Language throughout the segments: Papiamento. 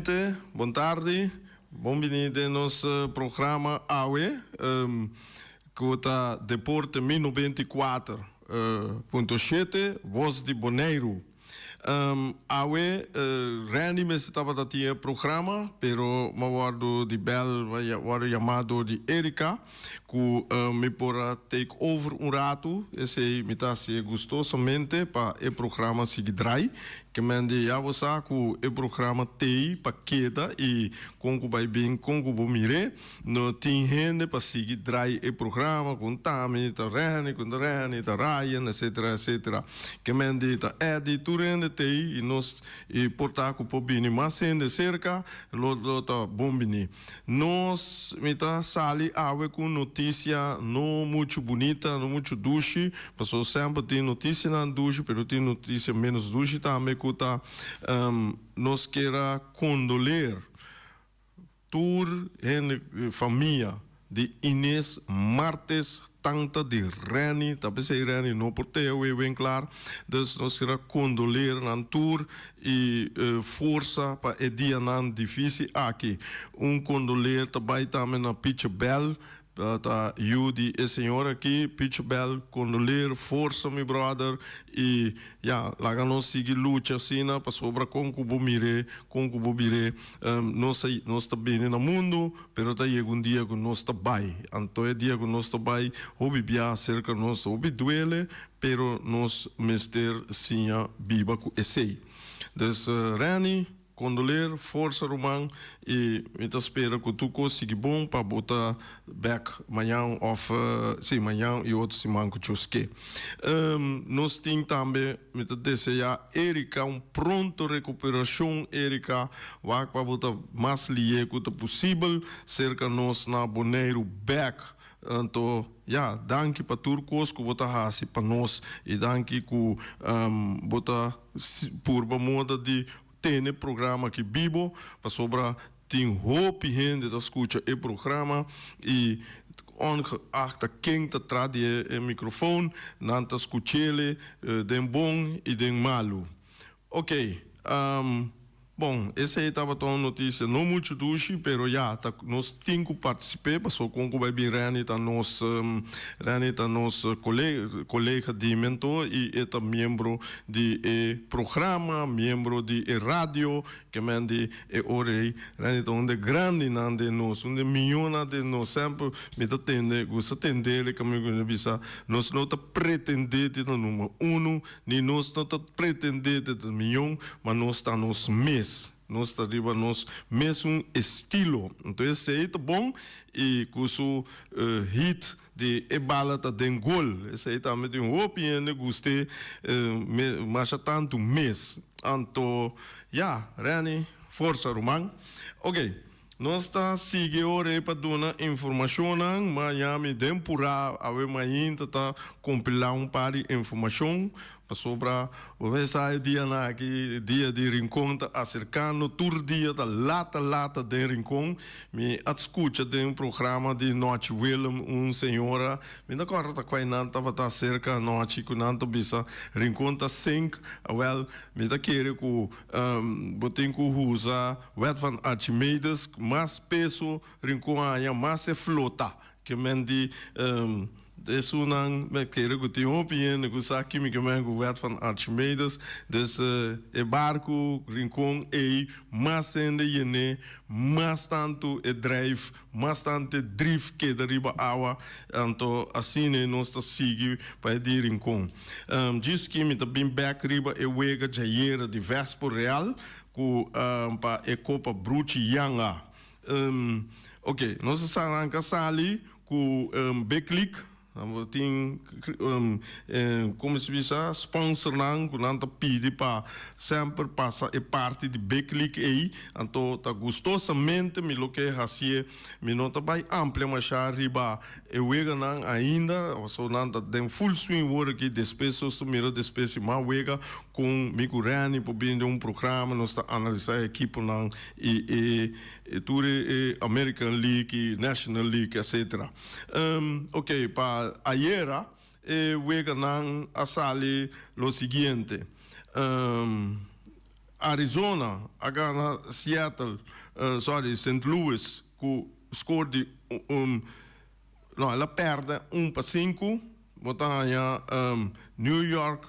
Nuevamente, bon tardi. Bon bini den nos programa awe, ku ta Deporte Mi 94.7, Voz di Boneiru. Awe Randy mester tabata tin e programa, pero m'a wòrdu di bèl, m'a wòrdu yamá dor di Erika ku mi por a take over un ratu. Esei mi ta hasié gustosamente pa e programa sigui drai. Ke men di ya bo sa ku e programa t'ei pa keda i kon ku bai bin, kon ku bo mir'é. No tin hende pa sigui drai e programa ku Tami, ta Renny, ku ta Renny, ta Ryan, etcetera, etcetera. Ke men di ta Eddie, tur hende t'ei i nos i por ta ku por bini mas hende serka lo lo ta bon bini. Nos mi ta sali awe ku un notisia no muchu bunita, no muchu dushi, paso semper tin notisianan dushi pero tin notisia menos dushi tambe ku ta nos kier a kondoler. Tur hende famia di Ines Martes tanta di Renny ta pesey Renny no por te awe wen klaar dus nos kier a kondoleer nan tur y forsa pa e dianan dificil aki. Un kondoleer ta bay tambe na Picho Bell Ta yu di e señor aki, Picho Bell, kondoleer, forsa mi brother y ya, laga nos sigui lucha asina pasobra kon ku bo mir'é, kon ku bo bir'é, nos a nos ta bini na mundu, pero ta yega un dia ku nos ta bai. Anto e dia ku nos ta bai, hopi bia serka nos, hopi duele, pero nos mester siña biba ku esei. Dus Renny. Kondoleer, forsa ruman y mi ta spera cu tur cos sigui bon pa bo ta bek mañan of si mañan y otro siman cu Dios ke. Nos tin tambe mi ta desea Erika un pronto recuperacion Erika wak pa bo ta mas lihe cu ta posibel cerca nos na Boneiru bek. Anto ya danki pa tur cos cu bo ta haci pa nos y danki cu bo ta purba moda di tene programa aki bibo pasobra tin hopi hende ta scucha e programa y ongeacht ta ken ta tras di e microfoon nan ta scuchele den bon y den malu. Ok, bon, esei tabata un noticia no mucho dushi, pero ya, ta nos tin cu particip'é, paso con cu bay bin Renny ta nos, Renny ta nos colega di mentor y e ta miembro di e programa, miembro di e radio, ke men di e ora ei, Renny ta un de grandinan den nos, un de miyonan den nos, semper mi ta tende, gusta tendele, caminda cu mi ta bisa, nos no ta pretende di ta numero uno, Ni nos no ta pretendé di ta mion, ma nos ta nos mes. Nos ta riba nos mesun estilo. Anto esei ta bon i ku su hit di e bala ta den gol. Esei tambe tin hopi hende gust'é masha tantu mes. Anto ya, Renny, forsa ruman. Oke. Nos ta sigui ora ei pa duna informashonnan. Miami den purá awe mainta ta kompilá un par di informashon pasobra bo mester sa e dianan aki dia di Rincon ta aserkando tur dia ta lata lata den Rincon. Mi a skucha den programa di Nochi Willem un señora mi ta kòrda ta kuai nan tabata aserka anochi ku nan ta bisa Rincon ta sink awèl mi ta kere ku bo tin ku usa Wet van Archimedes, mas peso Rincon haña, mas e flota. Ke men di esunnan me kere ku tin hopi hende ku sa kimi ke men ku Wet van Archimedes. Dus e barku Rincon ei, mas hende yen'é, mas tantu e drijf, mas tantu e drif keda riba awa. Anto asina nos ta sigui pa e di Rincon. Djis kimi ta bin bek riba e wega djayera di Vespo Real. Ku pa e kopa bruchi yanga. Ok, nos a saranka sali ku Big League. Nan tin komo si bisa sponsornan ku nan ta pidi pa semper pasa e parti di Big League ei. Anto ta gustosamente mi lo ke hasié. Mi no ta bai amplia masha riba e weganan ainda, pasobra nan ta den full swing wor aki. Despues nos ta mira despues si mas wega Con mi cu Renny por bini den un programa nos ta analisa e equiponan y e tur e American League y National League etcetera. Ok pa ayera e weganan a sali lo siguiente. Arizona a gana Seattle, sorry, Saint Louis ku score di un, no, el a pèrdè 1 pa 5. Bo ta haña New York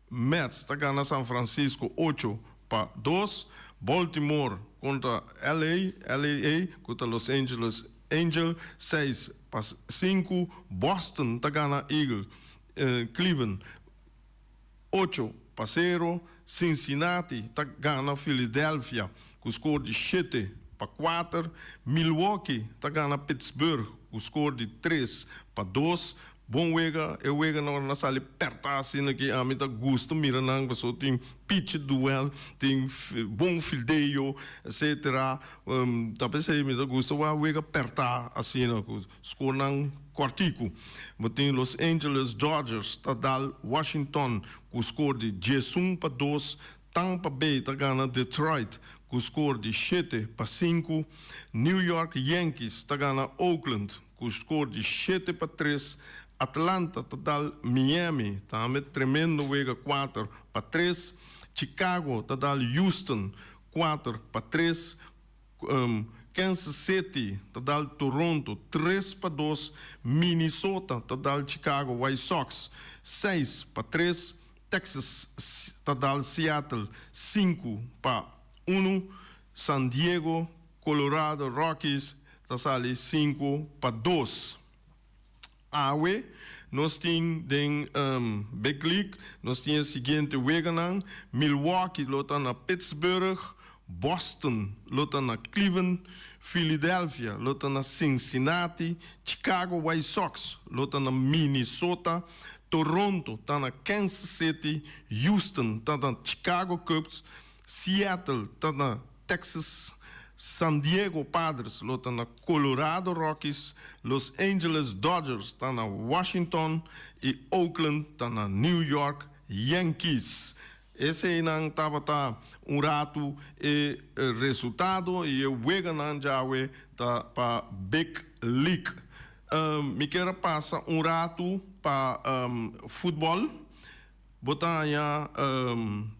Mets ta gana San Francisco 8 pa 2. Baltimore kontra LA, LAA, kontra Los Angeles Angel 6 pa 5. Boston ta gana Eagle, Cleveland 8 pa 0. Cincinnati ta gana Philadelphia ku score di 7 pa 4. Milwaukee ta gana Pittsburgh ku score di 3 pa 2. Bon wega, e wega nan a sali pèrtá asina ku ami ta gusta mira nan, pasobra tin pitch duel, tin bon fildeo, etc. Ta p'esei mi ta gusta wak wega pèrtá asina, ku score nan kòrtiku. Bo tin Los Angeles Dodgers ta dal Washington ku score di 11 pa 2. Tampa Bay ta gana Detroit ku score di 7 pa 5. New York Yankees ta gana Oakland ku score di 7 pa 3. Atlanta ta dal Miami, tambe tremendo wega, 4 pa 3. Chicago ta dal Houston 4 pa 3. Kansas City ta dal Toronto 3 pa 2. Minnesota ta dal Chicago White Sox 6 pa 3. Texas ta dal Seattle 5 pa 1. San Diego, Colorado Rockies ta sali 5 pa 2. Awe, nos tin den Big League, nos tin e siguiente weganan: Milwaukee lo ta na Pittsburgh, Boston lo ta na Cleveland, Philadelphia lo ta na Cincinnati, Chicago White Sox lo ta na Minnesota, Toronto ta na Kansas City, Houston ta na Chicago Cubs, Seattle ta na Texas, San Diego Padres lo ta na Colorado Rockies, Los Angeles Dodgers ta na Washington i Oakland ta na New York Yankees. Eseinan tabata un ratu e resultado i e weganan djawe ta pa Big League. Mi kier pasa un ratu pa futbòl. Bo ta haña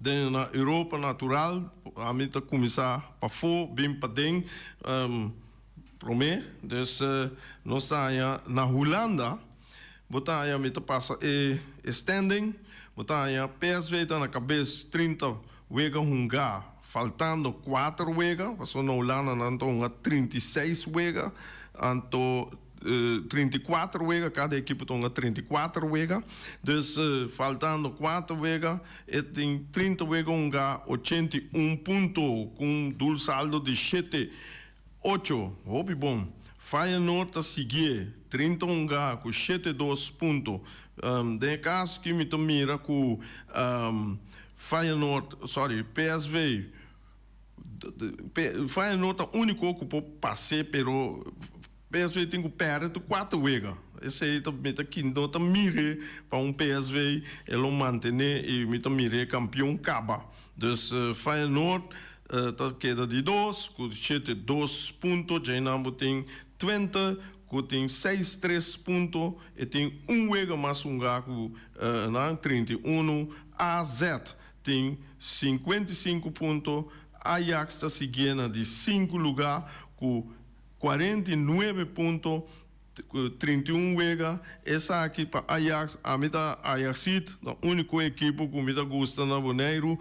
den na Europa natural, ami ta kuminsá pafó bin paden promé. Dus nos ta haña na Hulanda, bo ta haña, mi ta pasa e standing, bo ta haña PSV ta na kabes, 30 wega hungá, faltando 4 wega, pasobra na Hulanda nan ta hunga 36 wega, anto 34 wega, kada ekipo ta hunga 34 wega. Dus faltando 4 wega, e tin 30 wega hungá, 81 punto, ku un doelsaldo di 7-8, hopi bon. Feyenoord ta sigui 30 hungá ku 7-2 punto. Den kaso ku mi ta mira ku Feyenoord, sorry, PSV, Feyenoord ta úniko ku por pasa, pero PSV tin ku pèrdè tur 4 wega. Esei ta mi ta no ta mira pa un PSV e lo mantené i mi ta mira kampeon kaba. Dus Feyenoord ta keda di 2 ku 7-2 punto. Djeinan bo tin Twente ku tin 6-3 punto i tin un wega mas hungá ku nan 31. AZ tin 55 punto. Ajax ta sigui na di 5 lugá ku 49 punto, 31 wega. Esaki pa Ajax. Ami ta Ajaxiet, e úniko ekipo ku mi ta gusta na Boneiru,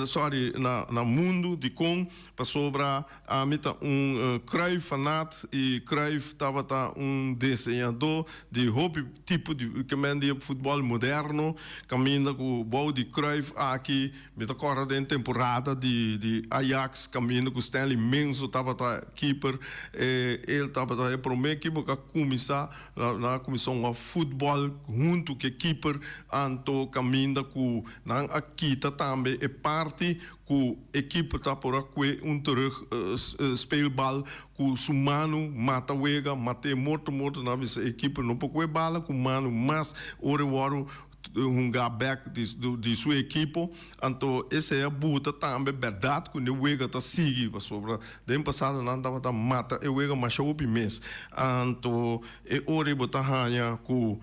sorry, na mundu, dikon? Pasobra ami ta un Cruyff fanaat i Cruyff tabata un diseñadó di hopi tipo di kemen di futbòl moderno, kaminda ku bou di Cruyff aki mi ta kòrda den temporada di Ajax, kaminda ku Stanley Menzo tabata keeper, e tabata e promé ekipo ku a kuminsá na kuminsá un futbòl huntu ku e keeper, anto kaminda ku nan a kita tambe e parti ku ekipo ta por a kue un terug speelbal ku su mano, mata wega, mat'é morto morto. Nan a bisa ekipo no por kue bala ku mano mas ora e wòrdu hunga bèk di su ekipo. Anto esei a buta tambe bèrdat ku e wega ta sigui, pasobra den pasado nan tabata mata e wega masha hopi mes. Anto e ora bo ta haña ku.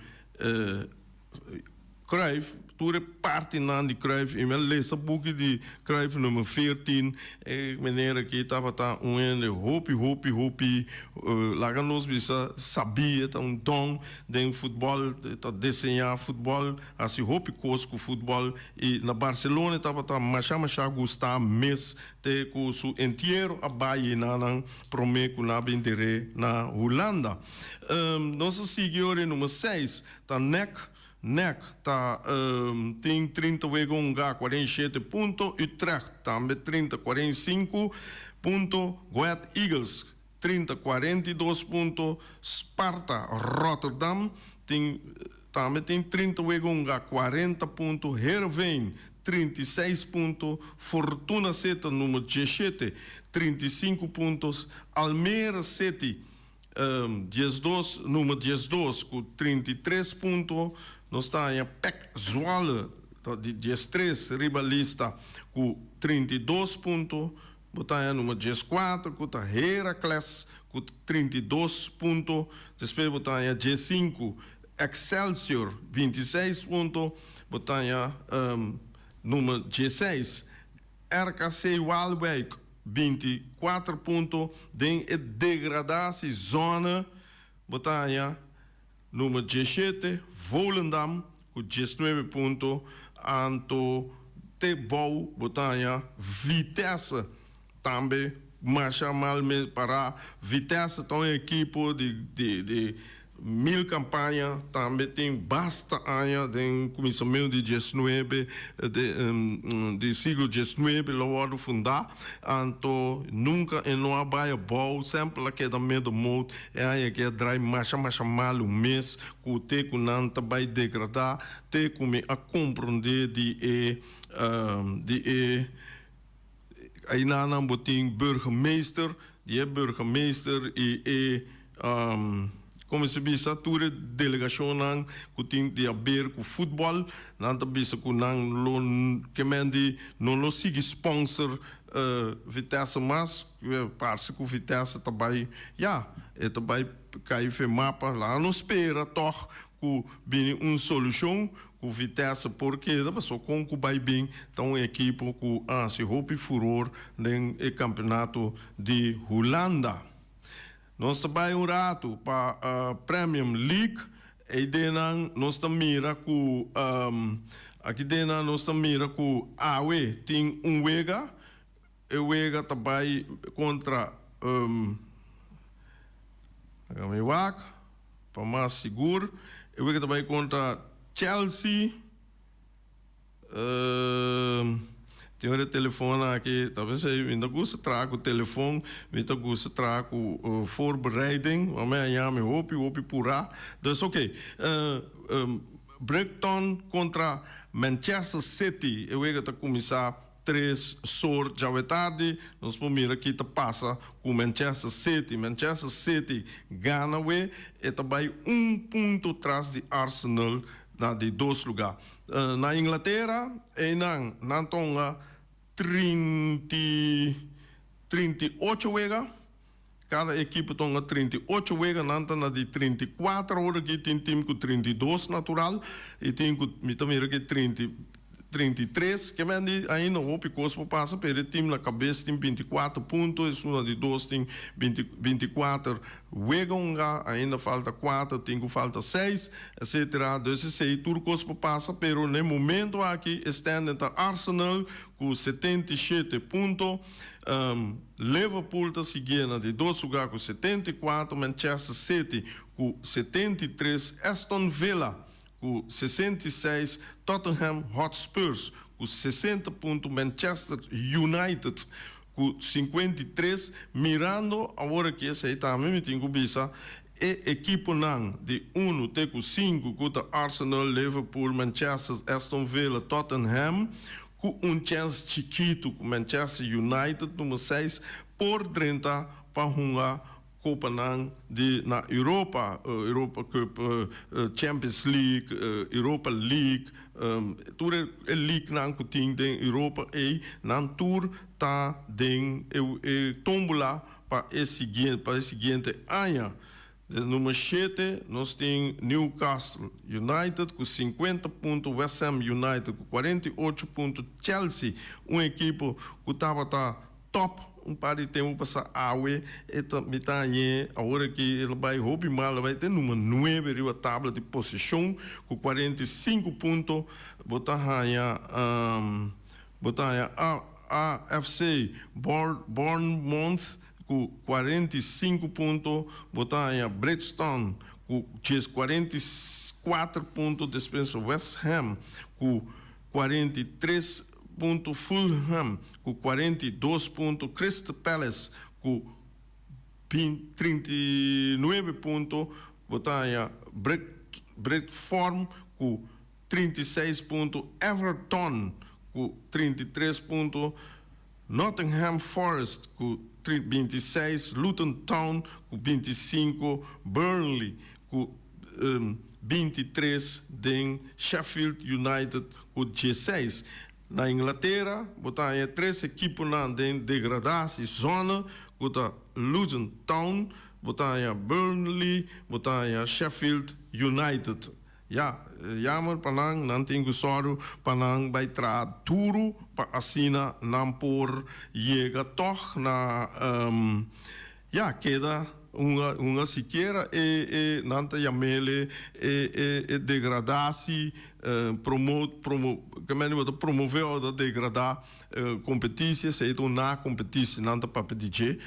Cruyff, tur e partinan di Cruyff i mi a lesa buki di Cruyff nummer 14, e meneer aki tabata un hende hopi hopi hopi laga nos bisa sabí, e ta un don den futbòl, e ta deseñá futbòl, hasi hopi kos ku futbòl i na Barcelona e tabata masha masha gustá mes te ku su entiero a bai einan nan promé ku nan a bin der'é na Hulanda. Nos a sigui ora e nummer seis ta Nek. Nek ta tin 30 wega hunga, 47 punto. Utrecht tambe 30, 45 punto. Go Ahead Eagles 30, 42 punto. Sparta Rotterdam tin tambe tin 30 wega hunga, 40 punto. Heerenveen 36 punto. Fortuna Sittard numero 17, 35 punto. Almere City 12, numero 12 ku 33 punto. Nos ta haña PEC Zwolle di 13 riba lista ku 32 punto. Bo ta haña numero 14 ku ta Heracles ku 32 punto. Despues bo ta haña 15 Excelsior 26 punto. Bo ta haña numero 16 RKC Waalwijk 24 punto. Den e degradatie zone bo ta haña numero 17 Volendam ku 19 punto. Anto te bou bo ta haña Vitesse tambe masha mal pará. Vitesse ta un ekipo di mil kampaña, tambe tin basta aña den kuminsamentu di 19 di siglo 19 lo wòrdu fundá, anto nunka e no a bai abou, semper a keda middenmoot. E aña aki a drai masha masha malu mes ku te ku nan ta bai degradá, te ku mi a komprondé di e einan nan bo tin burgemeester, di e burgemeester i e komo se bisa, tur e delegashonnan ku tin di haber ku futbòl, nan ta bisa ku nan lo ke men di no lo sigui sponsor Vitesse mas. Parse ku Vitesse ta bai, ya, e ta bai kai fe mapa. Laga nos spera tòg ku bini un solushon ku Vitesse por keda, pasobra kon ku bai bin ta un ekipo ku a hasi hopi furor den e kampeonato di Hulanda. Nos ta bai un ratu pa Premier League. Ei denan nos ta mira ku aki denan nos ta mira ku awe tin un wega. E wega ta bai kontra laga mi wak pa mas sigur. E wega ta bai kontra Chelsea. Tin ora e telefon aki ta pensei mi ta gusta traha ku telefon, mi ta gusta traha ku voorbereiding, ma mi a yami hopi hopi purá. Dus oke, Brighton kontra Manchester City, e wega ta kuminsá 3 sor djawe tardi. Nos por mira ki ta pasa ku Manchester City. Manchester City gana we, e ta bai un punto tras di Arsenal na di dos lugá. Na Inglatera einan nan ta hunga 38 wega. Kada ekipo ta hunga 38 wega, nan ta na di 34 awor aki. Tin tim ku 32 natural i tin ku mi ta mira ki 33. Ke men di ainda hopi kos por pasa, pero e tim na kabes tin 24 punto, esun na di dos tin 24 wega hunga, ainda falta kuater, tin ku falta seis, etcetera. Dus esei tur kos por pasa, pero na e momento aki e standing ta Arsenal ku 77 punto, Liverpool ta siguié na di dos lugá ku 74, Manchester City ku 73, Aston Villa ku 66, Tottenham Hotspurs ku 60 punto, Manchester United ku 53. Mirando awor aki esei tambe mi tin ku bisa e ekiponan di unu te ku sinku ku ta Arsenal, Liverpool, Manchester, Aston Villa, Tottenham ku un chèns chikitu ku Manchester United number seis por drenta pa hunga kopanan di na Europa, Europa Cup, Champions League, Europa League, tur e leaguenan ku tin den Europa ei, nan tur ta den e tómbola pa e siguiente aña. Den number 7 nos tin Newcastle United ku 50 punto, West Ham United ku 48 punto, Chelsea, un ekipo ku tabata top un par di tempu pasá, awe e ta mi ta hañ'é awor aki el a bai hopi mal, el a bai te number 9 riba tabla di posishon ku 45 punto. Bo ta haña AFC Bournemouth ku 45 punto, bo ta haña Bridgestone ku 44 punto, despues West Ham ku 43 punto, Fulham ku 42 punto, Crystal Palace ku 39 punto, bo ta haña Brentford ku 36 punto, Everton ku 33 punto, Nottingham Forest ku 26, Luton Town ku 25, Burnley ku 23, den Sheffield United ku 16. Na Inglatera, bo ta haña tres ekiponan den degradatie zone, ku ta Luton Town, bo ta haña Burnley, bo ta haña Sheffield United. Ja, jammer pa nan, nan tin ku sòru pa nan bai traha duru pa asina nan por yega tòg na ja, keda hunga sikiera e nan ta yam'é e degradatie promote promo ke men bo ta promové òf ta degradá kompetisie, esei ta un na kompetisie nan ta papia di dje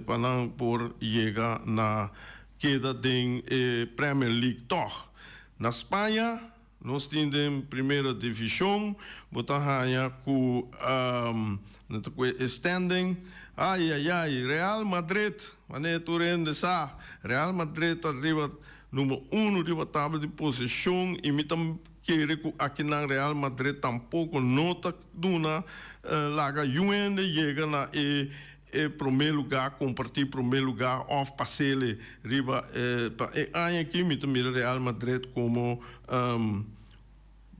pa nan por yega na keda den e Premier League tòg. Na Spaña nos tin den primera divishon, bo ta haña ku e standing, ai ai ai, Real Madrid, manera tur hende sa, Real Madrid ta riba number uno riba tabla di posishon i mi ta kere ku akinan Real Madrid tampoko no ta duna laga yu hende yega na e promé lugá, kompartí promé lugá òf pas'é riba pa e aña aki mi ta mira Real Madrid komo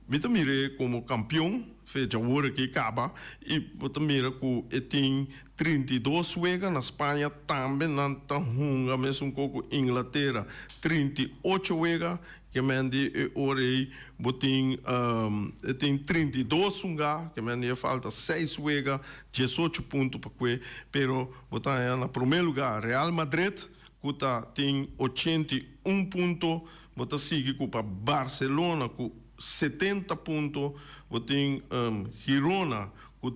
mi ta mir'é komo kampion fecha awor aki kaba i bo ta mira ku e tin 32 wega. Na Spaña tambe nan ta hunga mesun ku Inglatera 38 wega, ke men di e ora ei bo tin e tin 32 hungá, ke men di e falta 6 wega, 18 punto pa kue, pero bo ta haña na promé lugá Real Madrid ku ta tin 81 punto, bo ta sigui ku pa Barcelona ku 70 punto, bo tin Girona ku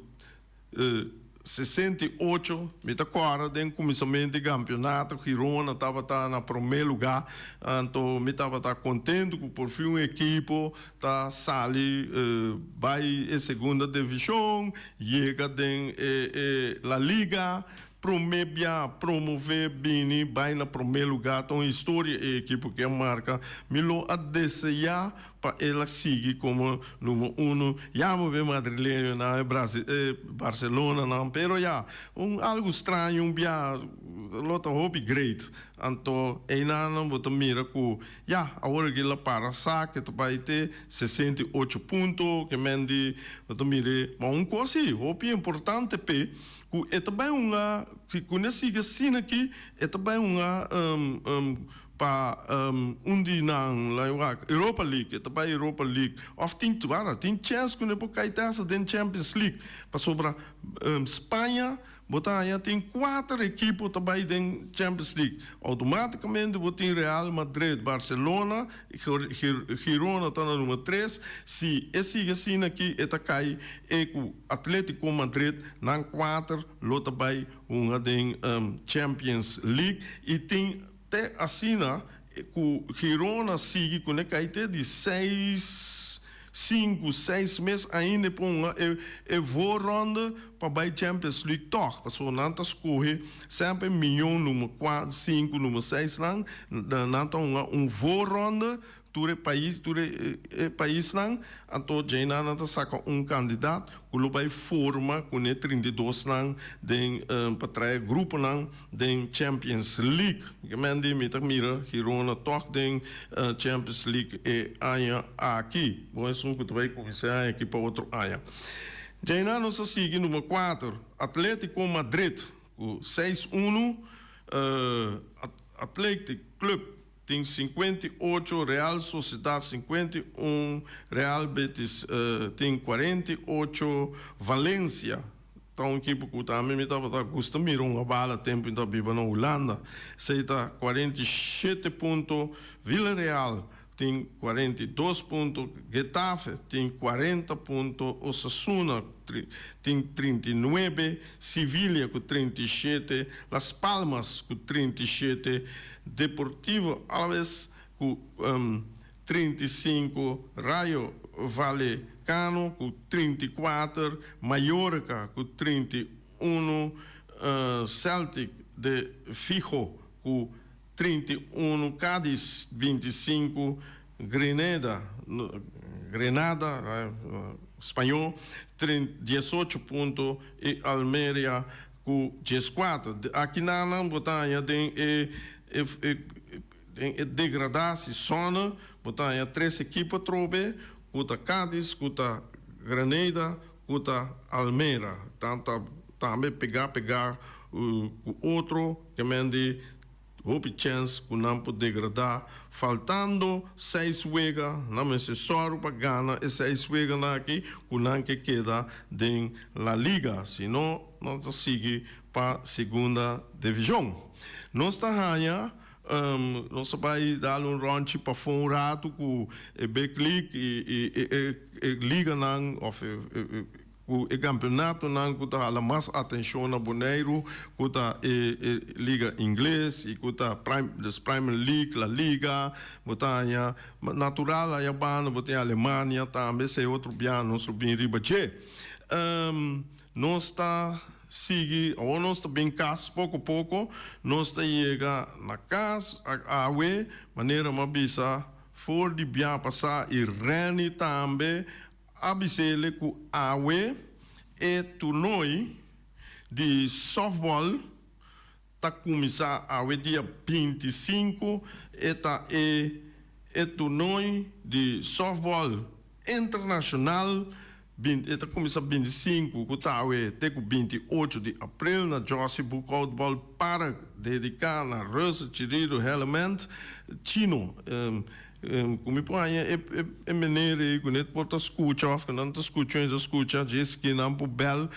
68. Mi ta kòrda den kuminsamentu di kampionato Girona tabata na promé lugá, anto mi tabata kontentu ku por fin un ekipo ta sali bai e segunda divishon, yega den e La Liga, promé bia promové bini bai na promé lugá, ta un historia e ekipo ke a marka. Mi lo a deseá pa el a sigui komo number uno. Ya mi ve madrileñonan, e Brasil, e Barcelonanan, pero ya, un algu straño un bia lo ta hopi great. Anto einan bo ta mira ku ya, awor aki el a para sa ke ta bai te 68 punto, ke men di bo ta mir'é. Ma un kos si hopi importante p'e ku e ta bai hunga, si ku ne sigui asina aki, e ta bai hunga pa un di nan la wak Europa League, e ta bai Europa League òf tin wara tin chèns ku ne por kai tèsa den Champions League, pasobra Spaña bo ta haña tin kuater ekipo ta bai den Champions League outomátikamente. Bo tin Real Madrid, Barcelona, Girona ta na number 3. Si e sigui asina aki e ta kai e ku Atletico Madrid, nan kuater lo ta bai hunga den Champions League i tin te asina ku Girona sigui ku ne kai te di 6, 5, 6 mes ainda e por hunga e voorronde pa bai Champions League tòg, pasobra nan ta skohe semper mion number 4, 5, number 6 nan, nan ta hunga un voorronde tur e pais, tur e paisnan, anto djeinan nan ta saka un kandidat ku lo bai forma ku ne 32 nan den pa trae gruponan den Champions League. Ke men di mi ta mira Girona tòg den Champions League e aña aki. Bon, esun ku ta bai kuminsá e aña aki pa otro aña. Djeinan nos a sigui number 4, Atletico Madrid ku 6-1. Athletic Club tin 58, Real Sociedad 51, Real Betis tin 48, Valencia ta un ekipo ku tambe mi tabata gusta mira un bala tempu mi ta biba na Hulanda. Esei ta 47 punto. Villarreal tin 42 punto, Getafe tin 40 punto, Osasuna tin 39, Sevilla ku 37, Las Palmas ku 37, Deportivo Alaves ku 35, Rayo Vallecano ku 34, Mallorca ku 31, Celtic de Vigo ku 31, Cádiz 25, Grenada, Grenada, spañó, 18 punto i Almeria ku 14. Aki nan bo ta haña den e degradatie zone, bo ta haña tres ekipo trobe, ku ta Cádiz, ku ta Granada, ku ta Almeria. Tanta tambe pegá pegá ku otro, ke men di hopi chèns ku nan por degradá, faltando seis wega. Nan mester sòru pa gana e seis weganan aki ku nan ke keda den La Liga, sino nan ta sigui pa segunda divishon. Nos ta haña nos ta bai dal un ròntji pafó un ratu ku e Big League i e liganan òf ku e kampionatonan ku ta hala mas atenshon na Boneiru, ku ta e liga ingles i ku ta Prime, dus Premier League, La Liga. Bo ta haña natural aya banda bo tin Alemania tambe, esei otro bia nos lo bin riba dje. Nos ta sigui, awor nos ta bin kas poko poko, nos ta yega na kas awe, manera mi a bisa for di bia pasá i Renny tambe a bis'é ku awe e torneo di softball ta kuminsá awe dia 25, e ta e torneo di softball internashonal, e ta kuminsá 25 ku ta awe te ku 28 di aprel na Josie Boekhoudt Ballpark, dediká na Russell Chirino Hellement Chino. Ku mi por haña e meneer ei ku net por ta skucha òf ku nan ta skucha i ta skucha djis ki nan por bèl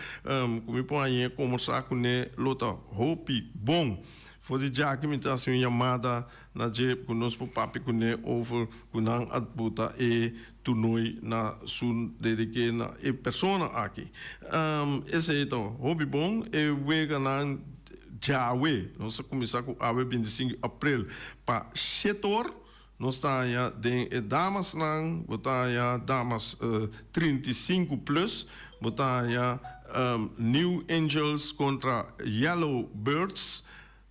ku mi por haña kombersá kuné lo ta hopi bon. For di djaki mi ta hasi un yamada na dje ku nos por papia kuné over ku nan a buta e toernooi na su dediké na e persona aki. Esei ta hopi bon. E weganan djawe, nos a kuminsá ku awe 25 di aprel pa 7 or. Nos ta haña den e damasnan, bo ta haña damas 35 plus, bo ta haña New Angels kontra Yellow Birds.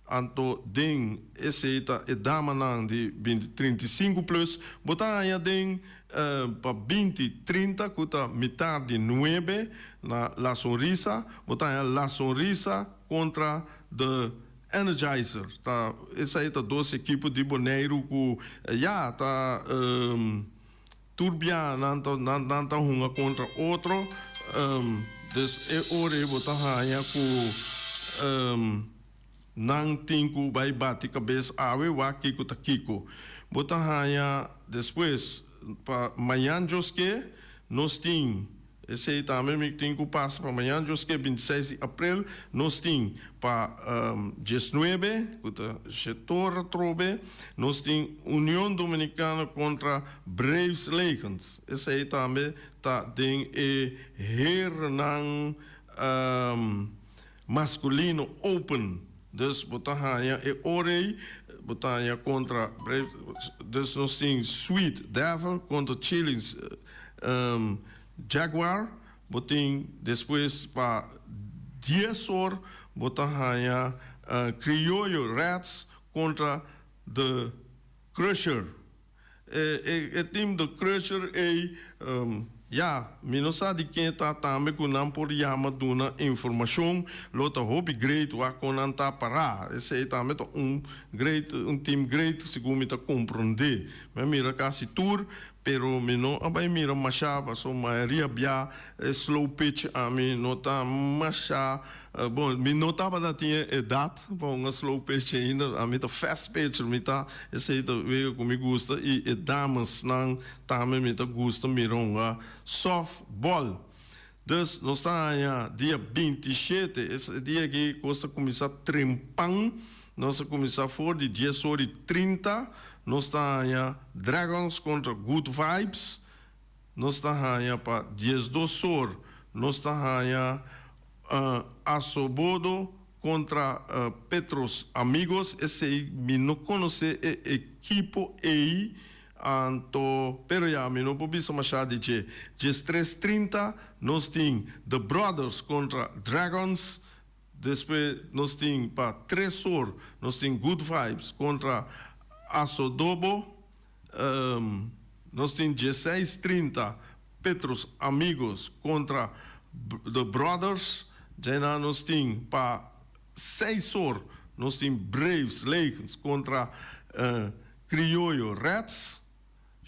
Anto den esei ta e damanan di 35 plus, bo ta haña den pa 20:30 ku ta mitar di 9 na La Sonrisa, bo ta haña La Sonrisa kontra The Energizer. Ta esei ta dos ekipo di Boneiru ku ya ta tur bia nan ta hunga kontra otro. Dus e ora bo ta haña ku nan tin ku bai bati kabes awe wak kiko ta kiko. Bo ta haña despues pa mañan djoske nos tin, esei tambe mi tin ku pasa pa mañan djoske 26 di aprel, nos tin pa 19 ku ta 7 or atrobe, nos tin Union Dominicana kontra Braves Legends. Esei tambe ta den e herennan maskulino open. Dus bo ta haña e ora ei bo ta haña kontra, dus nos tin Sweet Devil kontra Chillings Jaguar. Bo tin despues pa 10 or bo ta haña Criollo Reds kontra The Crusher. E team The Crusher ei, ya, mi no sa di ken ta tambe ku nan por yama duna informashon, lo ta hopi great wak kon nan ta pará. Esei tambe ta un great, un team great, segun mi ta komprondé. Mi a mira kasi tur. pero mi no a bai mira masha paso mayoria bia e slow pitch ami no ta masha bon mi no tabata tin e edat pa hunga slow pitch ainda ami ta fast pitcher mi ta esei ta wega ku mi gusta i e damesnan tambe mi ta gusta mira hunga softball. Dus nos ta haña dia 27, e dia aki kos ta kuminsá trempan, nos ta kuminsá for di dies or i 30, nos ta haña Dragons kontra Good Vibes, nos ta haña pa 12 or nos ta haña Asobodo kontra Petros Amigos, esei mi no konosé e ekipo ei. Anto, pero ya, mi no por bisa mashá di dje. 13:30 nos tin The Brothers kontra Dragons. Despues nos tin pa 3 or nos tin Good Vibes kontra Asodobo. Nos tin 16:30 Petros Amigos kontra The Brothers. Djainan nos tin pa 6 or nos tin Braves Legends kontra Criollo Reds.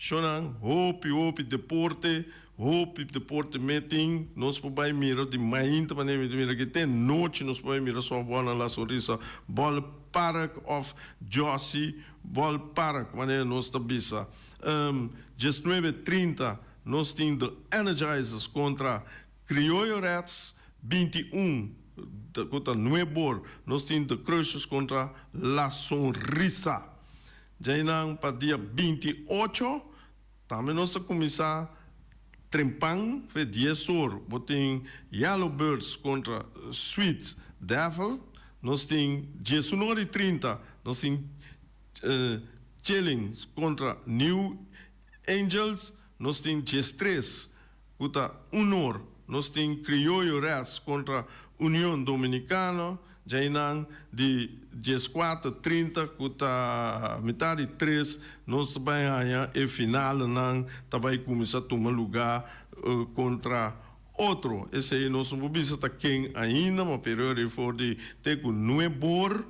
Shonan, hopi, hopi deporte, hopi deporte metin. Nos por bai mira di mainta manera mi mira ku te nochi nos por bai mira softball na La Sonrisa Ballpark of Jossy Ballpark, manera nos ta bisa. 19:30 nos tin The Energizers kontra Criollo Reds, 21 kontra 9 or nos tin The Crushers kontra La Sonrisa. Djainan pa dia 28, tambe nos ta kuminsá trempan, fe 10 or, bo tin Yellow Birds kontra Sweet Devil. Nos tin 11:30, nos tin Chillings kontra New Angels. Nos tin 13 kuta 1 or, nos tin Criollo Reds kontra Union Dominicano. Djainan di 14:30 kuta mitar di 3 nos ta bai haña e finalnan ta bai kuminsá tuma lugá kontra otro. Esei nos no por bisa ta ken ainda, ma pero for di te ku 9 or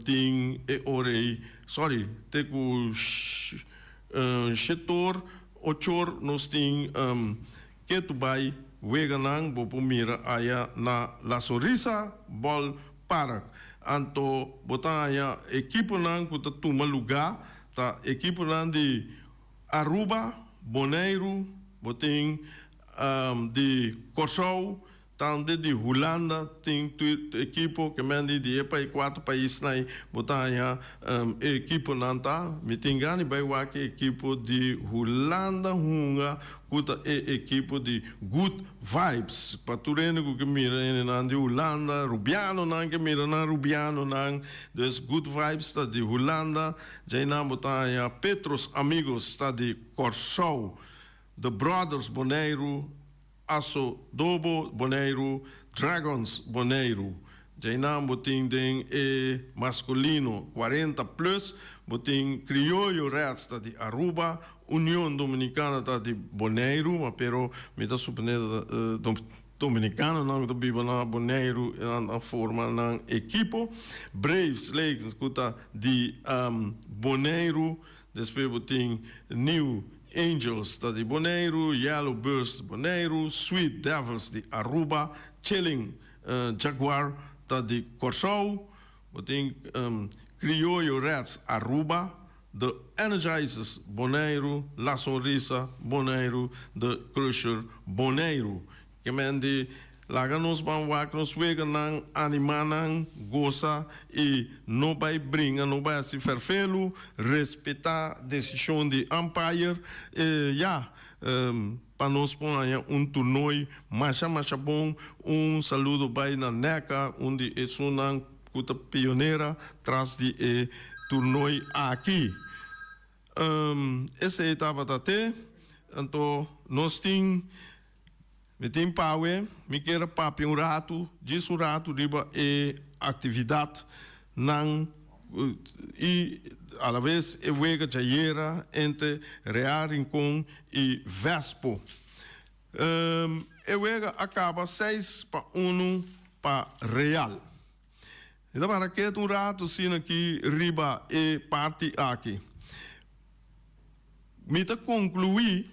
tin e ora ei, sorry, te ku 7 or, 8 or nos tin ketu bai weganan bo por mira aya na La Sonrisa Ballpark. Anto bo ta haña ekiponan ku ta tuma lugá ta ekiponan di Aruba, Boneiru, bo tin di Kòrsou, tambe di Hulanda tin ekipo ke men di e pais kuater paisnan ei bo ta haña ekiponan ta. Mi tin gana di bai wak e ekipo di Hulanda hunga ku ta e ekipo di Good Vibes. Pa tur hende ku ke mira hendenan di Hulanda, rubianonan ke mira nan rubianonan. Dus Good Vibes ta di Hulanda. Djainan bo ta haña Petros Amigos ta di Kòrsou, The Brothers Boneiru, Aso Dobo Boneiru, Dragons Boneiru. Djainan bo tin den e maskulino 40 plus, bo tin Criollo Reds ta di Aruba, Union Dominicana ta di Boneiru, ma pero mi ta suponé dominicanonan ku ta biba na Boneiru nan a forma nan ekipo. Braves Lakers ku ta di Boneiru, despues bo tin New Angels ta di Boneiru, Yellow Birds di Boneiru, Sweet Devils di Aruba, Chilling Jaguar ta di Kòrsou, bo tin Criollo Reds Aruba, The Energizers Boneiru, La Sonrisa Boneiru, The Crusher Boneiru. Ke men di laga nos ban wak nos weganan, animá nan, gosa i no bai bringa, no bai hasi ferfelu, respetá desishon di umpire. Ya, pa nos por haña un toernooi masha masha bon. Un saludo bai na NECA, un di esunnan ku ta pionera tras di e toernooi aki. Esei tabata te, anto nos tin mi tin pawe, mi kier papia un ratu, djis un ratu riba e aktividatnan i alaves e wega djayera entre Real Rincon i Vespo. E wega a kaba 6-1 pa Real. Mi ta para ketu un ratu asina aki riba e parti aki. Mi ta conclui,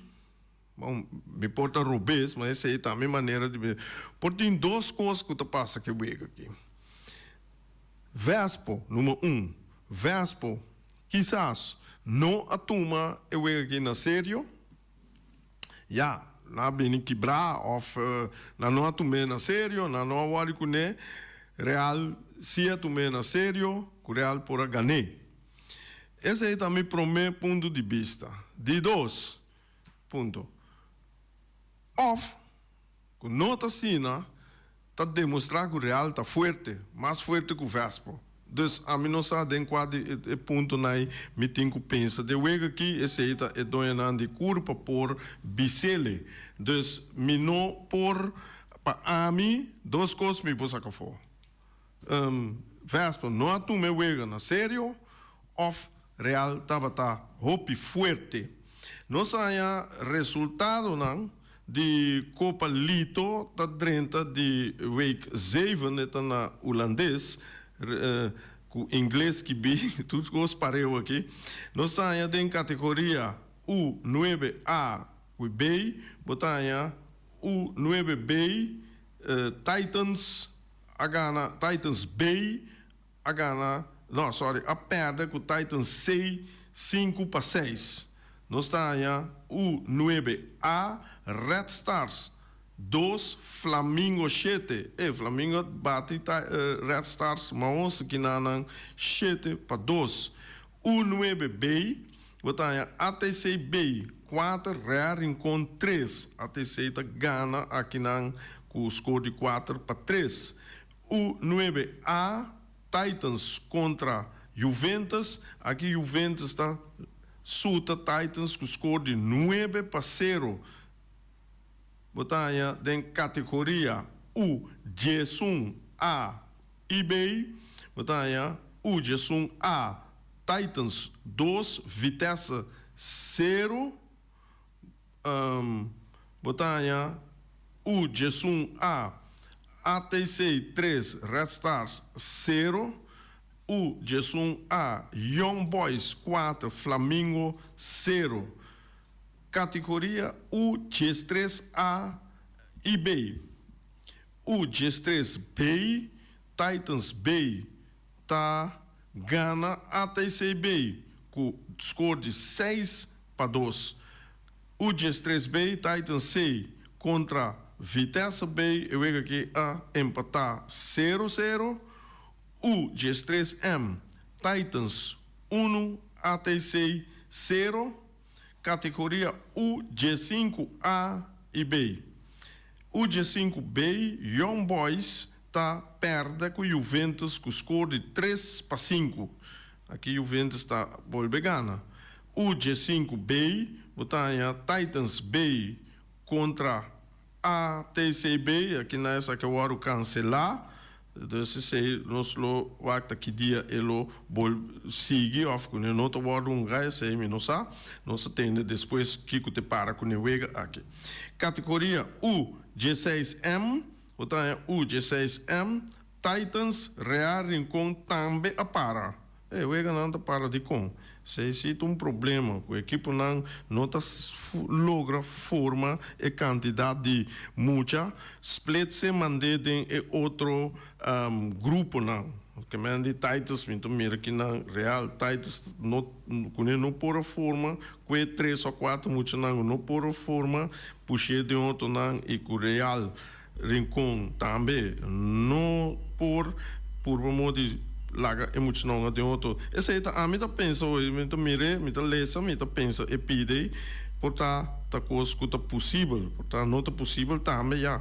bon, mi por ta robes, ma esey ta mi manera di mira. Por tin dos cos cu ta pasa cu e wega aki. Vespo, numero un, Vespo kisas no a tuma e wega aki na serio. Ya, nan a bini kibrá òf nan no a tum'é na serio, nan no a wòri kuné. Real sí a tum'é na serio, ku Real por a gan'é. Esei ta mi promé punto di bista. Di dos punto, òf ku no ta asina, ta demostrá ku Real ta fuerte, mas fuerte ku Vespo. Dus ami no sa den kua di e puntonan ei mi tin ku pensa. De wega aki esei ta e doñonan di kurpa por bis'ele. Dus mi no por, pa ami dos kos mi por saka afó. Vespo no a tuma e wega na serio òf Real tabata hopi fuerte. Nos haña resultadonan di Copa Lito ta drenta di week zeven, e ta na Hulandes, ku Ingles skibí, tur kos pareu aki. Nos ta haña den kategoria U nuebe A ku B, bo ta haña U nuebe B, Titans a gana, Titans B a gana, no sorry, a perde ku Titans C 5-6. Nos ta haña U nuebe A, Red Stars dos, Flamingo shete. E Flamingo a bati Red Stars maos kinanan 7-2. U nuebe B, bo ta haña ATC B kuater, Real Rincon tres. ATC ta gana akinan ku skor di 4-3. U nuebe A, Titans kontra Juventus. Aki Juventus ta suta Titans ku skor di 9-0. Bo ta haña den kategoria U 11 A i B. Bo ta haña U 11 A, Titans dos, Vitesse sero. Bo ta haña U 11 A, ATC tres, Red Stars sero, U 11 A, Young Boys kuater, Flamingo sero. Kategoria U 13 A i B. U 13 B, Titans B ta gana ATC B ku skor di 6-2. U 13 B, Titans C kontra Vitesse B, e wega aki a empatá sero sero. U 13 M, Titans unu, ATC sero. Kategoria U 15 A i B. U 15 B, Young Boys ta pèrdè ku Juventus ku skor di 3-5. Aki Juventus ta bolbe gana. U 15 B, bo ta haña Titans B kontra ATCB, aki na esaki a wòrdu kanselá. Dus esei nos lo wak ta ki dia e lo bol sigui òf ku no ta wòrdu hunga, esei mi no sa. Nos ta tende despues kiko te para ku ne wega aki. Kategoria U 16 M, bo ta haña U 16 M, Titans, Real Rincon tambe a para. E weganan ta para dikon? Esei si ta un problema ku ekiponan no ta logra forma e kantidat di mucha split se mand'é den e otro gruponan. Ke men di Titans mi ta mira kinan Real Titans no kuné no por a forma ku e tres o kuater muchanan ku no por a forma push'é den otronan i ku Real Rincon tambe no por purba modo di laga e muchanan den otro. Esey ta ami ta pensa hoy, mi ta mir'é, mi ta lesa, mi ta pensa e pide por ta ta cos cu ta posibel, por ta no ta posibel tambe ya.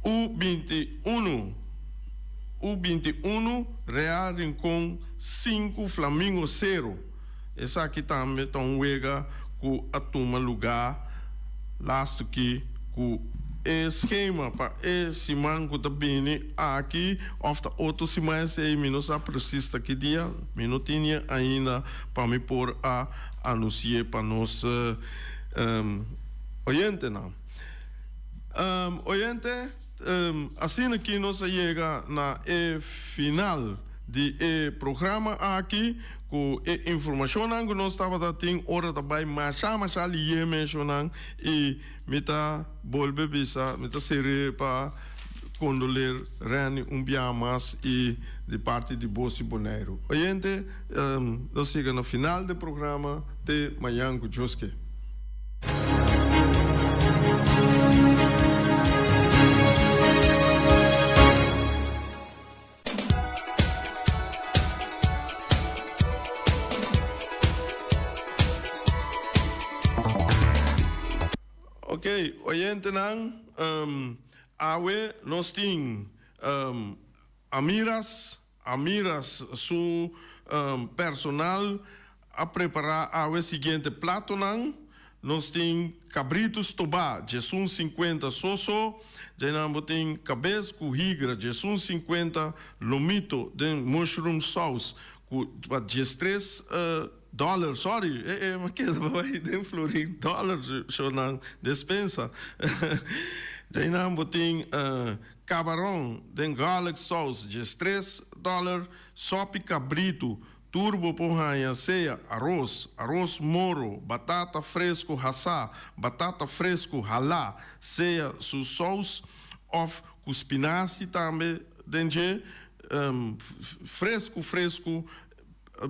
U 21, U 21 Real Rincon sinku Flamingo sero. Esaki tambe ta un wega cu a tuma luga lastu ki cu e schema pa e siman cu ta bini aki of ta otro siman esey mi no sa precies ta ki dia, mi no tini ainda pa mi por a anunci'e pa nos oyentenan. Oyente, asina ki nos a yega na e final. di e programa aki ku e informashonnan ku nos tabata tin ora ta bai masha masha liye menshonan i mi ta bolbe bisa mi ta ser'é pa kondoler Renny un biaha mas i di parti di Bos di Boneiru. Oyente nos yega na final di e programa te mañan ku Dios ke. Ok, oyentenan, awe nos tin Amiras, Amiras su personal a prepara awe siguiente platonan, Nos tin kabritu stobá djesun sinkuenta soso, djainan bo tin kabes ku higra djesun sinkuenta, lomito den mushroom saus ku pa djestres dòler, sorry, e e mi keda pa bai den florin dòler shownan despensa, djainan bo tin kabaron den garlic saus djestres dòler, sòpi kabritu Tur bo por haña sea aros, aros moro, batata fresku hasá, batata fresku halá, sea su sous òf ku spinasi tambe den dje, fresku fresku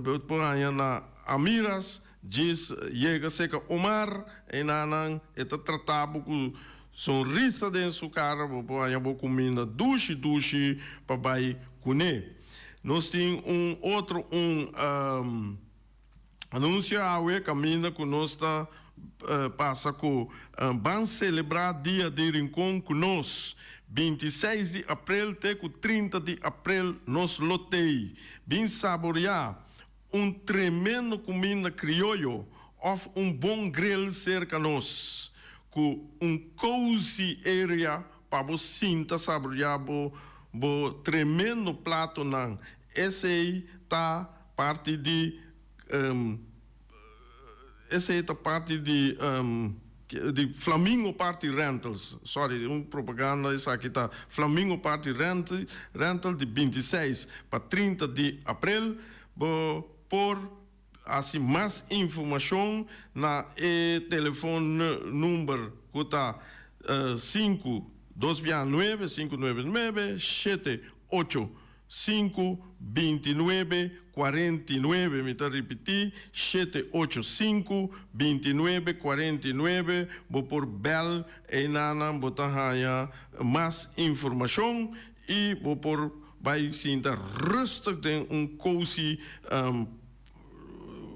bo por haña na Amiras, djis yega seka Omar, enanan e ta trata bo ku sonrisa den su kara, bo por haña bo kuminda dushi dushi pa bai kuné. Nos tin un otro un anuncio awe caminda cu nos ta pasa cu ban celebra Dia di Rincon cu nos. 26 di april te cu 30 di april nos lo tey. Bin saborea un tremendo cuminda crioyo of un bon grill cerca nos cu un cozy area Pa bo sinta saboreá bo bo tremendo platonan. Esei ta parti di esei ta parti di di Flamingo Party Rentals. Sorry, un propaganda esaki ta Flamingo Party Rental di 26 pa 30 di aprel. Bo por Hasi mas informashon na e telefon number ku ta sinku dos bia nuebe, sinku nuebe nuebe, shete ocho sinku, binti nuebe, kuarenta i nuebe. Mi ta ripití, shete ocho sinku, binti nuebe, kuarenta i nuebe. Bo por bèl einanan, bo ta haña mas informashon i bo por Bai sinta rustig den un cozy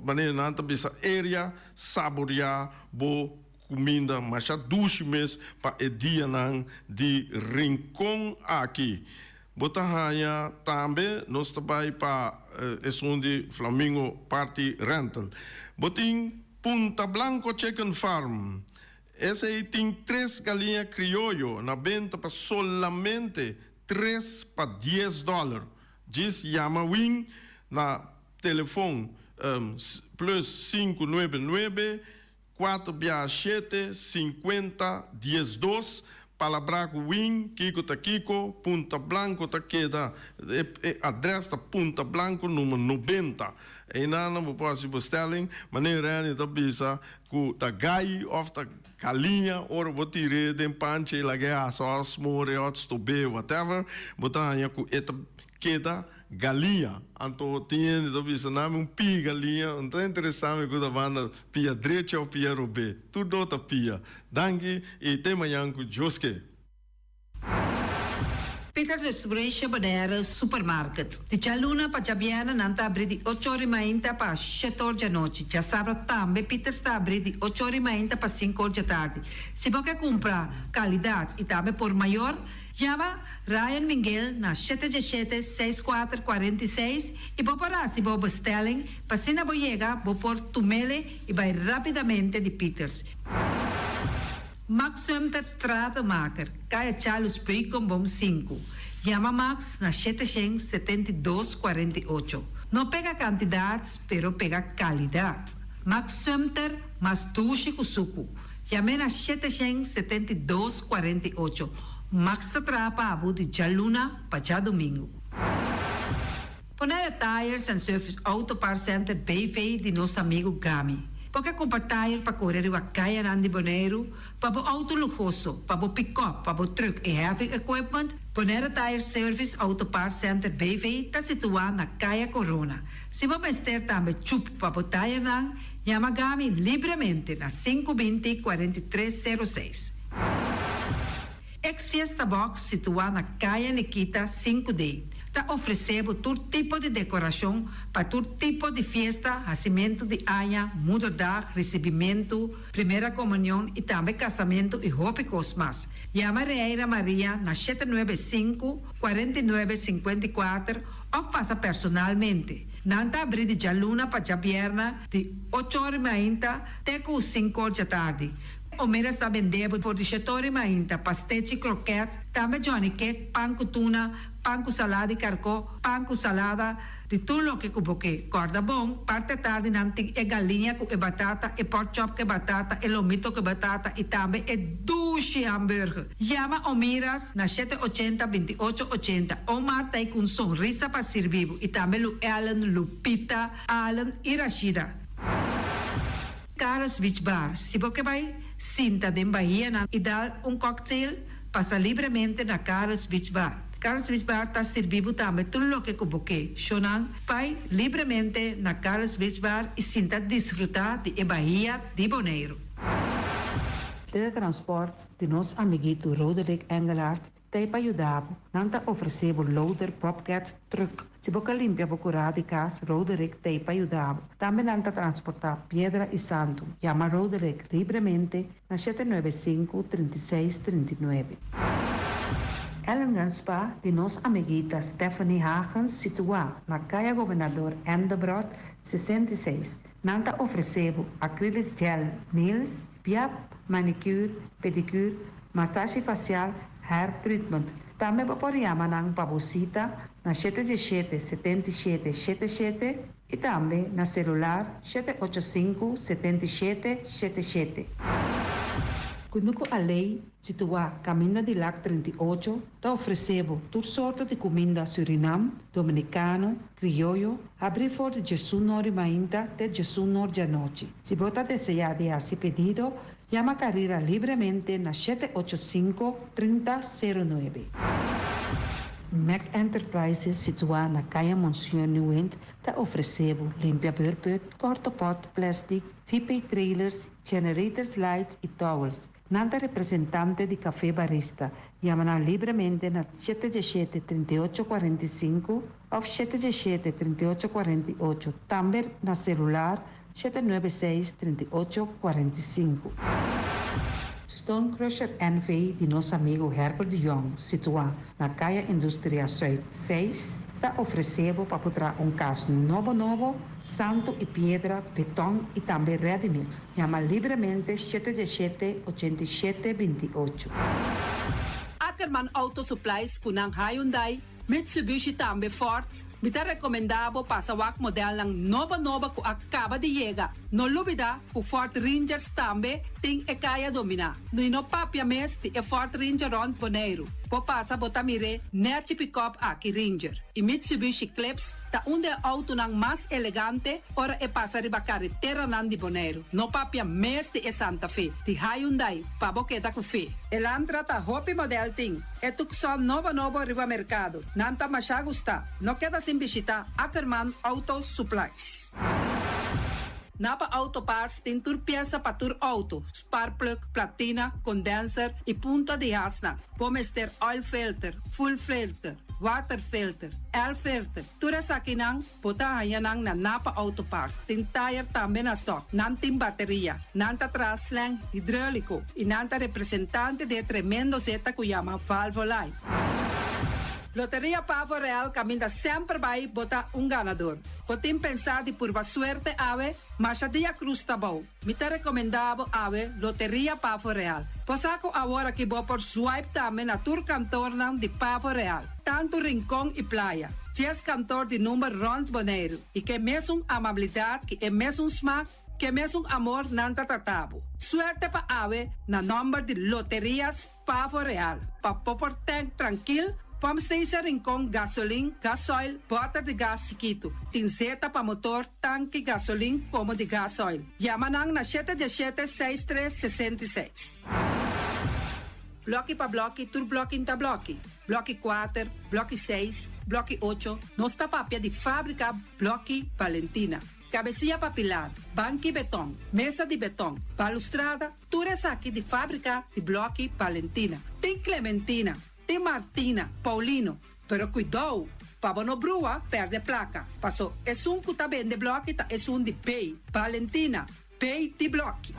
manera nan ta bisa area, saborea bo cuminda masha dushi mes pa e dianan di Rincon aki. Bo ta haña tambe nos ta bai pa esun di Flamingo Party Rental. Bo tin Punta Blanco Chicken Farm. Esey tin tres galiña crioyo na benta pa solamente tres pa dies dòler. Djis yama Win na telefon plus sinku nuebe nuebe, kuater bia shete, sinkuenta, diesdos. Palabrá ku Win kiko ta kiko, Punta Blanco ta keda, e adrès ta Punta Blanco number nobenta. Einan bo por hasi bestelling, manera Renny ta bisa ku ta gai òf ta. Galiña ora bo tir'é den panchi lag'é hasa òf smor'é òf stob'é whatever bo ta haña ku e ta keda galiña. Anto tin hende ta bisa nami un pia galiña no ta interesá mi ku ta banda pia drechi òf pia robé tur do ta pia. Danki i te mañan ku Dios ke. Peter Distribution Bonaire Supermarket. Di djaluna pa djabièrnè nan ta abrí di ocho or di mainta pa shete or djanochi. Djasabra tambe Peters ta abrí di ocho or di mainta pa sinku or djatardi. Si bo ke kumpra kalidat i tambe por mayor, yama Ryan Minguel na shete djeshete, seis kuater, 46 i bo por hasi bo bestelling pa asina bo yega bo por tumele i bai rapidamente di Peters. Max Sumter Stratenmaker, Kaya Charles Beukenboom sinku. Yama Max na shete shen 72 48. No pega kantidat, pero pega kalidat. Max Sumter, mas dushi ku suku. Yam'é na shete shen 72 48. Max ta traha pa bo di djaluna pa djadumingu. Bonaire Tires and Service Auto Parts Center BV di nos amigu Gami. Bo ke kumpra tire pa kore riba kayanan di Boneiru, pa bo outo luhoso, pa bo pikòp, pa bo trùk i heavy equipment? Bonaire Tire Service Auto Parts Center BV ta situá na Kaya Korona. Si bo mester tambe chup pa bo tirenan, yama Gami libremente na 520 43 06. Ex Fiesta Box situá na Kaya Nikita 5D ta ofresé bo tur tipo di dekorashon pa tur tipo di fiesta, hasimentu di aña, moederdag, risibimentu, primera komunion i tambe kasamentu i hopi kos mas. Yama Reira Maria na 795 49 54 òf pasa personalmente. Nan ta abrí di djaluna pa djabièrnè di 8 or mainta te ku 5 or djatardi. Omeras ta bende bo for di 7 or mainta pastechi, kroket, tambe johnny cake, pan ku tuna, pan ku salada di karkó, pan ku salada, di tur loke ku bo ke. Kòrda bon, parti atardi nan tin e galiña ku e batata, e pork chop ku e batata, e lomito ku e batata i tambe e dushi hamburger. Yama Omiras na 780 28 80. Omar ta ei ku un sonrisa pa sirbi bo i tambe Lu Ellen, Lupita, Allen i Rashida. Carlos Beach Bar, Si bo ke bai sinta den bahianan i dal un cocktail, pasa libremente na Carlos Beach Bar. Carlos Beach Bar ta sirbi bo tambe tur loke ku bo ke. Shownan, bai libremente na Carlos Beach Bar i sinta disfrutá di e bahia di Boneiru. Teletransport di nos amiguito Roderick Engelhardt ta pa yuda bo. Nan ta ofresé bo loader, bobcat, truck. Si bo ke limpia bo kurá di kas, Roderick ta pa yuda bo. Tambe nan ta transportá piedra i santu. Yama Roderick libremente na 795 36 39. Ellen Spa di nos amiguita Stephanie Hagens, situá na Kaya Gobernador Endebrot 66. Nan ta ofresé bo acrylic gel nails, BIAP, manicure, pedicure, masashi fasial, hair treatment. Tambe bo por yama nan pa bo sita na 717 77 77 i tambe na selular 785 77 77. Kunuku Alei, situá Kaminda di Lac 38, ta ofresé bo tur sorto di kuminda Surinam, Dominikano, Krioyo, habrí for di 11 or mainta te 11 or di anochi. Si bo ta deseá di hasi pedido, yama Carrera libremente na 785 3009. Mac Enterprises, situá na Kaya Monsieur Nieuwind, ta ofresé bo limpia beurput, portapot, plastic, VP trailers, generators lights i towels. Nan ta representante di Café Barista. Yama nan libremente na 77 38 45 òf 77 38 48. Tambe na selular 796 38 45. Stone Crusher NV di nos amigu Herbert de Jong, situá na Kaya Industria Zuid 6, ta ofresé bo pa traha un kas nobo nobo, santu i piedra, beton i tambe ready mix. Yama libremente 77 87 28. Ackerman Auto Supplies ku nan Hyundai, Mitsubishi tambe Ford. Mi ta rekomendá bo pasa wak modelnan nobo nobo ku a kaba di yega. No lubidá ku Ford Rangers tambe tin e kaya dominá. No no papia mes di e Ford Ranger rònt Boneiru. Bo pasa bo ta mir'é nèchi pick-up aki Ranger. I Mitsubishi Eclipse ta un di e outonan mas elegante ora e pasa riba kareteranan di Boneiru. No papia mes di e Santa Fe, di Hyundai, pa bo keda ku fe. Elantra ta hopi model tin. E Tucson nobo nobo riba merkado. Nan ta masha gusta. No keda sin bishitá Ackerman Auto Supplies. Napa Auto Parts tin tur piesa pa tur outo, spark plug, platina, condenser i punta di hasnan. Bo mester oil filter, fuel filter, water filter, air filter. Tur esakinan, bo ta haña nan na Napa Auto Parts. Tin tire tambe na stock. Nan tin bateria. Nan ta traha slang hidráuliko. I nan ta representante di tremendo zeta ku yama Valvoline. Loteria Pavo Real kaminda semper bai bo ta un ganadó. Bo tin pensá di purba suerte awe, masha dia krus ta bou. Mi ta rekomendá bo awe Loteria Pavo Real. Bo sa ku awor aki bo por swipe tambe na tur kantornan di Pavo Real. Tantu Rincon i Playa. 10 kantor di number rònt Boneiru. I ku e mesun amabilidat, ku e mesun smak, ku e mesun amor nan ta trata bo. Suerte pa awe na nòmber di Loterias Pavo Real. Pa bo por tank trankil. Pump Station Rincon gasolin, gasoil, bòter di gas chikitu. Tin zeta pa motor, tanki, gasolin komo di gasoil. Yama nan na shete diesshete seis tres 66. Blòki pa blòki, tur blòki n'ta blòki. Blòki kuater, blòki seis, blòki ocho, nos ta papia di fábrika Blòki Valentina. Kabesia pa pilar, banki beton, mesa di beton, balustrada, tur esaki di fábrika di Blòki Valentina. Tin Clementina, tin Martina, Paulino, pero kuidou pa bo no brua pèrdè plaka, paso esun ku ta bende blòki ta esun di B, Valentina, B di blòki.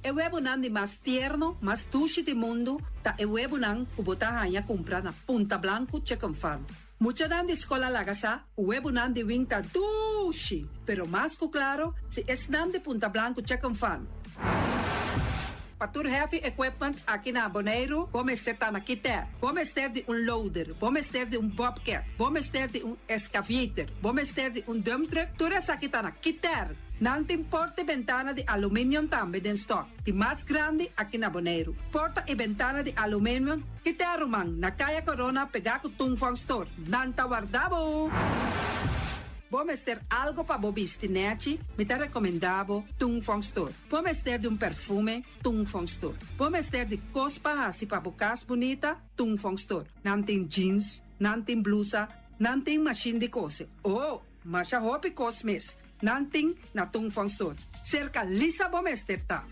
E webunan di mas tierno, mas dushi di mundu ta e webunan ku bo ta haña kumpra na Punta Blanku Chicken Farm. Muchanan di skol a laga sa ku webunan di wing ta dushi, pero mas ku klaro si esnan di Punta Blanku Chicken Farm. Pa tur heavy equipment aki na Boneiru bo mester ta na Kiter. Bo mester di un loader, bo mester di un bobcat, bo mester di un excavator, bo mester di un dump truck, tur esaki ta na Kiter. Nan tin porta i bentana di aluminium tambe den stock, di mas grandi aki na Boneiru. Porta i bentana di aluminium Kiter ruman, na Kaya Corona pegá ku Tung Fong Store. Nan ta warda bo! Bo mester algo pa bo bisti nèchi? Mi ta rekomendá bo Tung Fong Store. Bo mester di un perfume? Tung Fong Store. Bo mester di kos pa hasi pa bo kas bunita? Tung Fong Store. Nan tin jeans, nan tin blusa, nan tin mashin di kose. Oh, masha hopi kos mes nan tin na Tung Fong Store. Serka Lisa bo mester ta.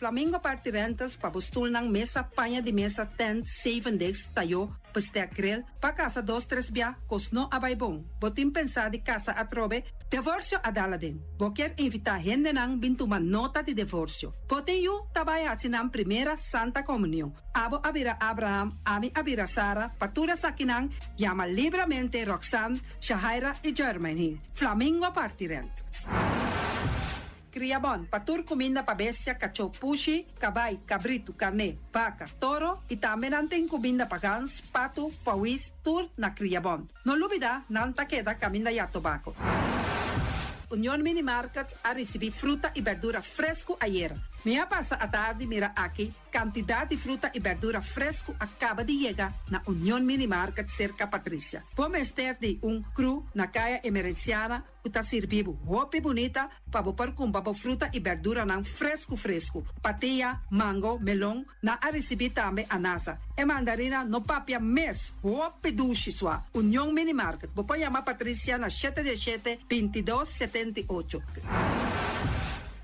Flamingo Party Rentals pa bo stulnan, mesa, paña di mesa, tent, zevendegs, tayó, bestek grill, pa kasa dos tres bia, kos no a bai bon. Bo tin pensá di kasa atrobe? Devorsio a dal aden. Bo kier invitá hendenan bin tuma nota di devorsio. Bo tin yu ta bai hasi nan primera Santa Komunion. Abo a bira Abraham, ami a bira Sara, pa tur esakinan yama libramente Roxanne, Shahaira i Jermaine. Flamingo Party Rent. Kria bon pa tur kuminda pa bestia, kachó, pushi, kabai, kabritu, karné, baka, toro i tambe nan tin kuminda pa gans, patu, pawis, tur na Kria Bon. No lubida nan ta keda kaminda ya tobako. Union Mini Market a risibí fruta i berdura fresku ayera. Mi a pasa atardi mira aki Kantidat di fruta i bèrdura fresku a kaba di yega na Union Mini Market serka Patricia. Bo mester di un kru na Kaya Emerenciana ku ta sirbi bo hopi bunita pa bo por kumpra bo fruta i bèrduranan fresku fresku. Patia, mango, melon, nan a risibí tambe anasa. E mandarina no papia mes, hopi dushi sua. Union Mini Market, bo por yama Patricia na shete diesshete, 22, 78.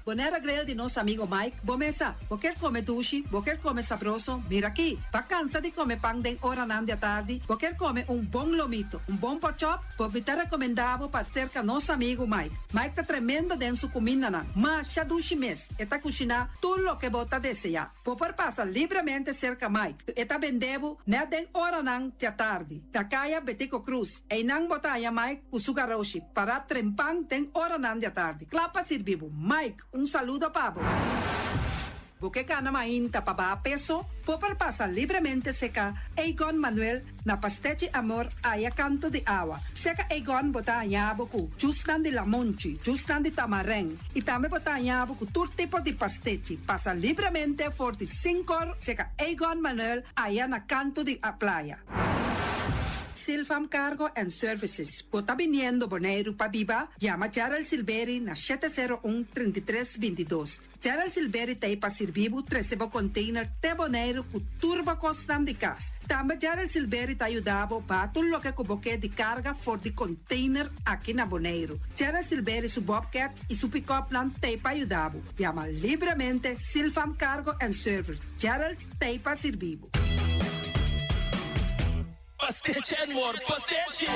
Bonaire Grill di nos amigo Mike, bo mesa. Bo kier come dushi, bo kier come sabroso, mira aki. Bo a cansa di come pan den oranan di atardi, bo kier come un bon lomito, un bon porkchop, bo mi ta recomenda bo pa cerca nos amigo Mike. Mike ta tremendo den su cumindanan, masha dushi mes, e ta cushina tur loke bo ta desea. Bo por pasa libremente cerca Mike, e ta bende bo net den oranan di atardi, na caya Betico Croes. Einan bo ta haña Mike ku su garoshi pará trempan den oranan di atardi, kla pa sirbi bo. Mike, un saludo pa bo. Bo ke kana mainta pa baha peso? Bo por pasa libremente seka Egon Manuel na Pastechi Amor aya kanto di awa. Seka Egon bo ta haña bo ku jusnan di lamonchi, jusnan di tamarèn i tambe bo ta haña bo ku tur tipo di pastechi. Pasa libremente for di sinkor seka Egon Manuel aya na kanto di playa. Silfam Cargo and Services, Bo ta biniendo Boneiru pa biba? Yama Gerald Silberi na shete sero un, 33, 22. Gerald Silberi ta ei pa sirbi bo trese bo container te Boneiru ku tur bo kosnan di kas. Tambe Gerald Silberi ta yuda bo baha tur loke ku bo ke di karga for di container aki na Boneiru. Gerald Silberi su bobcat i su pick-upnan ta ei pa yuda bo. Yama libremente Silfam Cargo and Service. Gerald ta ei pa sirbi bo. Pastechi Edward, pastechi!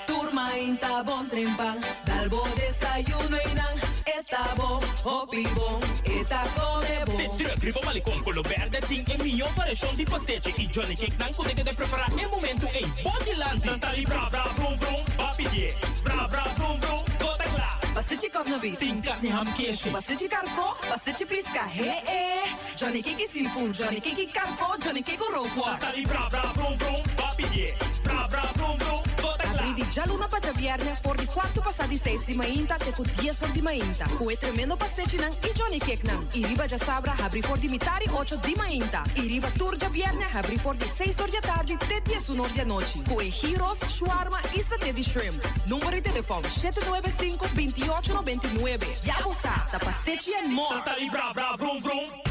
Tur mainta bon trempan, dal bo desayuno y nan e ta bo, hopi bon, e ta come bon. De truck riba malecon color berde tin e mihó variacion di pastechi y Johnny Cake nan cu ta keda prepara e momento ey bo dilanti. Nan ta di bra bra vrum vrum, ba pidié, bra bra vrum vrum, bo ta cla. Pastechi cosna beef. Tin carni ham keshi. Pastechi carco, pastechi pisca, he e. Johnny Cake y seafood, Johnny Cake y carco, Johnny Cake cu rookworst. Nan ta di bra bra vrum vrum, ba pidié, bra bra vrum vrum, bo ta cla. di djaluna pa djabièrnè for di kuartu pasá di seis di mainta te ku dies or di mainta, ku e tremendo pastechinan i Johnny Cakenan. I riba djasabra habrí for di mitari ocho di mainta i riba tur djabièrnè habrí for di seis or di atardi te diesun or di anochi, ku e gyros, shawarma i saté di shrimp. Number di telefòn, 795 28 99. Ya bo sa, ta pastechi and more! Santa di vra vra vrum vrum.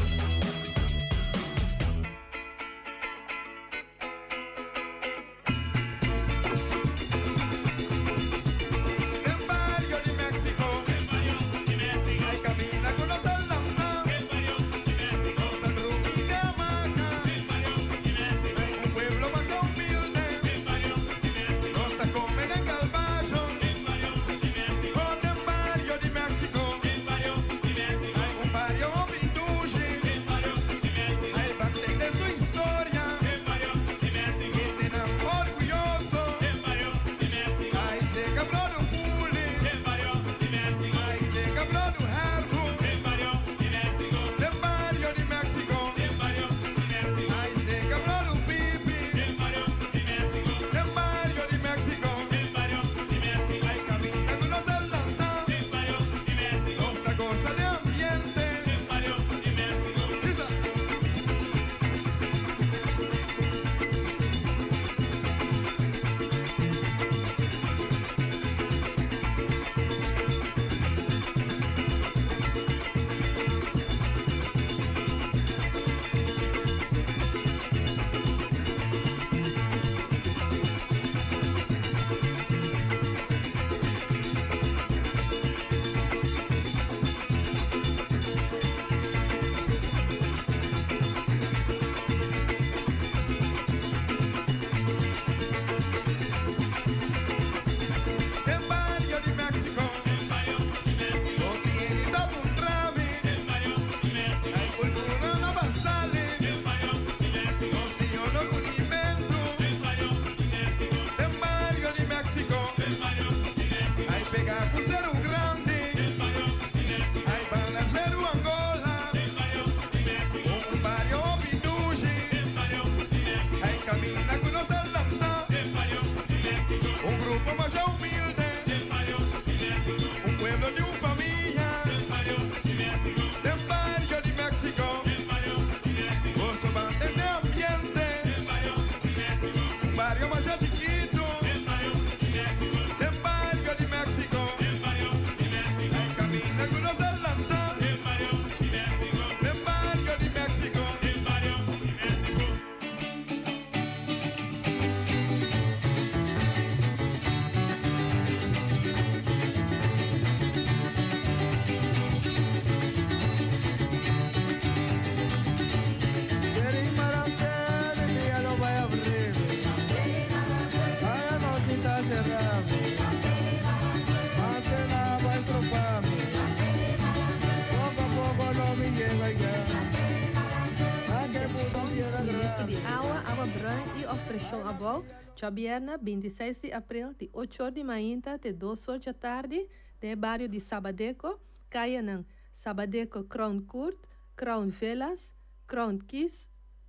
Suministro di awa, awa bruin y of presion abou, djabièrnè 26 di april di ocho or di mainta te dos or djatardi den e bario di Sabadeco, cayanan Sabadeco Crown Court, Crown Villas, Crown Keys,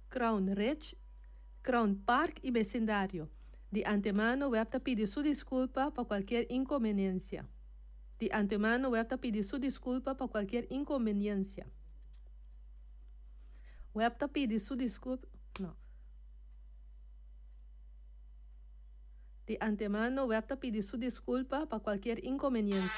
Crown Ridge, Crown Park y becindario. Di antemano web ta pidi su disculpa pa cualkier inconveniencia. Di antemano web ta pidi su disculpa pa cualkier inconveniencia. Web ta pidi su disculpa, no. Di antemano web ta pidi su disculpa pa cualkier inconveniencia.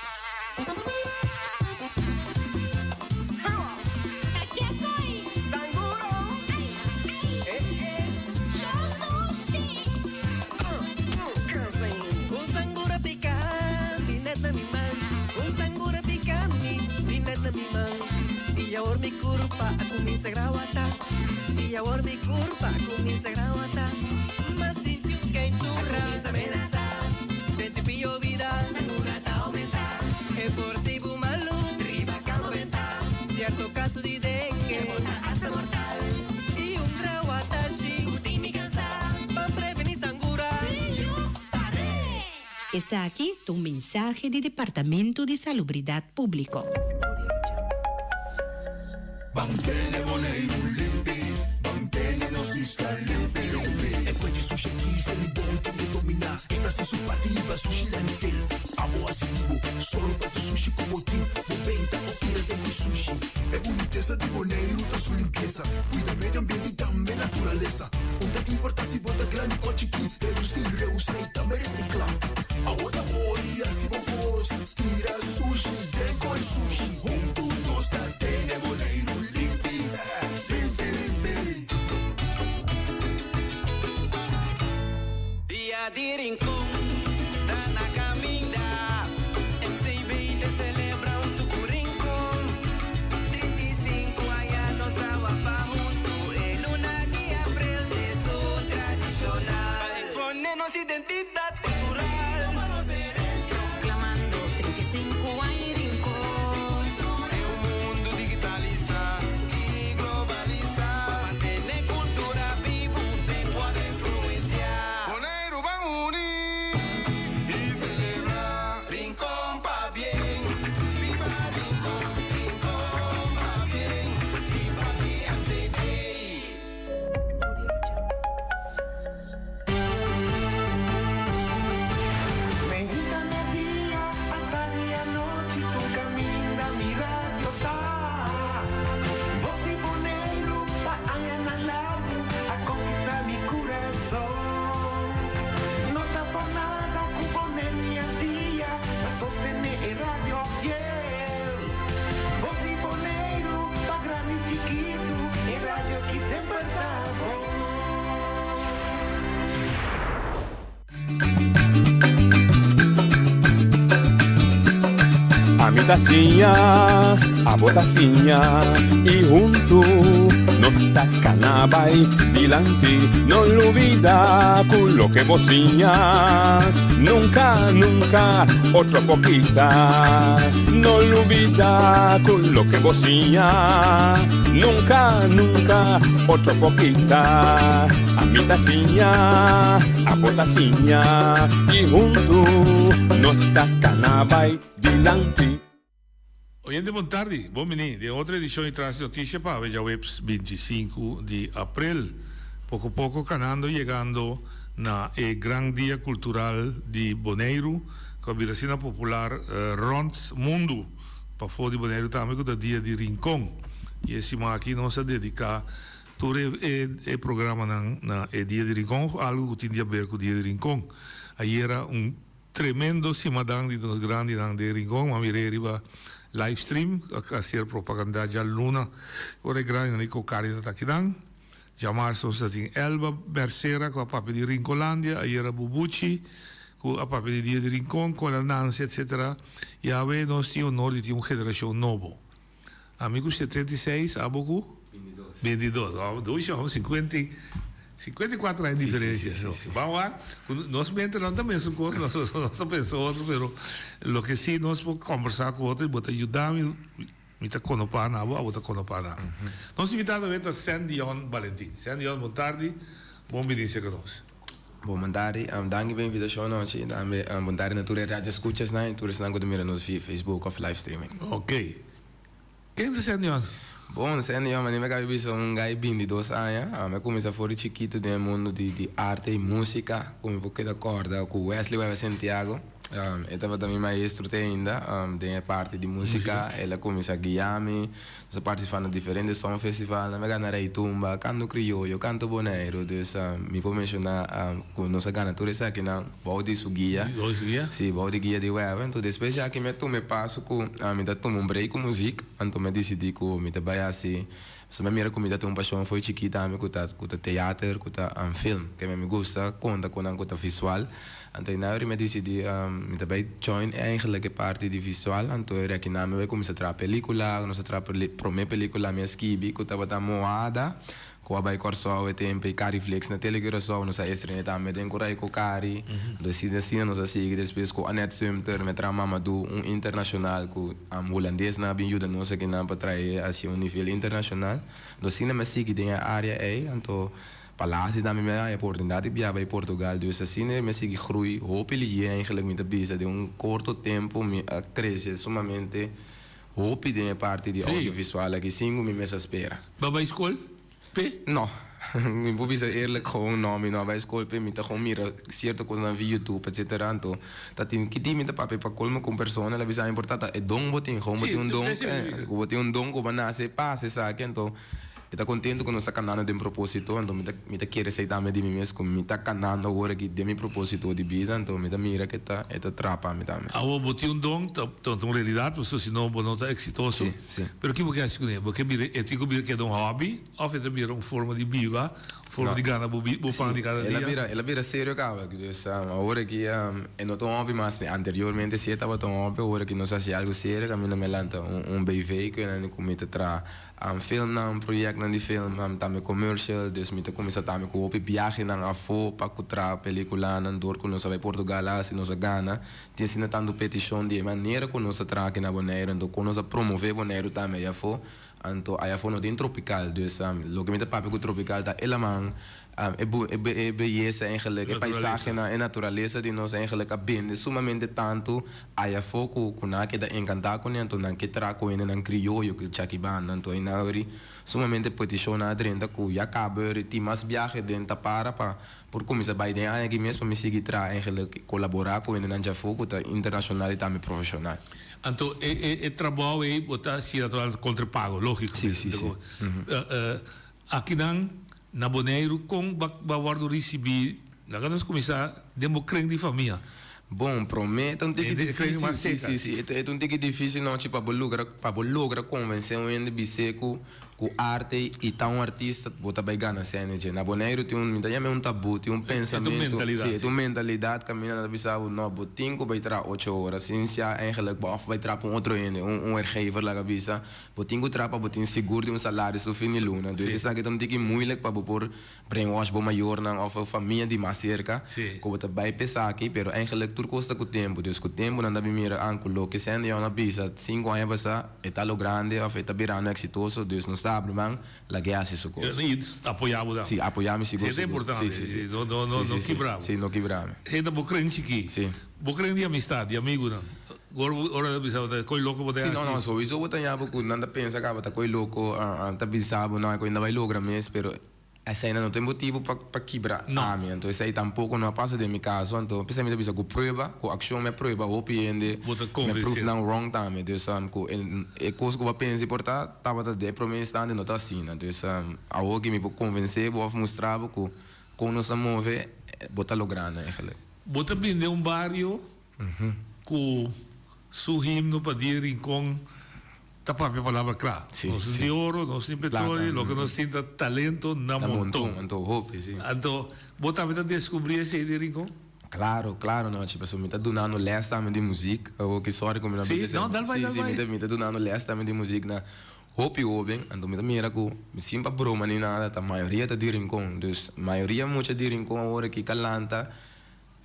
Esaki ta un mensahe di Departamento di Salubridad Publico. Ban tene Boneiru limpi, ban tene nos isla limpi limpi. Dia di Rincon ta na caminda, MCB ta celebra hunto cu Rincon. 35 aña nos a wapa hunto, e luna di april t'esun tradicional. Pa expone nos identidad cultural. Proclamando 35 aña Rincon. Den un mundo digitalisa y globalisa. Pa mantene cultura bibo den cual influencia. Boneiru ban uni y celebra. Rincon pabien, biba Rincon, Rincon pabien, biba MCB. Mainta, merdia, atardi, anochi, tur kaminda mi radio ta. Bos di Boneiru, pa añanan largu, a konkistá mi kurason. No ta pa nada ku Boneiru i Antia, ta sostené e radio fiel. Bos di Boneiru, pa grandi i chikitu, e radio ku semper ta bon. Ami ta siña, abo ta siña y hunto nos ta cana bay dilanti. No lubida cu loke bo siña nunca, nunca otro por kita. No lubida cu loke bo siña nunca, nunca otro por kita. Ami ta siña, abo ta siña y hunto nos ta cana bay dilanti. Oyente bon tardi, bon bini den otro edicion di Tras di Noticia pa awe djaweps 25 di april. Poco poco canando yegando na e gran dia cultural di Boneiru cu a bira asina popular rond mundu, pafo di Boneiru tambe cu ta dia di Rincon. Y e siman aki nos a dedica Tur e programanan na e Dia di Rincon of algo cu tin di haber cu Dia di Rincon. Ayera un tremendo simadan di nos grandinan den Rincon, m'a mir'é riba live stream, a ser propagandá djaluna ora e grandinan di Cocari ta takinan. Djamarsa nos ta tin Elba Mercera cu a papia di Rincolandia, ayera Bubuchi cu a papia di Dia di Rincon, Cola Nancy etc. Y awe nos tin honor di tin un generacion nobo. Ami ku 76, abo ku? 22. 22. Abo dos shon, 50 i, 54 aña diferencia. Sí, sí, sí, sí. Ban wak, ku nos mente no ta mesun kos, nos, nos ta pensa otro, pero loke sí nos por kombersá ku otro i bo ta yuda mi, mi ta konopá na abo, abo ta konopá na mi. Nos invitado awe ta Sandion Balentin. Sandion, bon tardi, bon bini serka nos. Bon tardi, danki pa e invitashon anochi. Tambe bon tardi na tur e radio escuchasnan i tur esnan ku ta mira nos via Facebook òf live streaming. Ok. Ken ta Sandion? Bon, Sandion, manera mi a kaba di bisa un gai 22 aña. Mi a kuminsá for di chikitu den e mundu di arte i músika. Ku mi por keda kòrda ku Wesley Weber Santiago. E tabata mi maestro te ainda den e parti di músika. El a kuminsá guia mi. Nos a partisipá na diferente songfestivalnan. Mi a gana Rei Tumba, Kanto Krioyo, Kanto Boneiru. Dus mi por menshoná ku nos a gana tur esakinan bou di su guia. Bou di su guia? Sí, bou di guia di Weber. Anto despues ya ki mi a tuma e paso ku mi ta tuma un break ku muzik, anto mi a disidí ku mi ta bai hasi Pasobra mi a mira ku mi ta tin un pashon for chikí tambe ku ta ku ta teater, ku ta film. Ke mi gusta konta ku nan ku ta visual. Anto einan mi a disidí mi ta bai join eigenlijk e parti di visual. Anto e rekinan mi bai kuminsá traha pelikula. Nos a traha promé pelikula mi a skibi ku tabata Moada. Ku a bai Kòrsou e tempu ei Cariflix na Tele Curaçao. Nos a estrené tambe den Kurai ku Cari. Anto asina asina nos a sigui despues ku Annette Sumter mi a traha Mamadou un internashonal ku Hulandesnan a bin yuda nos akinan pa trae hacia un nivel internashonal. Anto asina mi a sigui den e área ei. Anto Palacio tambe mi a haña oportunidat di biaha bai Portugal. Dus asina mi a sigui groei hopi lihé eigenlijk mi ta bisa den un korto tempu mi a krese sumamente hopi den e parti di audiovisual aki sin ku mi mes a spera. Bo a bai skol? p'e? No. Mi por bisa eerlijk gewoon no, mi no a bai skol p'e. Mi ta gewoon mira sierto kosnan via YouTube etcetera. Anto ta tin kiti mi ta papia pa colmo ku un persona el a bisa mi por tata e don bo tin, gewoon bo tin un don, ku bo tin un don ku bo a nase pasa esaki. Anto e ta contento ku nos ta kanando den proposito. Anto mi ta mi ta kere esei tambe di mi mes ku mi ta kanando awor aki den mi proposito di bida. Anto mi ta mira ku e ta e ta traha pa mi tambe. Awor bo tin un don ta ta un realidad pasobra si no bo no ta exitoso. Si, si. Pero ki bo ke hasi kuné? Bo ke bira e tin ku bira keda un hobby? Of e ta bira un forma di biba, un forma di gana bo bo pan di kada El a dia? bira, el a bira serio caba. Dus awor aki e no ta un hobby mas. Anteriormente si e tabata un hobby, awor aki nos haci algo serio caminda mi a lanta un un BV cu nan cu mi ta traha filmnan, proyectnan di film, tambe commercial. Dus mi ta cuminsa tambe cu hopi biahenan afo pa cu traha peliculanan door cu nos a bay Portugal haci, nos a gana. Tin asina tanto peticion di e manera cu nos a traha aki na Bonaire, anto con nos a promove Bonaire tambe allá afo. Anto aya afó no tin tropical, dus loke mi ta papia ku tropical ta e laman, e bu e beyesa eigenlijk, e paisahenan, e naturalesa di nos eigenlijk a bende sumamente tantu aya afó ku ku nan a keda enkantá kuné, anto nan ke traha ku hendenan krioyo ku chakibanda, anto einan awor sumamente petishonnan a drenta ku ya kaba awor tin mas biahe den ta para pa por kuminsá bai den aña aki mes pa mi sigui traha eigenlijk kolaborá ku hendenan djafó ku ta internashonal i tambe profeshonal. Anto e e e trabou ei bo ta hasi natural kontra pago, lógiko. Sí, sí, sí. Akinan na Boneiru kon ba ba wòrdu risibí? Laga nos kuminsá den bo kren di famia. Bon, promé ta un tiki difísil, sí, sí, sí, e ta un tiki difísil nochi pa bo logra pa bo logra konvensé un hende bis'é ku Ku arte i ta un artista bo ta bai gana sèn dje. Na Boneiru tin un, mi ta yam'é un tabú, tin un pensamentu, si, e ta un mentalidat kaminda nan ta bisa bo, no, bo tin ku bai traha ocho ora, sin sia eigenlijk bo òf bai traha pa un otro hende, un un werkgever laga bisa, bo tin ku traha pa bo tin sigur di un salaris tur fin di luna. Dus esaki ta un tiki moeilijk pa bo por brainwash bo mayornan òf bo famia di mas serka ku bo ta bai pa esaki, pero eigenlijk tur kos ta ku tempu. Dus ku tempu nan ta bin mira, ah, ku loke Sandy Young a bisa sinku aña pasá, E ta lo grande of e ta birando exitoso, dus no sa abri man, lag'é haci su cos. I apoyá bo tambe. Si, apoyá mi sigur, Si, ta sigur. importante. Si, si, si. No, no, no, Si, no si, si. kibra bo. Si, no kibra mi. Esei ta bo kren chikí. Si. Bo kren di amistad, di amigunan. Ora bo, ora ta bisa bo ta ko'i loko bo ta Si, no, haci. no, sowiso bo ta ña bo cu nan ta pensa caba ta ko'i loko, ta bisa bo, no, e ko'i no ta bai logra mes, pero. Eseinan no tin motibu pa pa kibra ami, anto esei tampoko no a pasa den mi kaso, anto p'esei mi ta bisa ku prueba, ku akshon mi a prueba hopi hende, Bo ta mi a konvensé. pruf nan wrong tambe, dus ku e e kos ku bo a pensa i por ta tabata den e prome instante no ta asina, dus awor ki mi por konvensé bo òf mustra bo ku kon nos ta move bo ta logrando eigenlijk. Bo ta bini den un bario ku su himno pa di Rincon. Ta papia palabra kla. Nos no tin oro, nos no tin petrolio, loke nos tin ta talento na monton. Anto hopi, si. Anto, bo tambe ta descubri esei di Rincon? Claro, claro nochi, pasobra mi ta dunando les tambe di muziek. Oke, sorry ku mi no a bisa esei. Si, no, dal bai, dal bai. Si, si, mi ta dunando les tambe di muziek na hopi hoben. Anto mi ta mira ku, sin pa broma ni nada, ta mayoria ta di Rincon. Dus, mayoria mucha di Rincon awor aki kalanta.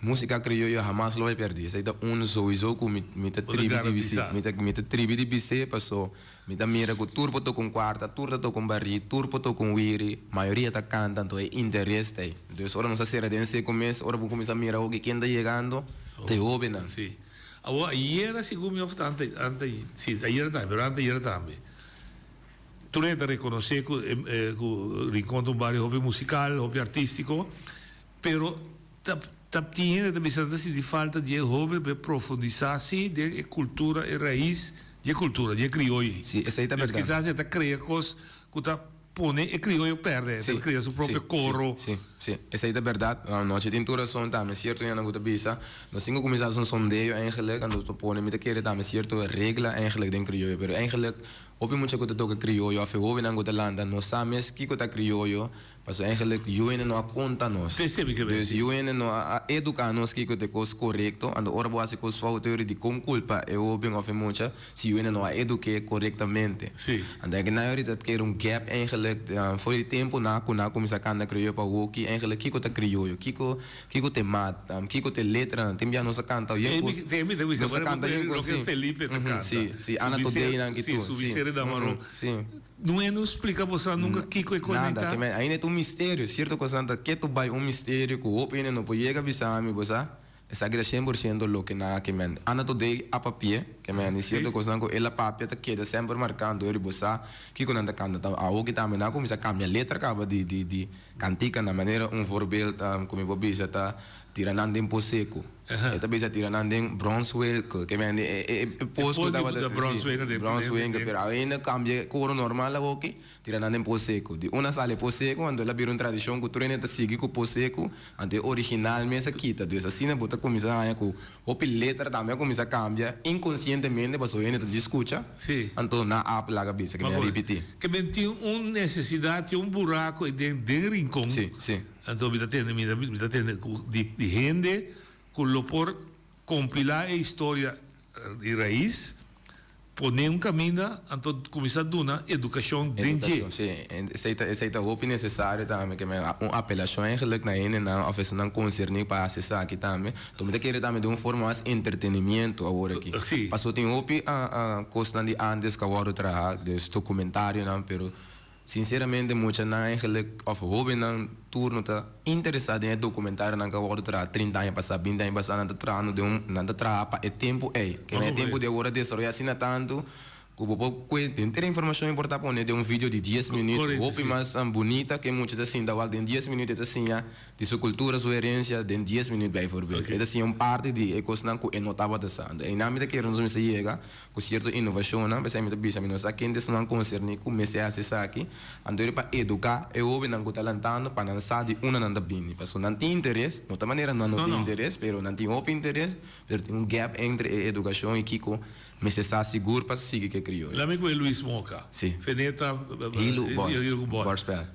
Músika krioyo hamas lo bai pèrdí. Esei ta un souiso ku mi mi ta Bo ta tribi di bis'é. garantisa. Mi ta mi ta tribi di bis'é paso mi ta mira ku tur por toka un kuarta, tur ta toka un barí, tur por toka un wiri, mayoria ta kanta, anto e interes ta ei. Dus ora nos a sera den seku mes, ora bo kuminsá mira hopi ken ta yegando, ta e hóbennan. Sí. Awor ayera segun mi òf ta ante ante sí ayera tambe pero ante ayera tambe tur hende ta rekonosé ku ku Rincon ta un bario hopi musikal, hopi artístiko. Pero ta ta tin hende ta bisa nan ta sinti falta di e hoben pa e profundisá si den e kultura, e rais di e kultura, di e krioyo. Sí, esei ta Dus bèrdat. kisas e ta krea kos ku ta pone e krioyo pèrdè, e ta Sí, krea su sí, propio sí, koro. sí, sí. Esei ta bèrdat. Nochi tin tur rason tambe. Sierto hende ku ta bisa, nos tin ku kuminsá hasi un sondeo eigenlik, anto ta pone, mi ta kere tambe sierto regla eigenlik den krioyo. Pero eigenlik hopi mucha ku ta toka krioyo òf e hobennan ku ta lanta no sa mes kiko ta krioyo. Pasobra eigenlijk yu hende no a konta nos. Dus yu hende no a eduká nos kiko ta e kos korekto. Anto ora bo hasi kos fout ori dikon kulpa e hoben òf e mucha si yu hende no a eduk'é korektamente. Anto aki nan ori ta kere un gap eigenlijk for di tempu na ku nan a kuminsá kanta krioyo pa woki eigenlijk kiko ta krioyo, kiko kiko ta e mat, kiko ta e letranan. Tin bia nos a kanta yen kos, nos a kanta yen kos si. Si, Ana Todeinan ki tur. Si. No e no splica boso nunca kico e conecta? Nada, ke ainda ta un misterio, cierto cosnan ta ketu bay un misterio cu hopi hende no por yega bisa mi, bo sa? Esaki ta 100% loke nan a ke men. Anda today a papia, ke men di sierto kosnan ku el a papia ta keda semper marká anto riba bo sa kiko nan ta kanta. Ta awoki tambe nan a kuminsá kambia letra kaba di di di kantika na manera un voorbeeld ku mi por bisa ta tira nan den pos seku. E ta bisa tira nan den bronswinkel, ke men di e e e pos ku tabata si bronswinkel pero awe kambia koro normal awoki. Tira nan den pos seku. Di una sali e pos seku, anto el a bira un tradishon ku tur hende ta sigui ku pos seku, anto e original mes a kita. Dus asina bo ta kuminsá haña ku hopi letra tambe a kuminsá kambia inkonsientemente pasobra hende ta djis skucha, anto nan a laga bisa ke mi a ripití. Ke men tin un nesesidat, tin un buraku ei den den Rincon. Sí, sí. Anto mi ta tende, mi ta mi ta tende ku di di hende ku lo por kompilá e historia di rais. Pone un caminda, anto cuminsa duna educacion den dje. Educacion, si. Esey ta, esey ta hopi necesario tambe, ke men un apelacion eigenlijk na hendenan of esunnan concerni pa haci esaki tambe. Anto mi ta kere tambe den un forma mas entretenimiento awor aki. Si. Paso tin hopi cosnan di antes cu a wordo traha, dus documentarionan, pero Sinceramente muchanan eigenlijk of hobennan tur no ta interesa den e documentarionan cu a wordo traha 30 aña pasa, 20 aña pasa, nan ta trahando den un, nan ta traha pa e tempo ey. Ke na e tempo di awor a desaroya asina tanto cu bo por cue henter e informacion e por ta pone den un video di dies minuut, hopi mas bunita cu e mucha ta sinta wak den dies minuut e ta siña di su cultura, su herencia den dies minuut bijvoorbeeld. E ta siña un parti di e cosnan cu e no tabata sa. Anto eynan mi ta kere nos mester yega Ku sierto inovashonnan, p'esei mi ta bisa mi no sa ken esnan konserní ku mester hasi esaki, anto eri pa eduká e hóbennan ku ta lantando pa nan sa di unda nan ta bini. Pasobra nan tin interes, no ta manera nan no tin interes, pero nan tin hopi interes, pero tin un gap entre e edukashon i kiko mester sa sigur pa sigui ku e krioyo. Lami ku e Luis Moca. Si. Feneta. Hilu bòl. Hilu ku bòl. Bòrspèl.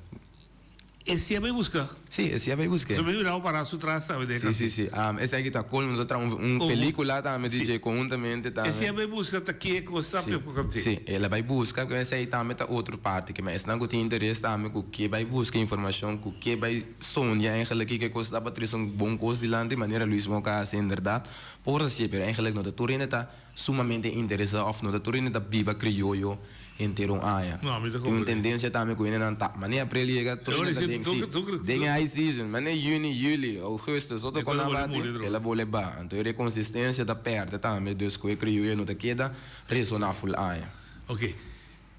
E si a bay busca. Si, e si a bay busca. So mi miraba para su tras tambe den Si, si, si. Esaki ta colmo, nos a traha un pelicula tambe di dje conhuntamente tambe. E si a bay busca ta ke cos ta Si, si, el a bay busca, cu esey tambe ta otro parti, ke esnan cu tin interes tambe cu ke bay busca informacion, cu ke bay sondia eigenlijk kiko e cos ta pa trece un bon cos dilanti, manera Luis Moca a haci inderdaad, por hacié, pero eigenlijk no ta tur hende ta. Sumamente interesa of no ta tur hende ta biba crioyo henter un aña. No, mi ta Tin un comprende. tendencia tambe cu hendenan ta mane april yega tur hende ta den si den e high season mane juni, juli, augustus otro E cosa con a bole bati muri droga. el a bole ba. Anto e consistencia ta perde tambe dus cu e crioyo no ta keda resona full aña. Ok.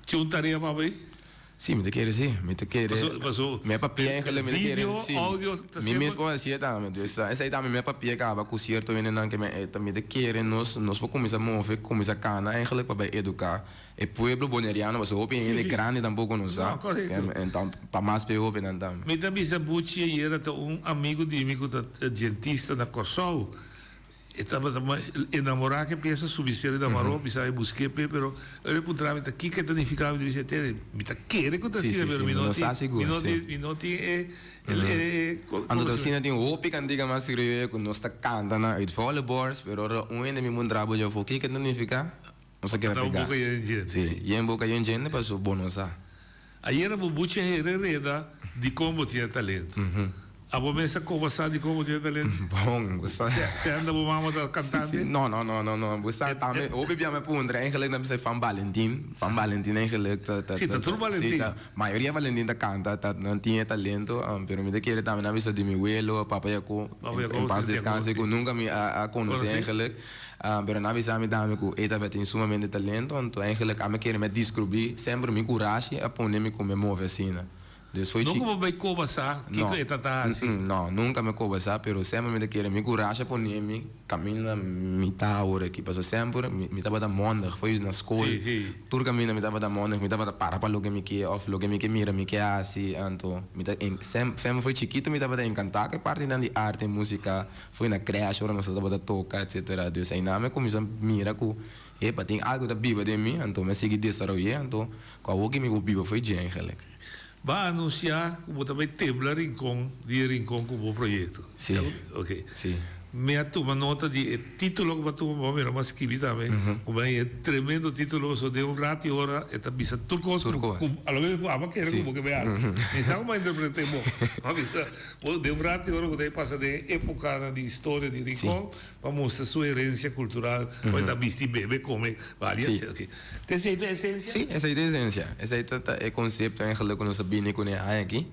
Tin un tarea pa bay? Si, mi ta kere si. Mi ta kere. Paso, paso. Mi a papia eigenlijk, mi ta kere. Video, Si. audio, ta Mi semper. mes por hacié tambe. Dus esei tambe mi a papia caba cu cierto hendenan ke mi a mi ta kere nos, nos por cuminsa move, cuminsa cana eigenlijk pa bay educa e pueblo boneriano pasobra hopi Si, hende si. grandi tampoco no sa. No, correcto. En pa mas pe hopinan tambe. Mi ta bisa Buchi ayera ta un amigo di mi cu ta dentista na Corsou. E tabata mas enamorá ke piensa subi seri na Maró, mi sa e busk'é p'e, pero ora e puntra mi ta kiko e ta nifiká, mi ta bisa tende, mi ta kere ku ta asina, pero mi no tin, mi no tin, mi no tin e, e, Anto ta asina tin hopi kantika mas krioyo ku nos ta kanta na uit volle borst, pero ora un hende mi puntra bo dje afó kiko e ta nifiká, nos ta keda pegá. Si, yen boka yen djente paso bo no sa. Ayera bo buchi a hera e reda dikon bo tin e talento. Abo mes a koba sa dikon bo tin e talento? Bon, bo sa. Se anda bo mama ta kantante? Si, si. No, no, no, no, no. Bo sa tambe, hopi bia mi puntra, eigenlijk nan bisa van Valentin. Van Valentin eigenlijk ta, ta, Si, ta tur Valentin. Si, ta, mayoria Valentin ta kanta, ta, nan tin e talento, pero mi ta kere tambe nan bisa di mi welo, papa Jaco, en pas descanse, ku nunka mi a, a konosé eigenlijk. Pero nan a bisa mi tambe ku e tabatin sumamente talento, anto eigenlijk ami kere mi a deskrubí semper mi kurashi a pone mi ku mi a move asina. Dus foi No chi. ku bo bai koba sa kiko e ta ta hasi? No, nunka mi a koba sa, pero semper mi ta kere mi kurashi a pone mi kaminda mi ta awor aki. Pasobra semper mi mi tabata mondig, foi na skol, Sí, sí. tur kaminda mi tabata mondig, mi tabata para pa loke mi ke òf loke mi ke mira mi ke hasi, anto mi ta semper foi chikitu mi tabata enkantá ku e partinan di arte, músika. Foi na crèche ora nos tabata toca etcetera. Dus einan mi a cuminsa mira cu epa tin algo ta biba den mi, anto mi a sigui desaroy'é, anto cu awor ki mi por biba foi dje eigenlijk. Ba anuncia cu bo ta bay tembla Rincon di e Rincon cu bo proyecto. Si. Ok. Si. Mi a tuma nota di e titulo cu bo a tuma, bo a mira bo a skibi tambe, cu bo a haña e tremendo titulo, pasobra den un rato y ora e ta bisa tur cos Tur cos. cu a lo mehor cu abo a kere Si. cu bo ke bay haci. Mi sa cu bo a interprete bo. Bo a bisa. Bo den un ratu ora bo ta pasa den e epocanan di historia di Rincon pa mustra su herencia cultural, ora ta bisti, bebe, come, balia, Sí. etc. Ta esey ta esencia? Sí, esey ta esencia. Esey ta ta e concepto eigenlijk cu nos a bini cune aña aki.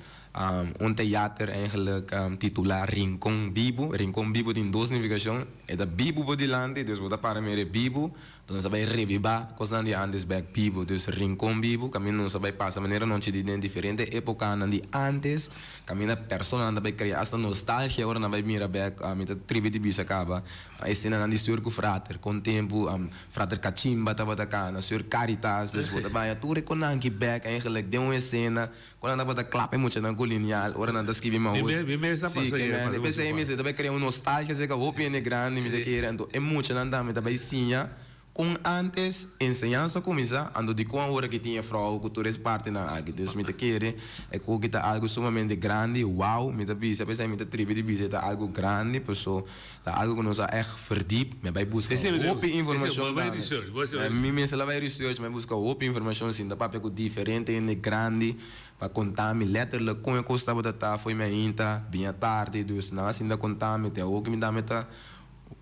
Un teater eigenlijk titulá Rincon Bibu. Rincon Bibu tin dos nifikashon, e ta bibu bo dilanti, dus bo ta para mira e bibu, dus nos a bai rebibá kosnan di ántes bèk bibu. Dus Rincon Bibu, kaminda nos a bai pasa manera nochi di den diferente épokanan di ántes, kaminda personanan ta bai krea asta nostalgia ora nan bai mira bèk. Mi ta tribi di bisa kaba esenanan di Seur ku Frater, kon tempu Frater Kachimba tabata kana, Seur Caritas, dus bo ta baña tur e konanki bèk eigenlijk den un esena. Ora nan tabata klap e muchanan ku linial, ora nan ta skibi maus. Mi mes a Sí, pasa ke e, men, pasa p'esei muchu mi ta bai krea un nostalgia serka hopi hende grandi, mi ta kere. Anto e muchanan tambe ta bai siña kon antes enseñansa kuminsá, anto dikon awor aki tin e frou ku tur es partinan aki. Dus mi ta kere e koki ta algu sumamente grandi, wow, mi ta bisa, p'esei mi ta tribi di bisa e ta algu grandi, paso ta algu ku nos a ègt verdiep. Mi a bai buska Esei mi ta hopi esei informashon bo bai tambe. research, bo hasi Mi mes a bai research, mi a buska hopi informashon, sinta papia ku diferente hende grandi pa konta mi letterlijk kon e kos tabata ta fo'i mi ainta bin atardi. Dus nan a sinta konta mi te awor ku mi tambe ta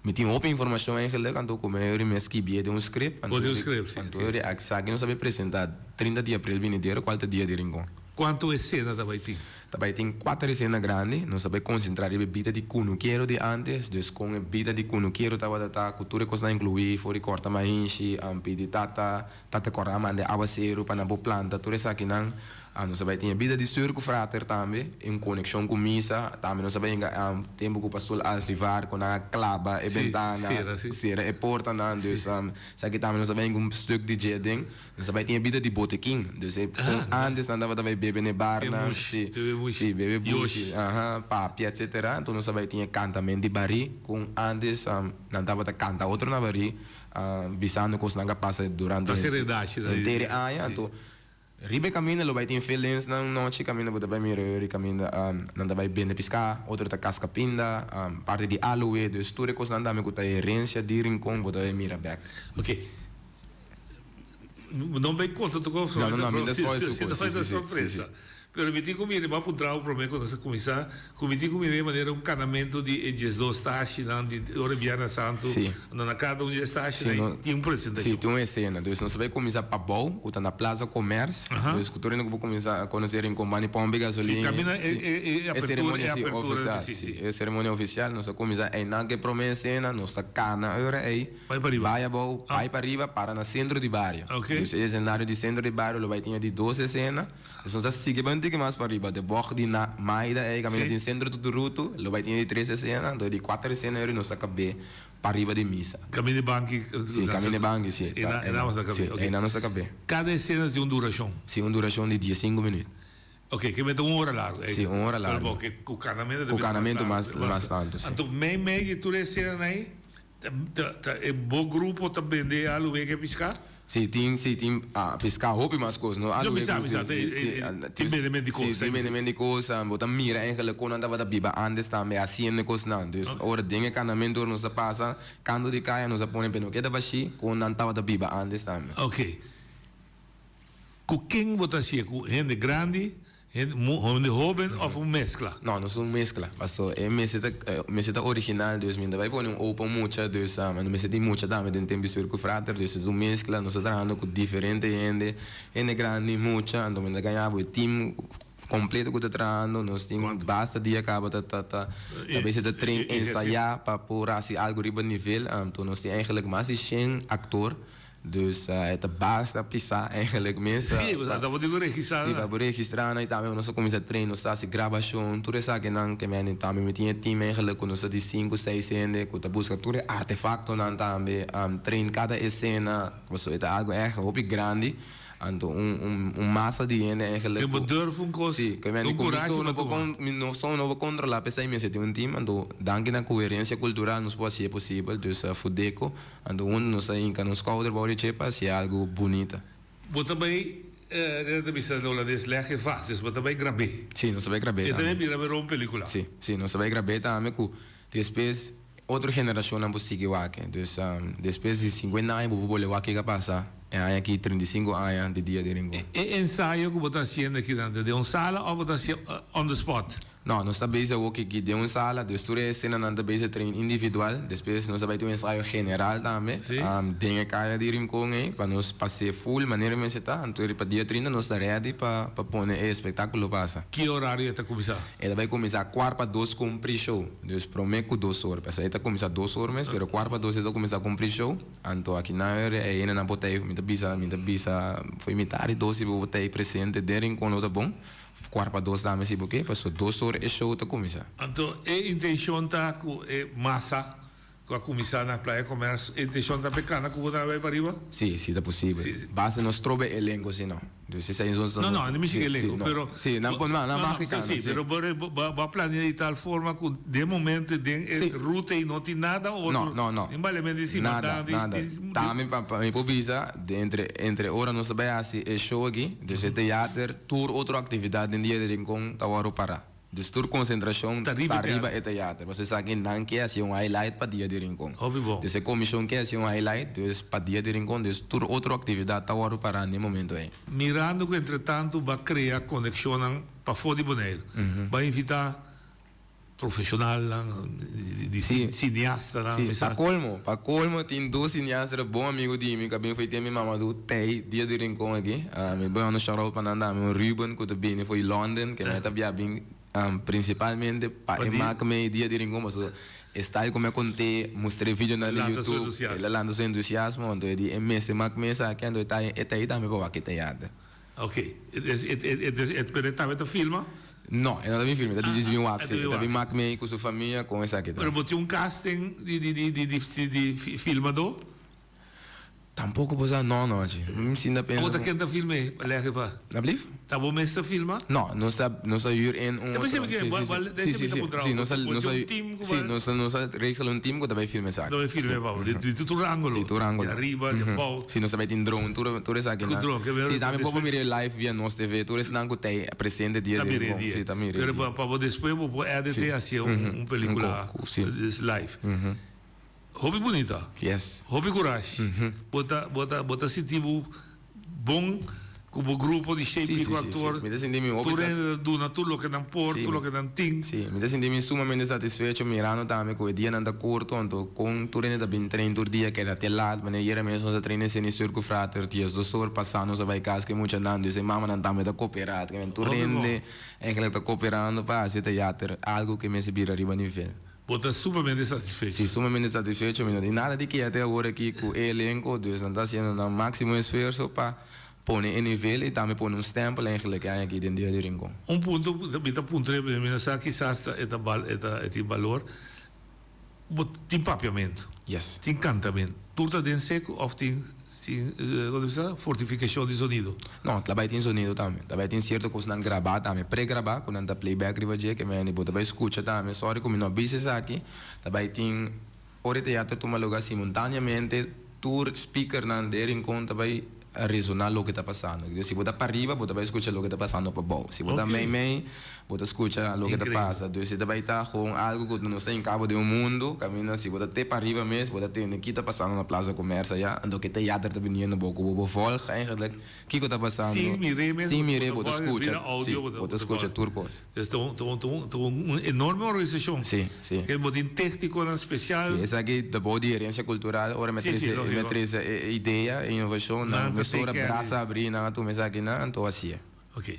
mi tin hopi informashon eigenlijk, anto ku mi a yori mi a skibié den un script, Bo anto den un yori script, si, anto si. yori esaki nos a bai presenta 30 di april binidero kual ta dia di Rincon. Kuantu esena ta bai tin? Ta bai tin kuater esena grandi. Nos ta bai konsentrá riba e bida di kunukero di ántes. Dus kon e bida di kunukero tabata ta, ku tur e kosnan inkluí, for di kòrta mainshi, pidi tata, tata kòrda manda e awaseru pa nan por planta, tur esakinan. Nos ta bai tin e bida di sùr ku frater tambe, en konekshon ku misa. Tambe nos ta bai hinka tempu ku pastor Alcivar ku nan a klaba e bentana, sera e portanan. Dus esaki tambe nos ta bai hinka un stuk di dje aden. Nos ta bai tin e bida di botekin, dus e kon antes nan tabata bai bebe n'e barnan, si, si, bebe bushi, aha, papia, etcetera. Anto nos ta bai tin e kantament di barí, kon antes nan tabata kanta otro na barí, bisando kosnan ku a pasa durante henter e aña. Anto riba e kaminda lo bai tin felensnan nochi kaminda bo ta bai mira yori kaminda nan ta bai bende piská, otro ta kaska pinda, parti di aloe, dus tur e kosnan tambe ku ta herensia di Rincon bo ta bai mira bèk. No bay conta tu cos. No, no, no, mi no spoil su Si cos. no Si, ta si, si, sorpresa. si. Pero mi tin cu mira, mi a puntra bo prome cu nos a cuminsa, cu mi tin cu mira e manera un canamento di e diesdos stashinan di ora e Biernes Santo, Si. unda na cada un di e Si, stashinan no, tin un presentacion. Si, tin un escena. Dus nos ta bay cuminsa pabou, cu ta na Plaza Commerce. Aha. Dus cu tur hende cu por cuminsa conoce Rincon Bani Pompi Gasolin. Si, caminda e, Si. e, e E apertura, ceremonia, e si, apertura, oficial. si, Si, si. e ceremonia oficial. Nos ta cuminsa eynan cu e prome escena, nos ta cana ora ey. Bai pa riba. Bai abou, bai pa riba, para na sentro di bario. Ok. Dus e esenario di sentro di bario lo bai tin e di dos esena. Dus nos ta sigui bai un tiki mas pa riba. De bog di na Maida ei kaminda Si. tin sentro Tuturutu, lo bai tin e di tres esena. Anto e di kuater esena eri nos ta kab'é pa riba di misa. Kaminda di banki. Si, kaminda di banki, si. Einan, einan nos ta kab'é. Si, Ok. einan nos ta kab'é. Kada esena tin un durashon? Si, un durashon di diesinku minüt. Ok, ke meta un ora largu. Si, un ora largu. Pero bo, ke ku kanamentu Ku kanamentu mas, mas tantu, si. Anto mei mei di tur e esenanan ei, Ta ta e bo grupo ta bende e aluwe ke piská? Si tin si tin piská hopi mas kos no Yo aluwe mi sa ku mi sa si si tin bendement di kos si tin bendement di kos bo ta mira eigenlijk kon nan tabata biba antes tambe hasiendo e kosnan dus ora den e kanamentu ora nos ta pasa kantu di kaya nos a pone pe no keda bashí kon nan tabata biba antes tambe. Ok. Ku ken bo ta hasié? Ku hende grandi, hende hoben òf un meskla? No, nos un meskla. Paso e mester ta mester ta original, dus mi ta bai pone un opa mucha, dus no mester tin mucha tambe den tempu historia ku frater, dus es un meskla, nos ta trahando ku diferente hende, hende grandi, mucha, anto mi ta gaña bo e team kompleto ku ta trahando, nos tin basta dia kaba ta ta ta ta bese ta train, ensayá pa por hasi algu riba nivel, anto nos tin eigenlijk mas di shen aktor. Dus e ta basta pisá eigenlijk mes. Sí, bo ta bo tin ku registrá Sí, pa bo registrá nan i tambe nos a kuminsá train, nos ta hasi grabashon, tur esakinan ke men tambe mi tin e team eigenlijk ku nos ta di sinku, seis hende ku ta buska tur e artefaktonan tambe, train kada esena, pasobra e ta algu ègt hopi grandi. Anto un un un masa di hende eigenlijk Ke bo ku durf un kos, Sí, ke men un ku mi kurashi so bo no por tuma. kon mi no so no por kontrolá p'esei mester tin un team, anto danki na koherensia kultural nos por hasi e posibel, dus Fudeko. Anto huntu nos a hinka nos skouder bou di dje pa hasi algu bunita. Bo ta bai, nan ta bisa na holandes, leg je vast, dus bo ta bai grab'é. Sí, nos ta bai grab'é E ta tambe. bai bira mero un pelikula. Sí, sí, nos ta bai grab'é tambe ku despues otro generashonnan por sigui wak. Dus despues di sinkuenta aña bo por bole wak kiko a pasa e aña aki, 35 aña di Dia di Rincon. E ensayo ku bo ta hasiendo akinan ta den un sala òf bo ta hasié on the spot? No, nos ta bezig awor aki den un sala, dus tur e escenanan ta bezig train individual. Despues nos ta bay tin un ensayo general tambe den e caya di Rincon ey pa nos pas'e full manera mester ta. Anto riba dia 30 nos ta ready pa pa pone e espectaculo pasa. Ki horario e ta cuminsa? E ta bay cuminsa cuart pa dos cu un pre-show, dus prome cu dos or. Pasobra e ta cuminsa dos or mes, pero cuart pa dos e ta cuminsa cu un pre-show. Anto aki nan e hendenan por ta ey, mi ta bisa, mi ta bisa fo'i mitar di dos si bo por ta ey presente den Rincon lo ta bon. Kwart pa dos dame si bo ke, paso dos or e show ta kuminsá. Anto e intenshon ta ku e masa ku a kuminsá na Playa Commerce, e intenshon ta pa e kana ku bo ta bai pariba? Si, si ta posibel. Basta nos trobe elenko si no. Dus esei nos. No, no, no mi sigui elenko, pero. Si, nan por, nan mag e kana, si. Si, pero bo a planea di tal forma ku den momento den e ruta ei no tin nada otro. No, no, no. Ni balemen di sima, nada, nada. Tambe pa mi por bisa, entre entre ora nos ta bai hasi e show aki, dus e teater, Tur otro actividad den dia di Rincon ta wòrdu pará. Dus tur concentracion ta riba e teater. Pasobra esaki nan ke haci un highlight pa dia di Rincon. Dus e comision ke haci un highlight dus pa dia di Rincon. Dus tur otro actividad ta wòrdu pará n'e momento ei. Mirando cu entretanto bo a crea conexionnan pafó di Boneiru, bo a invita Profesionalnan, di cineastanan. Sí, pa colmo, pa colmo tin dos cineasta bon amigo di mi cu a bin fo'i mi mama du tey dia di Rincon aki. Mi bai un shout out pa nan dami un Ruben cu ta bini fo'i London, cu mi ta bia bin principalmente pa e mak mey dia di Rincon pasobra e style cu mi a conte, mustra e videonan di YouTube, el a lanta su entusiasmo, anto e di e mester mak mey esaki, anto e ta e ta ayi tambe pa wak e teater. Ok, pero e tambe ta filma? No, e no ta bin filma, e ta djis bin wak si. E ta bin mak mei ku su famia kon esaki ta. Pero bo tin un casting di filmadó? Tampoco bo sa, no no chi. Mi sinta pensa. Abo ta ken ta filma e lege pa? Ablief? Ta bo mes ta filma? No, nos ta nos ta huur in un otro. Si, si, si. Si, si, si. Si, nos ta nos ta si, nos ta nos ta regel un team ku ta bai filma esaki. Ta bai filma e pa bo, di tur angulo. Si, tur angulo. Di ariba, di abou. Si, nos ta bai tin drone, tur tur esaki nan. Ku drone, ke Si, tambe por por mira e live via nos TV, tur esnan ku ta presente dia Ta di mira e dia. Si, ta mira e Pero dia. pa pa bo despues bo por edit e hasi un pelicula live. Hopi bunita. Yes. Hopi kurashi. Bo ta bo ta bo ta sinti bo bon ku bo grupo di shape Sí, i ku sí, sí, aktor. sí. Mi ta sinti mi hopi Tur sat. hende ta duna tur loke nan por, Sí. tur loke nan tin. Sí, mi ta sinti mi sumamente satisfecho mirando tambe ku e dianan ta korto, anto kon tur hende ta bin train tur dia keda te lat. Manera yera mes nos a train den Seni Sur ku frater 12 or pasá nos a bai kas ku e muchanan, dus e mamanan tambe ta koperá. Tur Hopi bon. hende eigenlijk ta koperando pa hasi e teater algu ku mester bira riba nivel. Bo ta sumamente satisfecho? Si, sumamente satisfecho. Mi no tin nada di keha te awor aki ku e elenko, dus nan ta hasiendo nan máksimo esfuerso pa pone e nivel i tambe pone un stèmpel eigenlijk e aña aki den Dia di Rincon. Un punto ku mi ta puntra e, mi no sa kisas ta e ta bal e ta e tin balor, bo tin papiamentu, Yes. tin kantamentu, tur ta den seku òf tin Sin, kon ta bisa, fortifikashon di zonido. No, ta bai tin zonido tambe. Ta bai tin sierto kosnan grabá tambe, pregrabá, ku nan ta playback riba dje, ke mende bo ta bai skucha tambe. Sorry ku mi no a bisa esaki. Ta bai tin ora e teatro tuma lugá simultaneamente tur speakernan den Rincon ta bai resoná loke ta pasando. Si bo ta pariba bo ta bai skucha loke ta pasando pabou. Si bo ta meimei Bo ta skucha loke ta pasa. Dus e ta bai ta gewoon algu ku nos ta hinkabo den un mundu kaminda si bo ta te pariba mes bo ta tende ki ta pasando na Plaza Commerce aya, anto ke teater ta biniendo bo ku bo bo volg eigenlijk kiko ta pasando. Sin mir'é mes Sin mir'é bo bo ta ta volg skucha, via si, audio bo ta bo ta skucha tur kos. Dus ta un ta un ta un ta un enorme organisashon. Si, si. Ke bo tin teknikonan spesial. Si, esaki ta bou di herensia kultural ora mi a Si, si, trese mi a lógiko. trese e idea, e inovashon, Nan nan ta mesora take care di. brasa abrí nan a tuma esakinan anto hasié. Oké.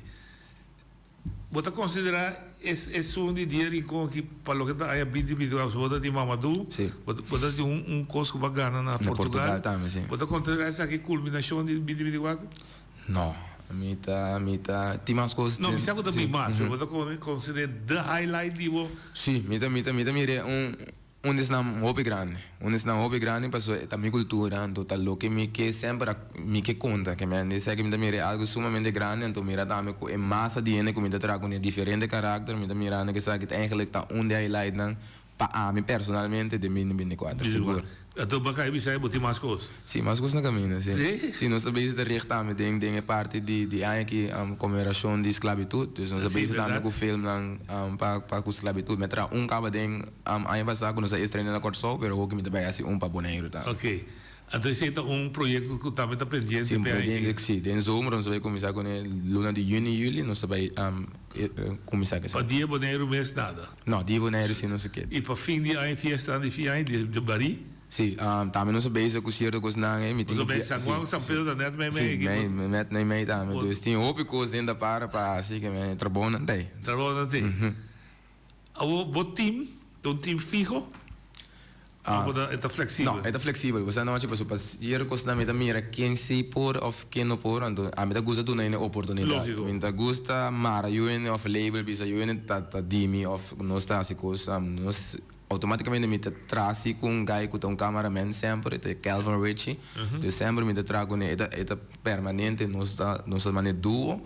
Bo ta konsiderá es esun di dia Rincon aki pa loke ta aña binti binti kuater? Bo ta tin Mamadou, Sí. bo ta bo ta tin un un kos ku bo a gana na Na Portugal. Portugal tambe, sí. Bo ta konsiderá esaki kulminashon di binti 24? No, mi ta mi ta tin mas kos No, mi sa ku ta sí. bin mas, pero bo ta konsider'é the highlight di bo? Sí, mi ta mi ta mi ta mir'é un Un di esnan hopi grandi. Un di esnan hopi grandi pasobra e ta mi kultura, anto ta loke mi ke semper a mi ke konta. Ke men di esaki mi ta mira e algu sumamente grandi, anto mira tambe ku e masa di hende ku mi ta traha kuné diferente karakter, mi ta mirando ku esaki ta eigenlijk ta un di e highlightnan pa ami personalmente den binti 24, sigur. Anto bo a kai bisa bo tin mas kos? Si, mas kos na kaminda, si. Si? Si, nos ta bezig ta richt tambe den den e parti di di aña aki konmemorashon di sklabitut. Dus nos ta Si, bezig tambe bèrdat. ku filmnan pa pa ku sklabitut. Mi a traha un kaba den aña pasá ku nos a estrena na Kòrsou, pero hopi mi ta bai hasi un pa Boneiru tambe. Ok. Anto esei ta un proyecto cu tambe ta pendiente Sí, un p'e proyecto, aña. sí. Den zomer nos ta bay cuminsa cu ne luna di juni, juli nos ta bay cuminsa cu Pa esaki. Dia Boneiru mes nada? No, Dia Boneiru sí nos a keda. Y pa fin di aña fiestanan di fin aña di Barí? Sí, tambe nos a bezig cu cierto cosnan ey. Mi tin Nos a cu bezig, San Juan, San Pedro ta net mei mei Sí, aki. mei, net mei mei tambe. Dus tin hopi cos den ta para pa haci ke men trabounan ta ey. Trabounan ta ey. Awor bo team ta un team fiho of bo ta e ta flexibel? No, e ta flexibel. Bo sa nochi pasobra pa cierto cosnan mi ta mira ken si por of ken no por, anto ami ta gusta duna hende oportunidad. Logico. Mi no ta gusta mara yu hende of label bisa yu hende ta ta di mi of nos ta haci cos. Nos automaticamente mi ta traha si cu un guy cu ta un cameraman semper, e ta Calvin Ritchie. Dus semper mi ta traha cune, e ta e ta permanente, nos ta nos ta mane duo.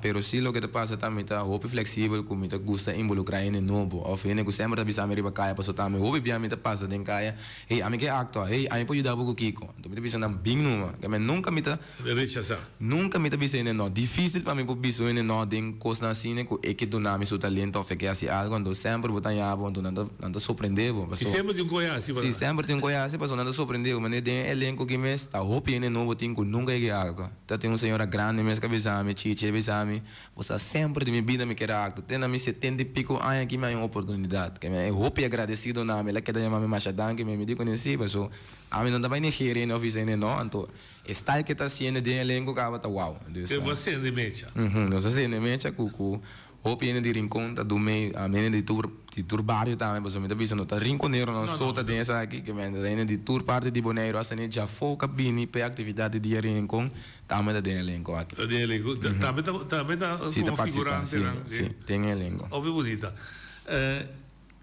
Pero si loke ta pasa ta mi ta hopi flexibel cu mi ta gusta involucra hende nobo of hende cu semper ta bisa mi riba caya pasobra ta mi hopi bia mi ta pasa den caya, hey ami ke actua, hey ami por yuda bo cu kico? Anto mi ta bisa nan bin numa, ke mi nunca mi ta Rechasa. Nunca mi ta bisa hende no. Dificil pa mi por bisa un hende no den cosnan asina cu e ke duna mi su talento of e ke haci algo, anto semper bo ta haña bo, anto nan ta nan ta sorprende bo Y pasobra semper tin un coy haci Si, semper tin un coy haci pasobra nan ta sorprende bo, manera den e elenco aki mes ta hopi hende nobo tin cu nunca e ke actua. Ta tin un señora grandi mes ka bisa mi, Chichi, e bisa mi, Bo sa semper di mi bida mi kere actua. Te na mi setenta i pico aña aki mi haña un oportunidad. Ke mi e hopi agradecido na mi. El a keda yama mi masha danki. Mi di cu si, paso ami no ta bay Nigeria ni of bisa hende no. Anto e style ke ta haciendo den elenco caba ta wow. Dus, Bo a sende mecha. Nos a sende mecha cu cu Hopi hende di Rincon ta dun mei, hende di tur di tur bario tambe, pasobra mi ta bisa no ta rinconeronan so ta den esaki, ke men ta hende di tur parti di Boneiru, hasta ne djafó ka bini p'e aktividat di Dia Rincon tambe ta den elenko aki. Ta den elenko. Tambe ta tambe ta Si, ta komo partisipa, si, figurantenan. si, den elenko. Hopi bunita.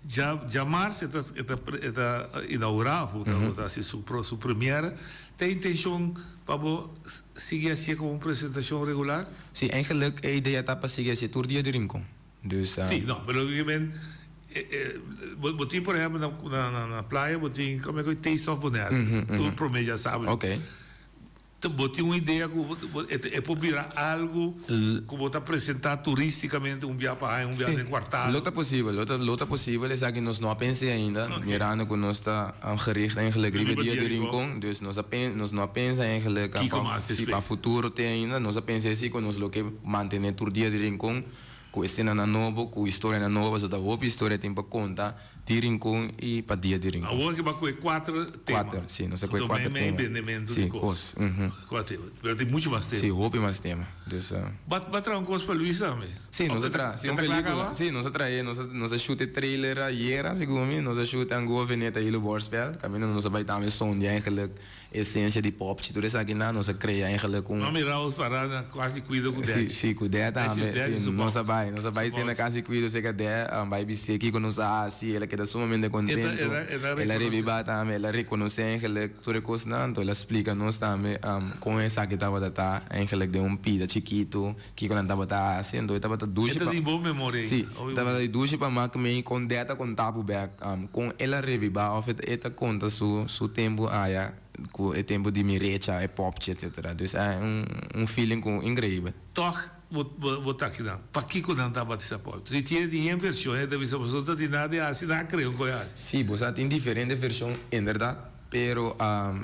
Dja djamars e ta e ta e ta inaugurá of bo ta hasi su su première. Ta e intencion pa bo sigui hasié como un presentacion regular? Sí, eigenlijk e idea ta pa sigui hasié tur dia di Rincon. Dus. Sí, no, pero loke men bo bo tin por ehempel na na na playa bo tin como e Taste of Bonaire tur prome djasabi. Oké. Bo tin un idea ku e por bira algu ku bo ta presentá turístikamente un bia pa aña, un bia den kuartal? Lo ta posibel, lo ta lo ta posibel. Esaki nos no a pens'é ainda, mirando ku nos ta gericht eigenlijk riba e dia di Rincon. Dus nos a pen nos no a pensa eigenlijk pa si pa futuro te ainda. Nos a pensa esei ku nos lo ke mantené tur dia di Rincon ku esenanan nobo, ku historianan nobo, pasobra ta hopi historia tin pa konta. Di Rincon y pa dia di Rincon. Awor ke ba ku e kuater tema. Kuater, si, nos a ku e kuater tema. Anto mei mei bendementu di kos. Si, kos, mhm. Kuater tema. Pero tin muchu mas tema. Si, hopi mas tema. Dus. Ba ba traha un kos pa Luis tambe? Si, nos a traha, si, un pelikula. Si, nos a traha, nos a nos a shoot e trailer ayera, segun mi. Nos a shoot Angoa Veneta Hilo Borspel. Kaminda nos a bai tambe sondia eigenlijk Esencia di popchi tur esakinan nos a crea eigenlijk un. No mira os para na cas di cuido cu Dèchi. Si, si, cu Dè tambe. Si, nos a bay, nos a bay na cas di cuido cerca Dè, bay bis'é kico nos a haci, el a keda sumamente contento. El a rebiba tambe, el a reconoce eigenlijk tur e cosnan, anto el a splica nos tambe con esaki tabata ta eigenlijk den un pida chikito, kico nan tabata haci, anto e tabata dushi pa. E ta tin bon memoria ainda. Si, tabata dushi pa mak mei con Dè ta conta bo bek. Kon el a revibá òf e ta konta su su tempu aya ku e tempu di Mirecha, e popchi etsetera. Dus a un un feeling ku inkreibel. Tòg bo bo ta akinan. Pakiko nan ta batisá popchi? Di tiene tin yen vershon, e ta bisa boso no ta tin nada di hasi, nan a krea un koe hasi. Sí, bo sa tin diferente vershon inderdat. Pero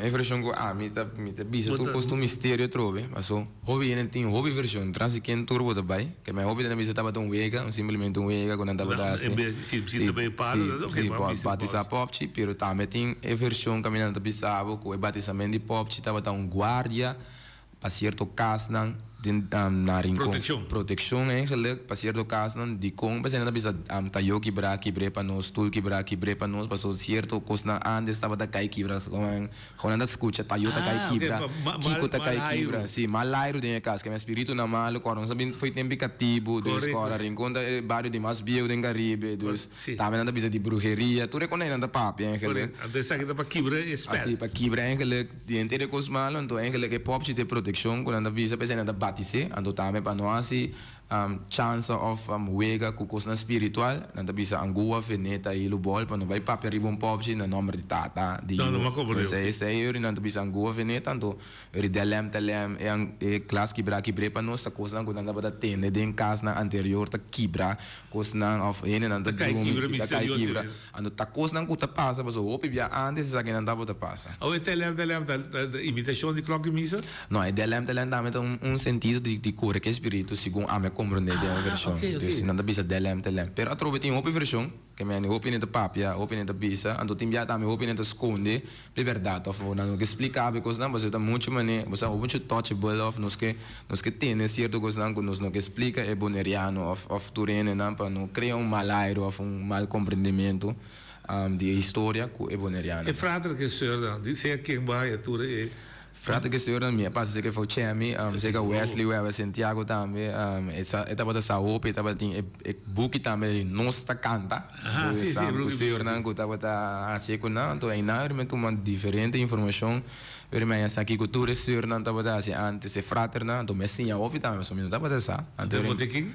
e version cu ami ta mi ta bisa tur cos ta un misterio atrobe paso hopi hende tin hopi version tras di ken tur bo ta bay ke mi hopi ta bisa tabata un wega un simplemente un wega cu nan tabata haci si si batisa popchi pero tambe tin e version cu ami nan ta bisa bo cu e batisamento di popchi tabata un guardia pa cierto casnan den na Rincon. Proteccion. Proteccion eigenlijk pa cierto casnan dicon p'esei nan ta bisa tayo kibra kibr'é pa nos, stoel kibra kibr'é pa nos pasobra cierto cosnan antes tabata cay kibra gewoon nan ta scucha tayo ta cay kibra, kico ta cay kibra, si mal airu den e cas keme spiritunan malo cu nos a bin fo'i tempi catibu dus ora Rincon ta e bario di mas bieu den Caribe dus tambe nan ta bisa di bruheria tur e cosnan nan ta papia eigenlijk. Anto esaki ta pa kibra e spel. Asi pa kibra eigenlijk. Di henter e kos malo, anto eigenlijk e popchi ta e protekshon ku nan ta bisa, p'esei nan ta batis'é, anto tambe pa no hasi. Chansa of wega ku kosnan spiritual, nan ta bisa angua, veneta, hilu, bòl pa no bai papia riba un pòpchi na nòmber di tata, di yu. Esei esei ori nan ta bisa angua, veneta, anto ori dèlèm tèlèm, e e glas kibrá kibr'é pa nos ta kosnan ku nan tabata tende den kasnan anterior ta kibra kosnan òf hendenan ta drumi si ta kai kibra. Anto ta kosnan ku ta pasa pasobra hopi bia antes esakinan tabata pasa. Awe e telem telem ta imitashon di klòk di misa? No, e delem telem tambe ta un sentido di kore ku e spiritu segun ami a komprondé den e vershon. Dus nan ta bisa delem telem. Pero atrobe tin hopi vershon ke mi hopi hende ta papia, hopi hende ta bisa, anto tin bia tambe hopi hende ta skonde e bèrdat òf nan no ke splika bo e kosnan pasobra ta muchu manera, bo sa muchu touchable òf nos ke nos ke tene sierto kosnan ku nos no ke splika e boneriano òf òf tur hendenan pa no krea un mal airu òf un mal komprendimentu di e historia ku e boneriano. E frater ke seurnan di sea ken bo haya tur e. Frater ke seurnan mi a pasa serka for Chemi, serka Wesley Weber Santiago tambe, e sa e tabata sa hopi e tabatin e e buki tambe di Nos ta Kanta. Aha, si, si, e Ku seurnan ku tabata hasi e ku nan, anto einan mi a tuma diferente informashon, pero mi a haña sa kiko tur e seurnan tabata hasi antes, e fraternan, anto mi a siña hopi tambe, pasobra mi no tabata sa. Anto e botekin?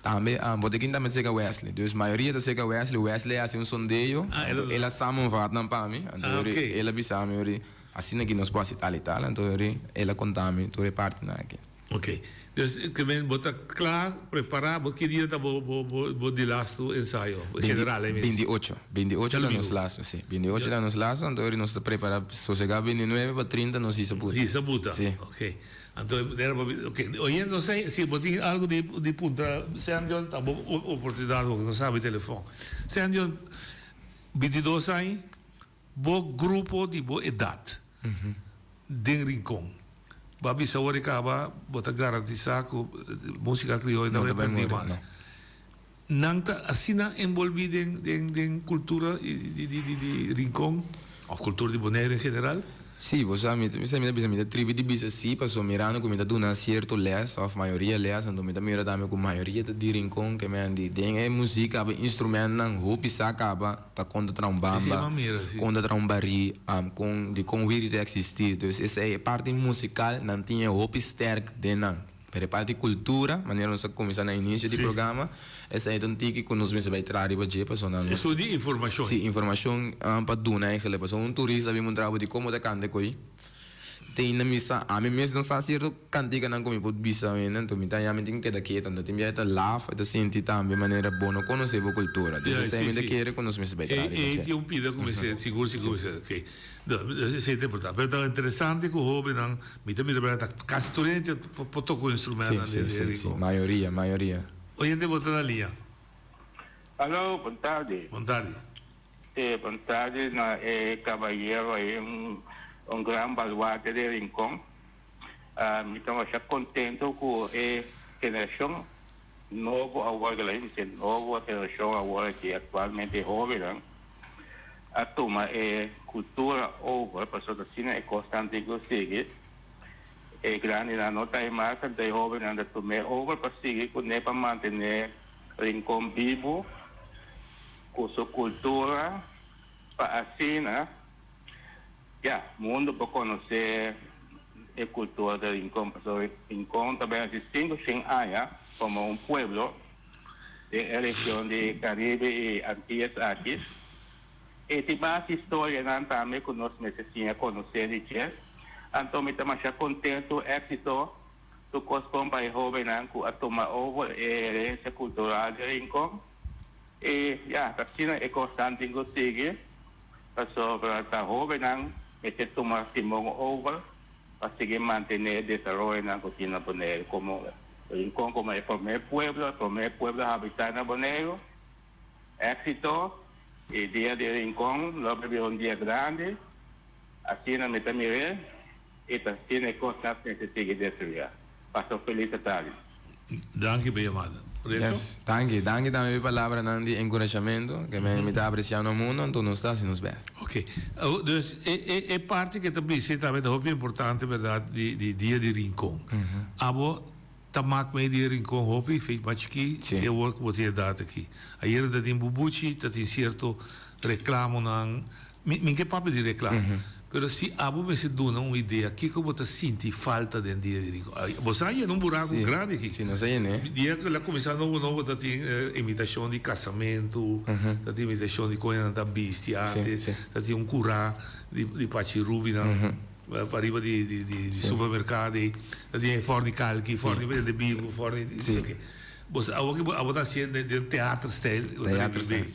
Tambe, botekin tambe ta serka Wesley. Dus mayoria ta serka Wesley, Wesley a hasi un sondeo, anto el a samenvat nan pa mi, anto el a bisa mi ori asina ki nos por hasi tal i tal, anto ori el a konta mi tur e partinan aki. Ok, dus ke men bo ta kla, prepará, bo ki dia ta bo bo bo bo di lastu ensayo general ei mes? 28, 28 ta nos lastu, si, 28 ta nos lastu, anto ori nos ta prepará sosegá 29 pa 30 nos hisa buta. Hisa buta, Si. ok, anto manera bo ok, oye no sé si bo tin algu di di puntra Sendion ta bo oportunidat bo nos habri telefòn. Sendion, 22 aña. Bo grupo di bo edat den Rincon. Bo a bisa ora e kaba bo ta garantisa ku musika krioyo no ta bai perdí mas. Nan ta asina enbolbí den den den kultura di di di Rincon òf kultura di Boneiru en general? Sí, bo sa mi ta mi ta bisa mi ta tribi di bisa sí pasobra mirando ku mi ta duna sierto lès òf mayoria lès anto mi ta mira tambe ku mayoria ta di Rincon ke men di den e musika aba instrumentnan hopi sa kaba. Ta kon ta traha un bamba, kon ta traha un barí, kon di kon wiri ta eksistí. Dus esei e parti musikal nan tin e hopi sterk den nan. Pero e parti kultura, manera nos a kuminsá na inisio di programa, esei ta un tiki ku nos mester bai traha riba dje pasobra nos. Esun di informashon. Sí, informashon pa duna eigentlik. Pasobra un turista bin muntra bo di komo ta kanta e koi. Te na mi sa, ami mes no sa cierto canticanan cu mi por bisa hende, anto mi ta ya mi tin keda keto, anto tin bia e ta laf, e ta sinti tambe manera bo no conoce bo cultura, dus esey mi ta kere cu nos mester bay traha riba dje. E tin un pida cu mester, sigur sigur mester, ok, esey ta importante, pero ta interesante cu hobennan, mi ta mira berdad ta casi tur hende por toca un instrument. Si, si, si, mayoria, mayoria. Oyente bo ta na liña. Alo, bon tardi. Bon tardi. E bon tardi na e cabayero ayi un un gran baluarte di Rincon. Mi ta masha contento cu e generacion nobo awor cu la dice nobo generacion awor aki actualmente e hobennan a tuma e cultura over pasobra asina e cosnan tin cu sigui. E grandinan no ta e mas anto e hobennan ta tum'e over pa sigui cune pa mantene Rincon bibu. Ku su kultura pa asina ya mundu por konosé e kultura di Rincon pasobra Rincon ta bai hasi 500 aña komo un pueblo den e region di Karibe i Antias aki i tin mas historianan tambe ku nos mester siña konosé di dje anto mi ta masha kontentu éksito tur kos bon pa e hóbennan ku a tuma over e herensia kultural di Rincon. E ya, ta asina e kosnan tin ku sigui, pasobra ta hóbennan mester tuma timon over pa sigui mantené e desaroyonan ku tin na Boneiru komo Rincon komo e promé pueblo, e promé pueblo habitá na Boneiru. Éksito i Dia di Rincon lo bira un dia grandi, asina mi ta mir'é i ta asina e kosnan mester sigui desaroyá. Pasa un felis atardi. Danki pa yamada. Recho? Yes, danki. Danki tambe pa e palabranan di enkurashamentu ke mi ta apresiá na mundu, anto nos ta hasi nos bèst. Ok. Dus e e e parti ke ta bisa tambe ta hopi importante bèrdat di di dia di Rincon. Abo ta mak mei di Rincon hopi fei mas chikí te awor ku bo tin edat aki. Ayera ta tin bubuchi, ta tin sierto reklamonan, mi mi ke papia di reklamo. Pero si abo mester duna un idea kiko bo ta sinti falta den Dia di Rincon. Bo sa yena un buraku grandi aki. Si, nos a yen'é. Dia ku el a kuminsá nobo nobo ta tin invitashon di kasamentu, ta tin invitashon di kon nan ta bisti antes, ta tin un kurá di Pachi Rubinan pariba di supermerkado ei, ta tin e fòrni kalki, fòrni bende bimbo, fòrni. Bo sa awor ki abo ta hacié den teater stijl bo ta revive.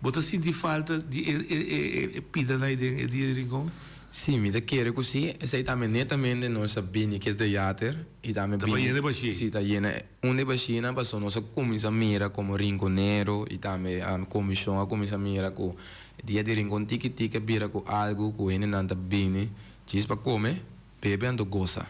Bo ta sinti falta di e e e pidanan ei den e dia di Rincon? Sí, mi ta kere ku sí. Esei tambe netamente nos a bini ku e teater i tambe Ta pa bini yena e bashí. Sí, ta yena un di e bashínan pasobra nos a kuminsá mira komo rinkonero i tambe komishon a kuminsá mira ku dia di Rincon tiki tiki a bira ku algu ku hendenan ta bini djis pa kome, bebe anto gosa.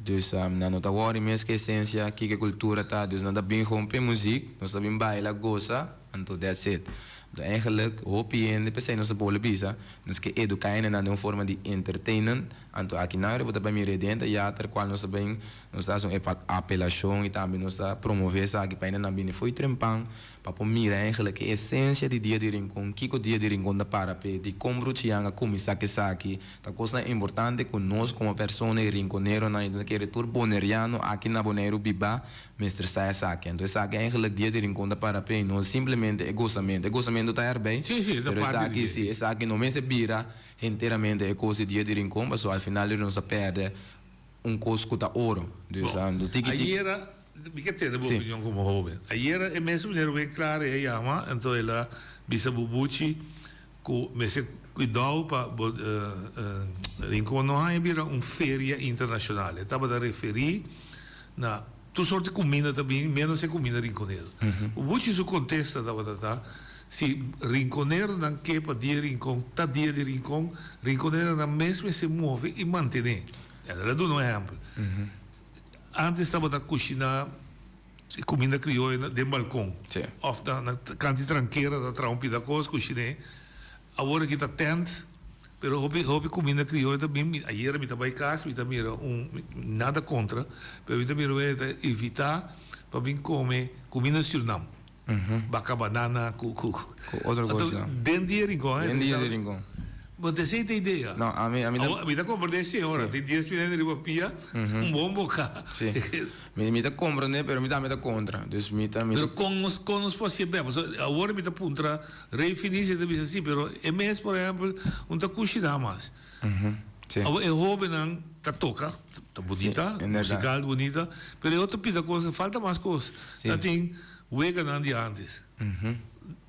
Dus nan no ta wòri mes ku esensia, kiko e kultura ta. Dus nan ta bin gewoon p'e muzik, nos ta bin baila, gosa, anto that's it. Anto eigenlijk hopi hende, p'esei nos ta bolbe bisa, nos ke eduká hendenan den un forma di entertainen. Anto aki nan bo ta bai mira den teater kual nos ta bin, nos ta hasi un apelashon i tambe nos ta promové esaki pa hendenan bini fo'i trempan Pa por mira eigenlijk e esencia di Dia di Rincon, kico Dia di Rincon ta para p'e, dicon Bruchian a cuminsa cu esaki, ta cosnan importante cu nos como persona y rinconeronan y ta kere tur boneriano aki na Boneiru biba mester sa esaki. Anto esaki eigenlijk Dia di Rincon ta para p'e y no simplemente e gozamento. E gozamento ta erbij, Sí, sí, ta pero parti di esaki dje. si, esaki no mester bira henteramente e cos di Dia di Rincon pasobra al final nos ta perde un cos cu ta oro. Dus Bon, tiki tiki. ayera, mi ke tende bo Sí. opinion como hoben. Ayera e mes meneer Winklaar e a yama, anto el a bisa Bubuchi cu mester cuidao pa bo Rincon no haña bira un feria internacional. E tabata referi na tur soort di cuminda ta bini menos e cuminda rinconero. Bubuchi su contesta tabata ta, si rinconeronan ke pa dia Rincon ta dia di Rincon, rinconeronan mes mester move y mantene. El a duna un ehèmpel. Ántes tabata kushiná e kuminda krioyo den balkon òf na kant di trankera ta traha un pida kos kushiné. Awor aki ta tènt, pero hopi hopi kuminda krioyo ta bin. Ayera mi ta bai kas mi ta mira un, nada kontra, pero mi ta mira un hende ta invitá pa bin kome kuminda Sürnam. Baka banana ku ku. Ku otro kos no. Den dia Rincon. Den dia di Rincon. Bo ta esei ta idea. No, ami ami ta. Mi ta komprendé señora, tin dies mil hende riba pia, un bon boka. Si. Mi mi ta komprendé pero mi tambe ta kontra. Dus mi ta mi. Pero kon nos kon nos por hasié bèk? Pasobra awor mi ta puntra Rey Finicia ta bisa si, pero e mes por ehèmpel un ta kushiná mas. Si. Awor e hóbennan ta toka, ta bunita, musikal bunita, pero e otro pida kos, falta mas kos. Ta tin weganan di antes.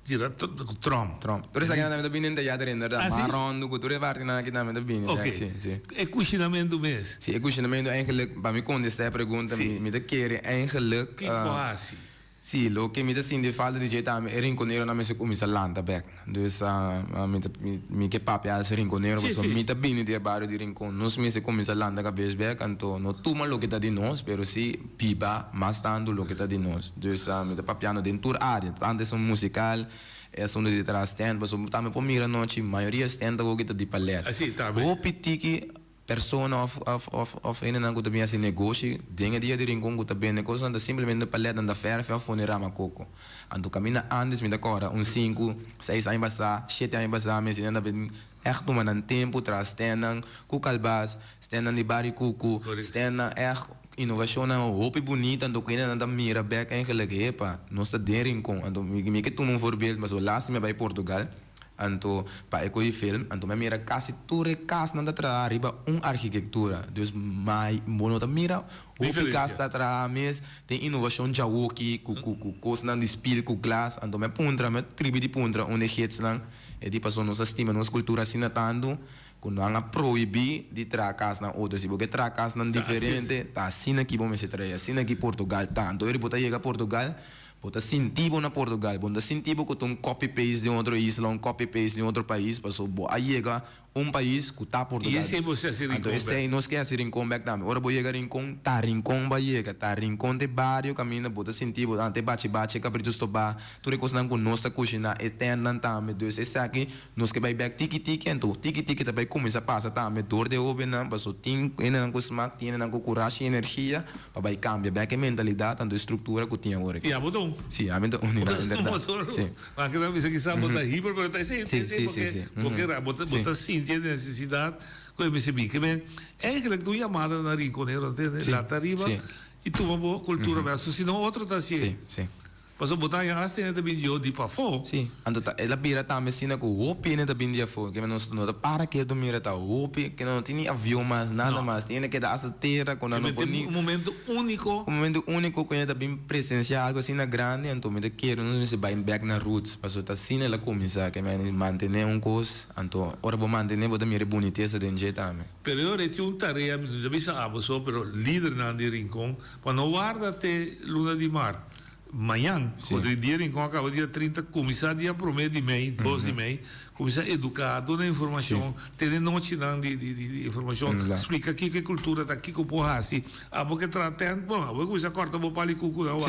Tira ku trom. Trom. Tur esaki nan tambe ta bini den teater inderdaad. Ah, si? Marondo ku tur e partinan aki tambe ta bini. Oké. Si, si. E kushinamentu mes. Si, e kushinamentu eigenlijk, pa mi kontestá e pregunta, mi mi ta kere eigenlijk. Kiko hasi? Si, loke mi ta sinti falta di dje tambe e rinconeronan mester cuminsa lanta bek. Dus mi ta mi ke papia als rinconero pasobra mi ta bini di e bario di Rincon. Nos mester cuminsa lanta cabes bek anto no tuma loke ta di nos pero si biba mas tanto loke ta di nos. Dus mi ta papiando den tur area, tanto esun musical, esun di detrás tent pasobra tambe por mira nochi mayoria tent awo ta di palet. Hopi tiki Persona of of of of hendenan ku ta bin hasi negoshi den e dia di Rincon ku ta bende kosnan ta simplemente palet nan ta fèrfè of pone rama koko. Anto kaminda antes mi ta kòrda un sinku, seis aña pasá, shete aña pasá mi hasi nan ta bin ègt tuma nan tempu traha stènnan ku kalbas, stènnan di bari kuku, stènnan ègt inovashonnan hopi bunita anto ku hendenan ta mira bèk eigenlijk hepa nos ta den Rincon. Anto mi ke tuma un voorbeeld pasobra laatste mi a bai Portugal. Anto pa e ko'i film, anto mi a mira kasi tur e kasnan ta traha riba un arkitektura. Dus mai bo no ta mira hopi kas ta traha mes den inovashon djawoki ku ku ku kosnan di spil ku glas. Anto mi a puntra, mi a tribi di puntra un di e gidsnan, e di pasobra nos a stima nos kultura asina tantu ku nan a prohibí di traha kasnan otro. Si bo ke traha kasnan diferente, ta asina ki bo mester traha, asina ki Portugal ta. Anto ora bo ta yega Portugal, Bo ta sinti bo na Portugal, bo no ta sinti bo ku ta un copy paste di un otro isla, un copy paste di un otro pais, paso bo a yega un pais ku ta Portugal. I esei bo si hasi Anto Rincon esei bek. nos ke hasi Rincon bek tambe. Ora bo yega Rincon, ta Rincon bo a yega, ta Rincon ta e bario kaminda bo ta sinti bo, ante bachi bachi, cabritos tobá, tur e kosnan ku nos ta kushiná, e tentnan tambe. Dus esaki nos ke bai bek tiki tiki, anto tiki tiki ta bai kuminsá pasa tambe dor di e hobennan, paso tin hendenan ku smak, tin hendenan ku kurashi i energia. Pa bai cambia bek e mentalidad tanto e structura cu tin awor aki. Ya bo ta un. Si, ami ta un di nan, inderdaad. Bo Si. Ma ke ta bisa kisa bo ta hiper pero ta esei, Si, esei si, si, bo si. ke bo ke bo ta bo ta sinti. sinti e nesesidat ku e mester bin. Ke men eigenlijk ta un yamada na Rinconero, ntende? Lanta ariba i tuma bo kultura bèk. So si no otro ta hasié. Sí, sí. Pasobra bo ta haña hasta hende ta bin di yo di pafó. Sí, anto ta el a bira tambe asina ku hopi hende ta bin di afó. Ke nos no ta para ketu mira ta hopi ke no tin ni avion mas, nada mas. Tin hende keda hasta tera ku nan no por ni. Un momento úniko. Un momento úniko ku hende ta bin presensiá algu asina grandi anto mi ta kere nos mester bai bèk na roots pasobra ta asina el a kuminsá ke men mantené un kos anto ora bo mantené bo ta mira e bunitesa den dje tambe. Pero e ora e tin un tarea mi no ta bisa abo so pero lidernan di Rincon pa no warda te luna di mart. Mañan, ku di dia Rincon a kaba dia 30, kuminsá dia promé di mei, dos di mei, kuminsá eduká, duna informashon, tene nochinan di di di informashon, splika kiko e kultura ta, kiko por hasi. Abo ke traha tènt, bon, abo ke kuminsá kòrta bo pal i kuku nan,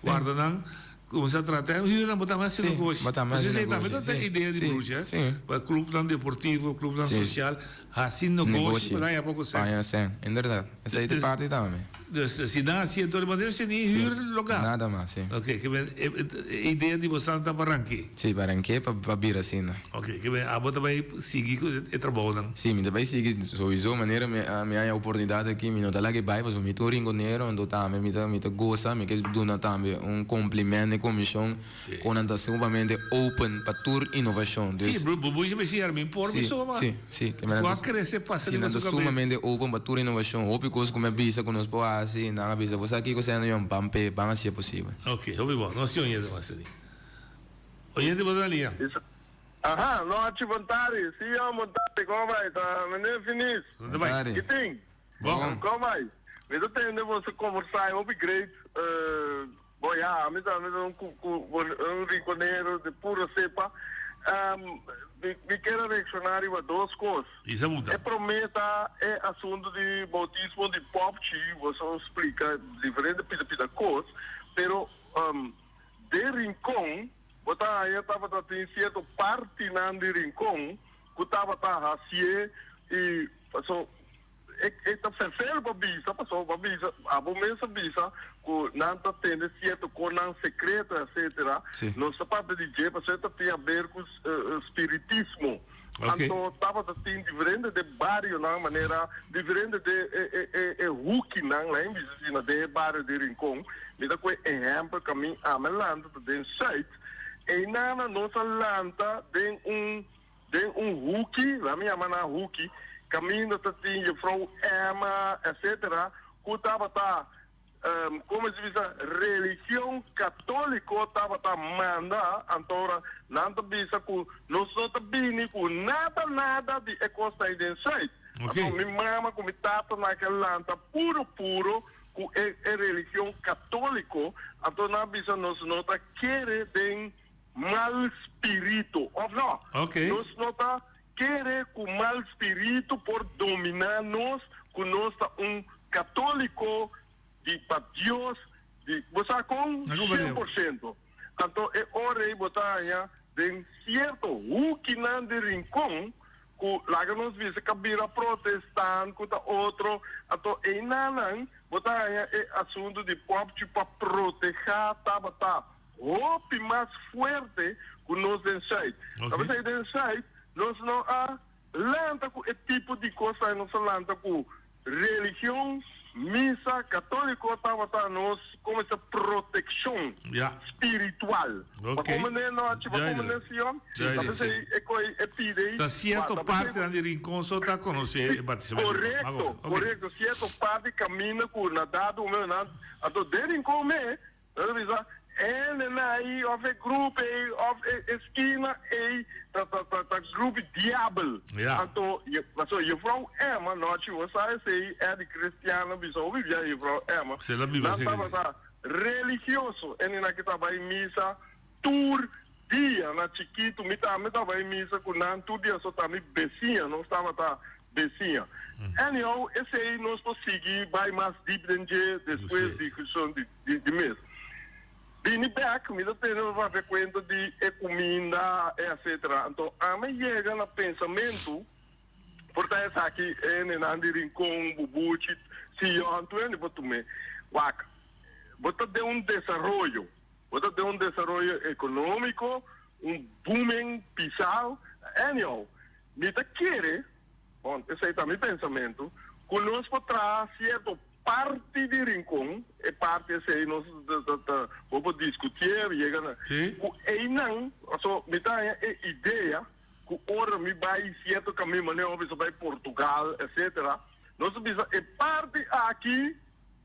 warda nan, kuminsá traha tènt, hür nan bo tambe hasi negoshi. Pasobra esei tambe ta ta idea di Bruce, eh, pa klupnan deportivo, klupnan sosial, hasi negoshi pa nan haña poko sèn. Pa haña sèn, inderdat. Esei ta parti tambe. Dus si nan hasi enton bo debe ni huur loka. Nada mas, si. Ok, ke men e idea di bosan ta pa ranke. Si, pa ranke pa pa bira asina. Ok, ke men abo ta bai sigui ku e trabounan. Si, mi ta bai sigui souiso manera mi a mi haña oportunidat aki mi no ta laga e bai pasobra mi ta un rinkonero anto tambe mi ta mi ta gosa mi ke duna tambe un kompliment na e komishon. Con nan ta sumamente open pa tur innovacion. Sí, bo bo bisa si Hermin por mi soma. Sí, sí. Cu a crece pasa riba su cabeza. Sí, nan ta sumamente open pa tur innovacion. Hopi cos cu mi a bisa cu nos por haci, nan a bisa, bo sa kico sendo yon? Ban p'e, ban haci e posibel. Ok, hopi bon. Nos tin oyente mas teni. Oyente bo ta na liña? Aha, no haci bon tardi. Sí, yon, bon tardi. Como bai? Ta meneer Finis. Bon tardi. Ki tin? Bon. Como bai? Mi ta tende boso conversa, e hopi great. Bo ya, ami ta un un rinconero de puro cepa. Mi mi kier a reacciona riba dos cos. Isa buta. E prome ta e asunto di bautismo di popchi, boso splica diferente pida pida cos, pero den Rincon bo ta haya tabata tin cierto partinan di Rincon cu tabata hacié y paso E ta ferfel pa bisa, pasobra bo a bisa, abo mes a bisa ku nan ta tende sierto konan sekreto etsetera. Nos ta papia di dje pasobra e ta tin haber ku spiritismo. Anto tabata tin diferente den barionan manera diferente den e hukinan, laga mi bisa asina, den e bario di Rincon. Mi ta kohe ehèmpel kamin ami a lanta ta den Sùit. Einan nos a lanta den un. Den un huki, laat mi yama nan huki, kaminda ta tin Juffrouw Emma etcetera ku tabata como si bisa religion katoliko tabata manda, anto ora nan ta bisa ku nos no ta bini ku nada nada di e kosnan ei den Zuid. Anto mi mama ku mi tata nan ke lanta puro puro ku e e religion katoliko, anto nan a bisa nos no ta kere den mal spiritu, of no? Nos no ta kere ku mal spiritu por dominá nos, ku nos ta un katóliko di pa Dios di, bo sa kon? 100%. Anto e ora ei bo ta haña den sierto hukinan di Rincon ku laga nos bisa ka bira protestant ku ta otro, anto einanan bo ta haña e asuntu di pòpchi pa protehá tabata. Hopi mas fuerte ku nos den Zuid. Ta p'esei den Zuid nos no a lanta ku e tipo di kosnan, nos a lanta ku religion, misa katóliko tabata nos komo esa protekshon spiritual. Pa komprendé no a chiba komprendé Sion? Ta p'esei e koi e pide ei. Ta sierto partinan di Rincon so ta konosé e batismo. Korekto, korekto. Sierto parti kaminda ku na dado momento nan anto den Rincon me Nan ta bisa, Hendenan ei òf e grup ei òf e skina ei ta ta ta ta grup di diabel. Anto pasobra Jufrou Emma nochi bo sa esei Eddie Cristiano bisa hopi bia Jufrou Emma. Nan tabata religioso hendenan ki ta bai misa tur dia na chikitu mi tambe ta bai misa ku nan tur dia so ta mi besiña nos tabata besiña. Anyhow esei nos por sigui bai mas dip den dje despues di cuestion di di mes. Bini bek mi ta tene pa papia cuenta di e cuminda e etcetera anto ami a yega na pensamentu por ta esaki e hendenan di Rincon, Bubuchi, Sion tur hende por tum'e wak bo ta den un desaroyo. Bo ta den un desaroyo economico, un booming pisao, anyhow. Mi ta kere, bon, esei ta mi pensamentu, ku nos por traha sierto parti di Rincon, e parti esei nos ta ta bo por diskutié, yega na, ku einan, paso mi ta haña e idea ku ora mi bai sierto kamin manera bo bisa bai Portugal etcetera, nos ta bisa e parti aki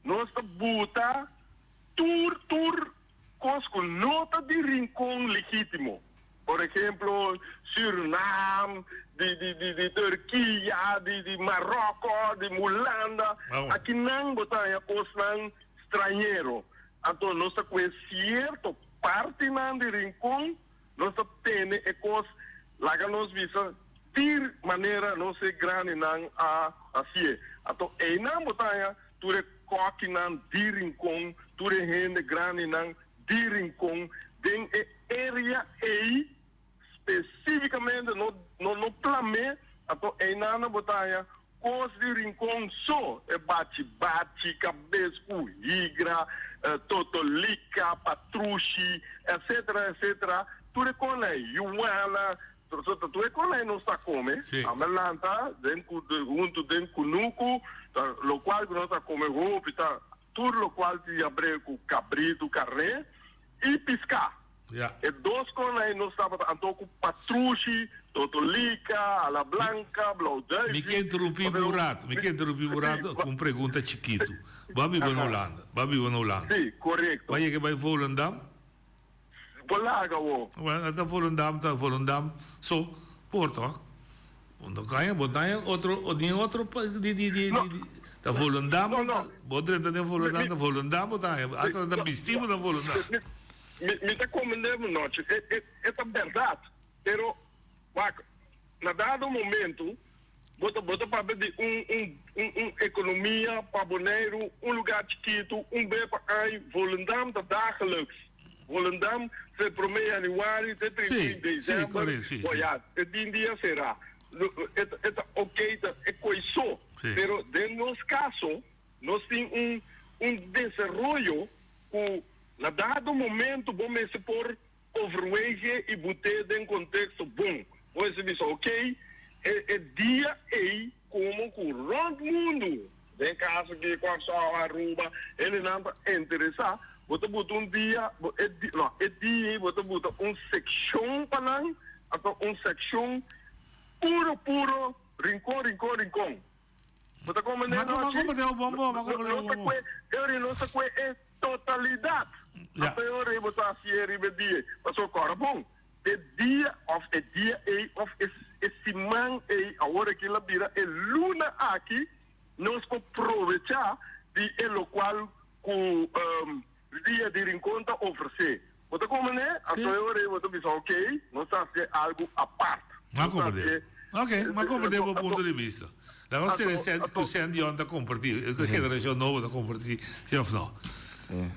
nos ta buta tur tur kos ku no ta di Rincon legítimo. Por ehemplo, Surinam, di di di di Turkia, di di Maroko, di Hulanda. Akinan bo ta haña kosnan strañero. Anto nos ta kue sierto partinan di Rincon, nos ta tene e kos, laga nos bisa, di manera nos e grandinan a hasié. Anto einan bo ta haña tur e kòkinan di Rincon, tur e hende grandinan di Rincon den e area ei specificamente no no no plamé anto einana bo ta haña kos di Rincon so e bachi bachi kabes ku higra totolika patrushi etcetera etcetera tur e kon ei yuwana so ta tur e kon ei nos ta kome ame lanta den ku huntu den kunuku ta lokual ku nos ta kome hopi ta Tur lokual tin yabré ku kabritu, karné i piská. E dos konai nos tabata anto ku patrushi, totolika, ala blanka, blou duifi. Mi ke interumpí bo un rato, mi ke interumpí bo un rato ku un pregunta chikitu. Bo a biba na Hulanda, bo a biba na Hulanda. Sí, korekto. Bo a yega bai Volendam? Bo laga wo. Bueno, ta Volendam, ta Volendam so por toch? Bo no kaña, bo taña otro, ni otro di di di di ta Volendam, No, no. bo drenta den Volendam, ta Volendam bo taña, hasta nan ta bisti bo na Volendam. Mi mi ta komende bo nochi, e e e ta bèrdat, pero wak, na dado momento Bo ta bo ta papia di un un un un ekonomia pa Boneiru, un lugá chikitu, un be pa aña. Volendam ta dagelijks. Volendam fe promé yanüari te 31 Sí, sí, desèmber, kore, sí, bo sí. ya, e tin dia será. Lo e ta e ta oké, ta e koi so. Sí. Pero den nos kaso nos tin un un desaroyo ku na dado momento bo mester por Overwege i but'é den konteksto bon. Bo mester bisa, ok, e e dia ei komo ku rònt mundu, den kaso ki Kòrsou, Aruba, hendenan ta interesá, bo ta buta un dia, bo e di, no, e dia ei bo ta buta un sekshon pa nan, anto un sekshon puro puro Rincon, Rincon, Rincon. Bo ta comprende Ma no ma comprende bon bon, ma comprende bon bon. Euri no ta kue e totalidat. Ja. Ata euri bo ta hasi e riba e dia. Pasobra kòrda bon, e dia òf e dia ei òf e e siman ei awor aki la bira e luna aki nos por provechá di e lokual ku Dia di Rincon ta ofresé. Bo ta comprende? Anto e ora ei bo ta bisa, ok, nos ta hasié algu apart. M'a Nos ta comprende. hasié. Ok, m'a comprende bo Anto, punto di bista. Laga nos tene anto, Cent, ku anto. Cent Dion ta comparti, e generacion nobo ta comparti, si of no? Sí.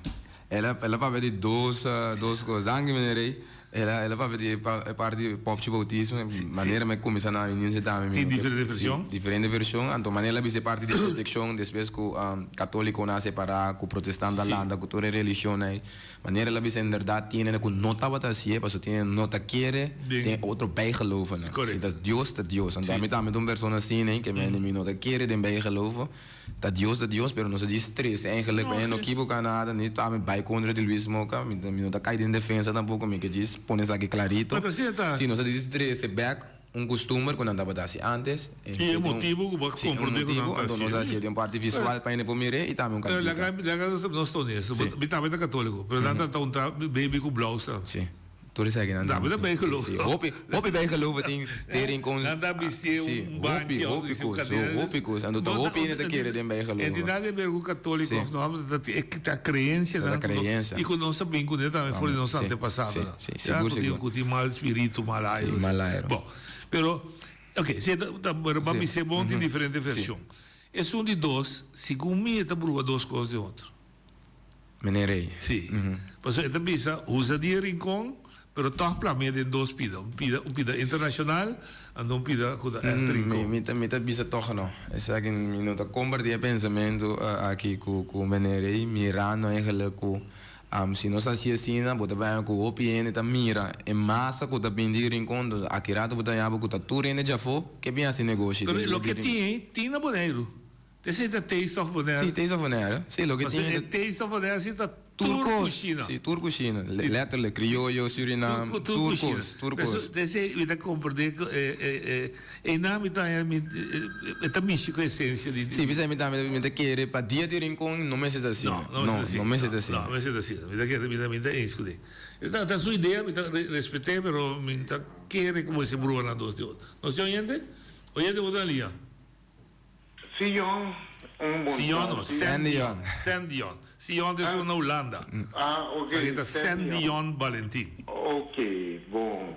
El a, el a papia di dos, dos cos. Danki, meneer Rey. El a, el a papia di e pa, e parti di popchi bautismo, manera mi a cuminsa na inicio tambe mi Tin no ke, diferente si, version? diferente version. Anto manera el a bisa e parti di proteccion despues cu catoliconan a separa, cu protestant a Si. lanta, cu tur e religionnan ey. Manera el a bisa inderdaad tin hende cu no tabata hacié, pasobra tin hende no ta kere Den. den otro bijgelovennan. Si Correcto. ta Dios ta Dios. Anto Si. ami tambe ta un persona asina ey, ke mi no ta kere den bijgeloven. Ta Dios ta Dios, pero nos a djis trese eigenlijk No, pa e no si. kiboka nada, ni ta mi bai kontra di Luis Moca, mi mi no ta kai den defensa tampoko, mi ke djis pone esaki klarito. Ma ta asina ta. Si, nos a djis trese bek un kustumber ku nan tabata hasi antes, en I e fe di un, motibu ku bo a si, un komprondé ku nan motibu, ta anto nos a hasi. hasié den un parti visual pa hende por mir'é i tambe un Pero kantika. laga laga nos nos ta honesto, Si. mi tambe ta katoliko, pero nan ta ta un ta baby ku blous ta. Si. Tur esaki nan Tambe ta bijgeloof. Si, hopi, hopi bijgeloof tin den Rincon. Nan ta bisti Si, un hopi, banchi of hopi bisti un kos, kadena. hopi kos. Anto ta No, hopi hende ta kere den bijgeloof. En tin nada di ber ku katoliko Si. of no, ta e ta creencia Ta nan ku no creencia. i ku nos ta bin kuné tambe for di nos Si, antepasadonan. si, si, Ya sigur, ku tin sigur. ku tin mal spiritu, mal Si, airo. mal airo. Bon, pero ok, si ta ta pero pa Si. bis'é bon tin Mhm. diferente Si. vershon. Esun di dos, segun mi e ta bruha dos kos den otro. Meneer Rey. Sí. Pasobra e ta bisa, usa di e Rincon, pero tòg plamea den dos pida. Un pida, un pida internashonal, anto un pida ku ta ègt Rincon. Mi ta, mi ta bisa tòg no. Esaki mi no ta kompartí e pensamentu aki ku, ku meneer Rey, mirando eigenlijk ku. Si nos hasi asina, bo ta bai ku hopi hende ta mira e masa ku ta bin di Rincon, aki rato bo ta haña bo ku ta tur hende djafó ke bin hasi negoshi Pero den loke di Rincon. tin ei, tin na Boneiru. Esei ta Taste of Bonaire. Sí, Taste of Bonaire. Sí, loke tin Pasobra e Taste of Bonaire sí ta Tur tur kos. kushina. Sí, tur kushina. Letterlijk, krioyo, Surinam, Tur, tur tur kushina. kos, tur Peso, kos. esei mi ta komprendé ku e, e, e, einan mi ta haña mi, e ta mishi ku esensia di, Sí, p'esei mi tambe mi ta kere pa dia di Rincon no mester ta asina. No, no mester ta asina. No mester ta asina. No, no mester ta asina. Mi ta kere, mi ta, mi ta eens kuné. E ta, ta su idea, mi ta respet'é, pero mi ta kere ku mester bruha nan dos di otro. Nos tin oyente? Oyente bo ta na liña? Sion, un bon Sion no, tardi. Sandion. Sandion. Sion ta esun na Hulanda. Ah, ok. Esaki ta Sandion Balentin. Ok, bon.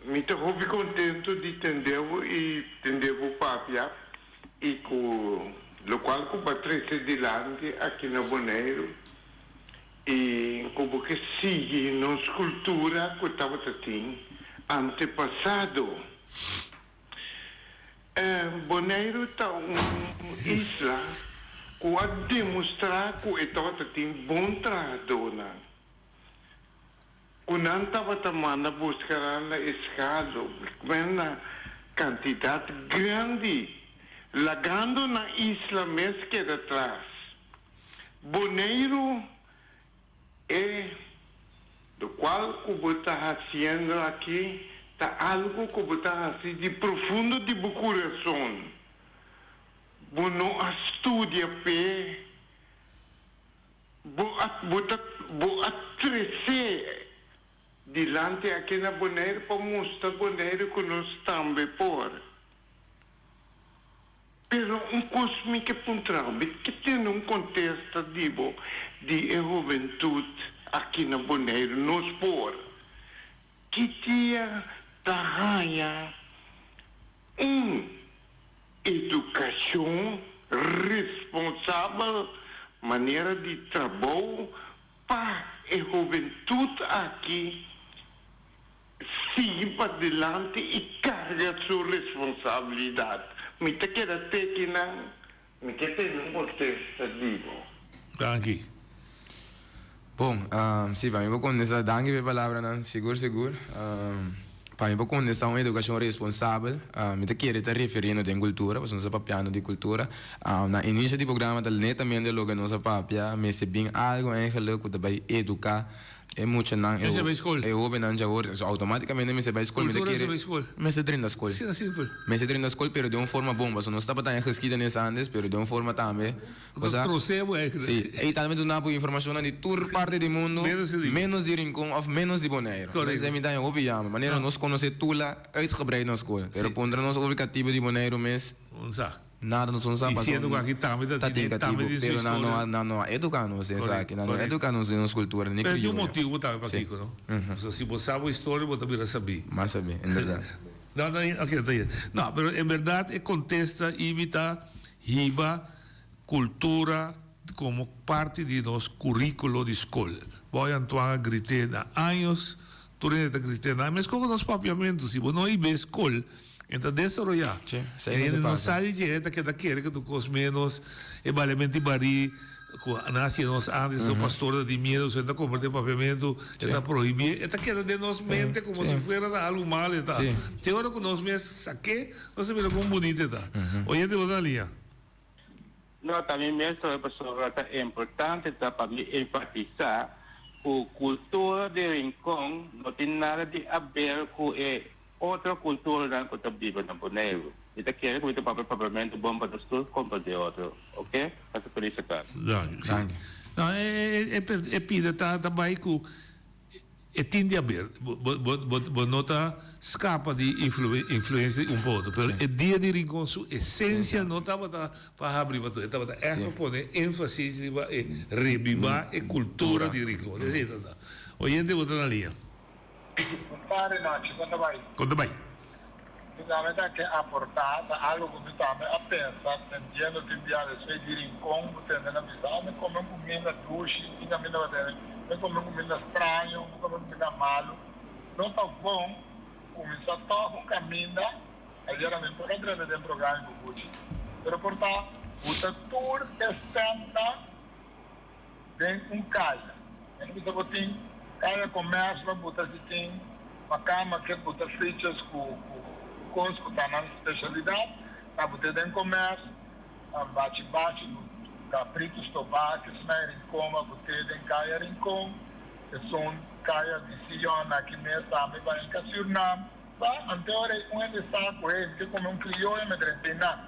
Mi ta hopi contento di tende bo y tende bo papia y cu locual cu bo a trece dilanti aki na Boneiru y cu bo ke sigui nos cultura cu tabata tin antepasado. Boneiru ta un isla ku a demostrá ku e tabata tin bon trahadónan, ku nan tabata manda buska nan na eskalo na kantidat grandi, lagando nan isla mes keda tras. Boneiru E locual cu bo ta haciendo aki ta algo cu bo ta haci di profundo di bo curason. Bo no a studia p'e, bo a bo ta bo a trece dilanti aki na Bonaire pa mustra Bonaire cu nos tambe por. Pero un kos mi ke puntra bo, mi ke tende un kontesta di bo di e hubentut aki na Boneiru, nos por ki dia ta haña un edukashon responsabel, manera di trabou pa e hubentut aki Sigui padilanti i karga su responsabilidat. Mi ta keda teki nan, mi ke tene un kontesta di bo. Danki. Bon, si, pa mi por kontestá, danki pa e palabranan, sigur sigur. Pa mi por kontestá un edukashon responsabel, mi ta kere ta referiendo den kultura, pasobra nos ta papiando di kultura. Na inisio di programa ta netamente loke nos a papia, mester bin algu eigenlijk ku ta bai eduká E muchanan, Mester bai skol. e hobennan dja hoor, so automaticamente mester bai skol. Cultura mester bai skol. Mester drenta skol. Asina simpel. Mester drenta skol, pero den un forma bon, pasobra nos tabata haña geschiedenis antes, pero den un forma tambe, Bo ta trosé bo eigenlijk. Sí, ey tambe duna bo informacionnan di tur parti di mundo, Menos di menos di Rincon of menos di Boneiru. Correcto. Entonces mi ta haña hopi jammer, manera nos conoce Tula uitgebreid na skol, pero puntra nos over katibu di Boneiru mes. Un sa. Nada nos no sa Y pasobra siendo cu aki tambe ta ta tin tin tambe catibu, tin su pero nan no historia. a nan no a educa nos den Correcto, esaki, nan no a correcto. educa nos den nos cultura ni Pero tin un crioyo. motibu tambe Sí. pakico, no? Pasobra si bo sa bo historia bo ta bira sabí. Mas sabí, en berdad. No, no, ok, ta bien. No, pero en berdad e contesta ibi ta hiba cultura como parti di nos curiculo di scol. Boy Antoine a grité na años, tur hende ta grité na, mescos cu nos papiamento, si bo no hiba e scol, E ta desaroyá. Sí, esei E mester hende no pasa. sa di dje, e ta keda kere ku tur kos ménos. E balementu di barí ku a nasi nos antes, su pastor ta tin miedu, su e ta kompartí papiamentu, e ta prohibí. E ta keda den nos mente komo si fuera ta algu mal e ta. Te ora ku nos mes sak'é, nos ta mira kon bunito e ta. Oyente bo ta na liña. No, ta mi mes hoy pasobra ta importante ta pa mi enfatisa cu cultura di Rincon no tin nada di haber cu e otro culturanan cu ta biba na Boneiru. Mi ta kere cu mi ta papia papiamento bon pa nos tur comprende otro, ok? Pasa feliz atardi. Danki. Si. No, e e e e pida ta ta bai cu E tin di haber. Bo no ta scapa di influencia di un pa otro, pero e dia di Rincon su esencia no tabata pa habri pa tur, e tabata echt pa pone enfasis riba e rebiba e cultura di Rincon. Esey ta ta. Oyente bo ta na liña. Bon tardi Nachi, kon ta bai? Kon ta bai? Mi tambe ta ke aporta, ta algo ku mi tambe a pensa, tendiendo tin bia despues di Rincon bo tende na bisa, ah mi come un cuminda dushi, tin caminda bo tende, mi come un cuminda straño, mi come un cuminda malu. No ta bon cuminsa tog un caminda, ayera mi por a drenta den programa di Bubuchi, pero por ta buta tur e stempnan. Den un kaya. E no bisa bo tin kaya komersio pa buta si tin makamba ke buta fichas ku ku kos ku ta nan speshalidat ta but'é den komers bachi bachi ku kapritu stobá ke sma e rincon a but'é den kaya rincon esun kaya di Sion aki mes tambe pa hinka Surnam sa ante ora ei un hende sa ku hey mi ke kome un krioyo mi drenta einan.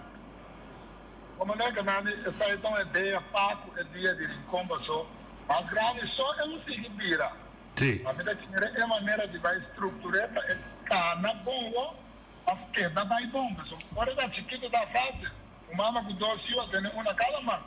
Como nan ta nan di esai ta un idea pa cu e dia di Rincon paso mas grandi so e lo sigui bira. Sí. Ma mi ta kere e manera di bai structure pa e cana bon wo of keda bai bon paso ora ta chikito ta facil un mama cu dos yu a tene un na cada man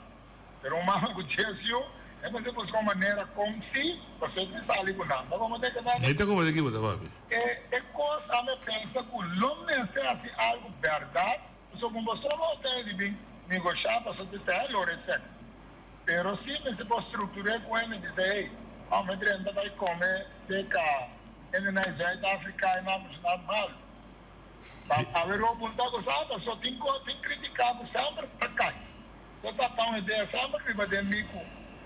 pero un mama cu dies yu e mester busca un manera con si paso e tin sali cu nan ta como den ke nan Mi ta como den ki bo ta papia. E e cos a mi pensa cu lo mester haci algo berdad. Pasobra un bosó no ta di bin negoshá pasobra ta e lo resèt. Pero si mester por struktur'é ku hende bisa hey, amo e drenta bai kome seka hende na e Zuid Afrika e nan kushiná malu. Pa awe robo un ta gosá pasobra tin kos tin kritiká ku semper ta kai. So ta ta un idea semper riba den mi ku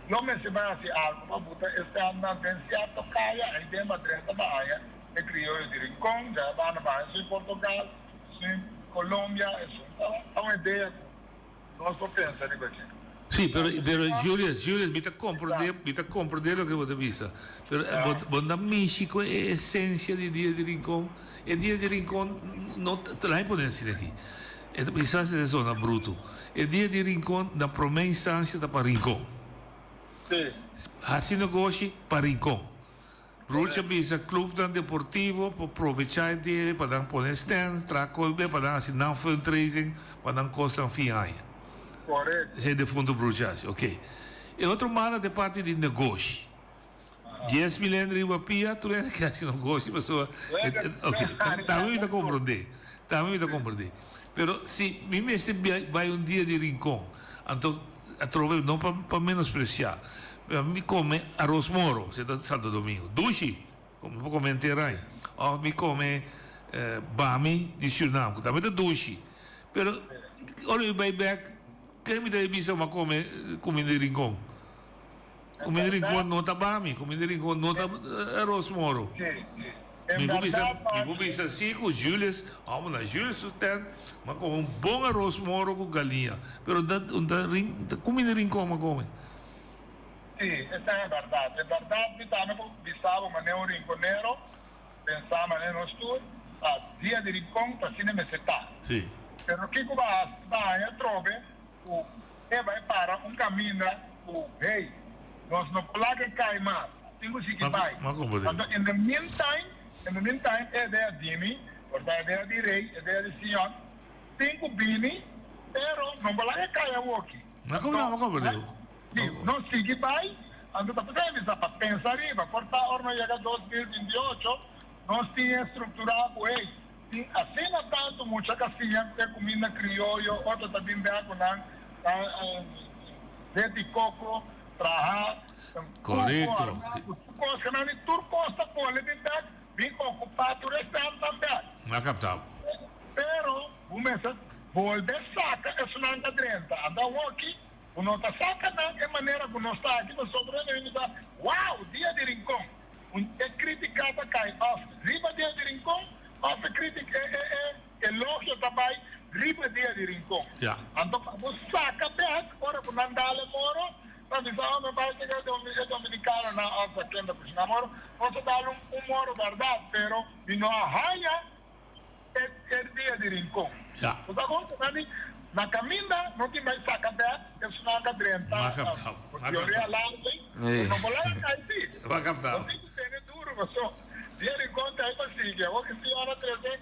lo mester bai hasi algu pa buta e stèntnan den sierto kaya ei den ba drenta ba haña e krioyo di Rincon, dja e banda ba haña su i Portugal. Sin Colombia esun ta un idea cu nos por pensa riba dje. Sí, pero, pero Julius, Julius, mi ta comprende, mi ta comprende loke bo ta bisa. Pero bo, bo no ta mishi cu e esencia di Dia di Rincon. E Dia di Rincon no ta, laat mi pone asina aki. E ta, kisas e ta sona bruto. E Dia di Rincon na prome instancia ta pa Rincon. Sí. Haci negoshi pa Rincon. Ruth a bisa clubnan deportivo por probecha e dia pa nan pone stands, traha kolbe pa nan hasi nan fundraising pa nan kosnan fin aña. Correcto. Esei defunto Bruce a hasi. Ok. E otro manda ta e parti di negoshi. 10,000 hende riba pia tur hende ke hasi negoshi pasobra ok tambe mi ta comprende tambe mi ta comprende pero si mi mester bai un dia di Rincon anto Atrobe no pa pa menosprecia pero mi come aros moro si ta Santo Domingo dushi mi por come henter ai of mi come bami di Surinam cu tambe ta dushi pero ora mi bay bek ken mi ta bisa mi a come cuminda di Rincon cuminda di Rincon no ta bami cuminda di Rincon no ta aros moro. Mi por bisa, mi por bisa si cu Julius, amo na Julius su tent, m'a come un bon aros moro cu galiña. Pero un ta, un ta rin, ta cuminda Rincon m'a come. Si, esei e berdad. E berdad mi tambe por bisa bo manera un rinconero, pensa manera nos tur, pa dia di Rincon ta asina mester ta. Si. Pero kico bo a haci? Bo a haña atrobe cu e bai para un caminda cu, hey, nos no por laga e cay mas. Tin ku sigui bai. Anto in the meantime, in the meantime e idea di mi, por ta idea di Rey, idea di Sion, tin ku bini, pero no bo laga kai awoki. No Anto, si, nos sigui bai, anto ta p'esei mi sa pa pensa riba, por ta ora nos yega 2028, nos tin e struktura ku hey, tin asina tantu mucha ka siña ku e kuminda krioyo, otro ta bin bek ku nan zet di koko, traha. Korekto. Tur kos nan di tur kos ta pone bin bek, bin okupá tur e stèntnan bek. M'a kaptá. Pero bo mester bolbe saka esunnan ta drenta. Anda awoki bo no ta saka nan e manera ku nos ta aki pasobra nan hende ta wow dia di Rincon. Un e kritika ta kai òf riba dia di Rincon òf e kritika e e e elogio ta bai riba dia di Rincon. Anto pa bo saka bek ora ku nan dal e moro Ta bisa homber bai sega e dominicanonan of a kende cu su amor, nos a dal un moro berdad, pero mi no a haya e e dia di Rincon. Ja. Bo sa con ta di na caminda no tin bai saca bek esunnan ta drenta Ma captao, ma teoria captao. largo, pero no por laga cay si. Ma captao. Bo tin cu tene duro paso dia Rincon ta ay pa sigui. Awor ki si ora trece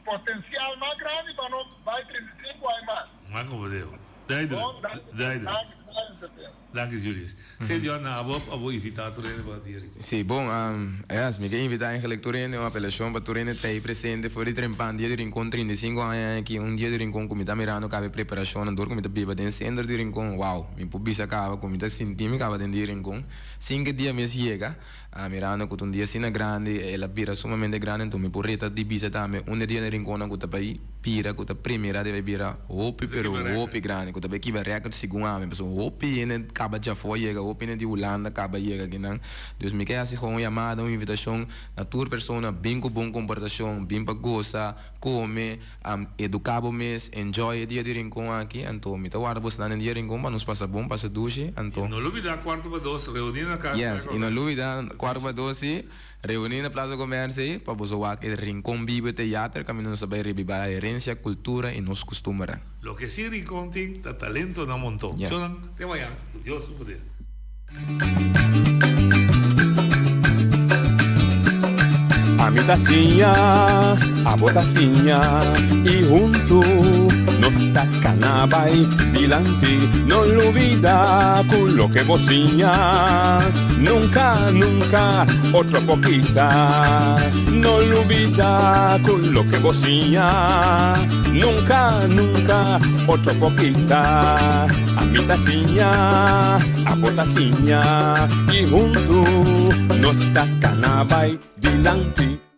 potencial mas grandi pa no bay 35 aña mas. Ma como deo. Duidelijk. Duidelijk. Danki Julius. Sergio na abo abo invita tur hende pa dia rico. Si, bon, yes, mi ke invita eigenlijk tur hende, un apelashon pa tur hende ta ei presente for di trempan dia di Rincon 35 aña aki, un dia di Rincon ku mi ta mirando kaba e preparashonnan dor ku mi ta biba den sentro di Rincon, wow, mi por bisa kaba ku mi ta sinti mi kaba den dia di Rincon, sin ke dia mes yega. A mirando cu ta un dia asina grandi, el a bira sumamente grandi, enton mi por reta di bisa tambe un di e dia na Rinconnan cu ta bay. bira ku ta primera debe bira hopi pero hopi grandi ku ta bai kibra record segun ami pasobra hopi hende kaba djafó yega hopi hende di Hulanda kaba yega akinan dus mi ke hasi gewoon un yamada un invitashon na tur persona bin ku bon komportashon bin pa gosa kome eduká bo mes enjoy e dia di Rincon aki anto mi ta warda bosnan den dia Rincon pa nos pasa bon pasa dushi anto I no lubida kuarto pa dos reuni na kas Yes i no lubida kuarto pa dos si. Reuní na Plaza Comercio ei pa boso wak e Rincon Bibo Theater kaminda nos ta bai rebibá herencia, kultura i nos kustumbernan. Loke si Rincon tin ta talento na monton. Yes. Shownan te mañan ku Dios su poder. Ami ta siña, abo ta siña i huntu nos ta kana bai dilanti. No lubida ku loke bo siña nunka, nunka otro por kita. No lubida ku loke bo siña nunka, nunka otro por kita. Ami ta siña, abo ta siña i huntu nos ta kana bai dilanti.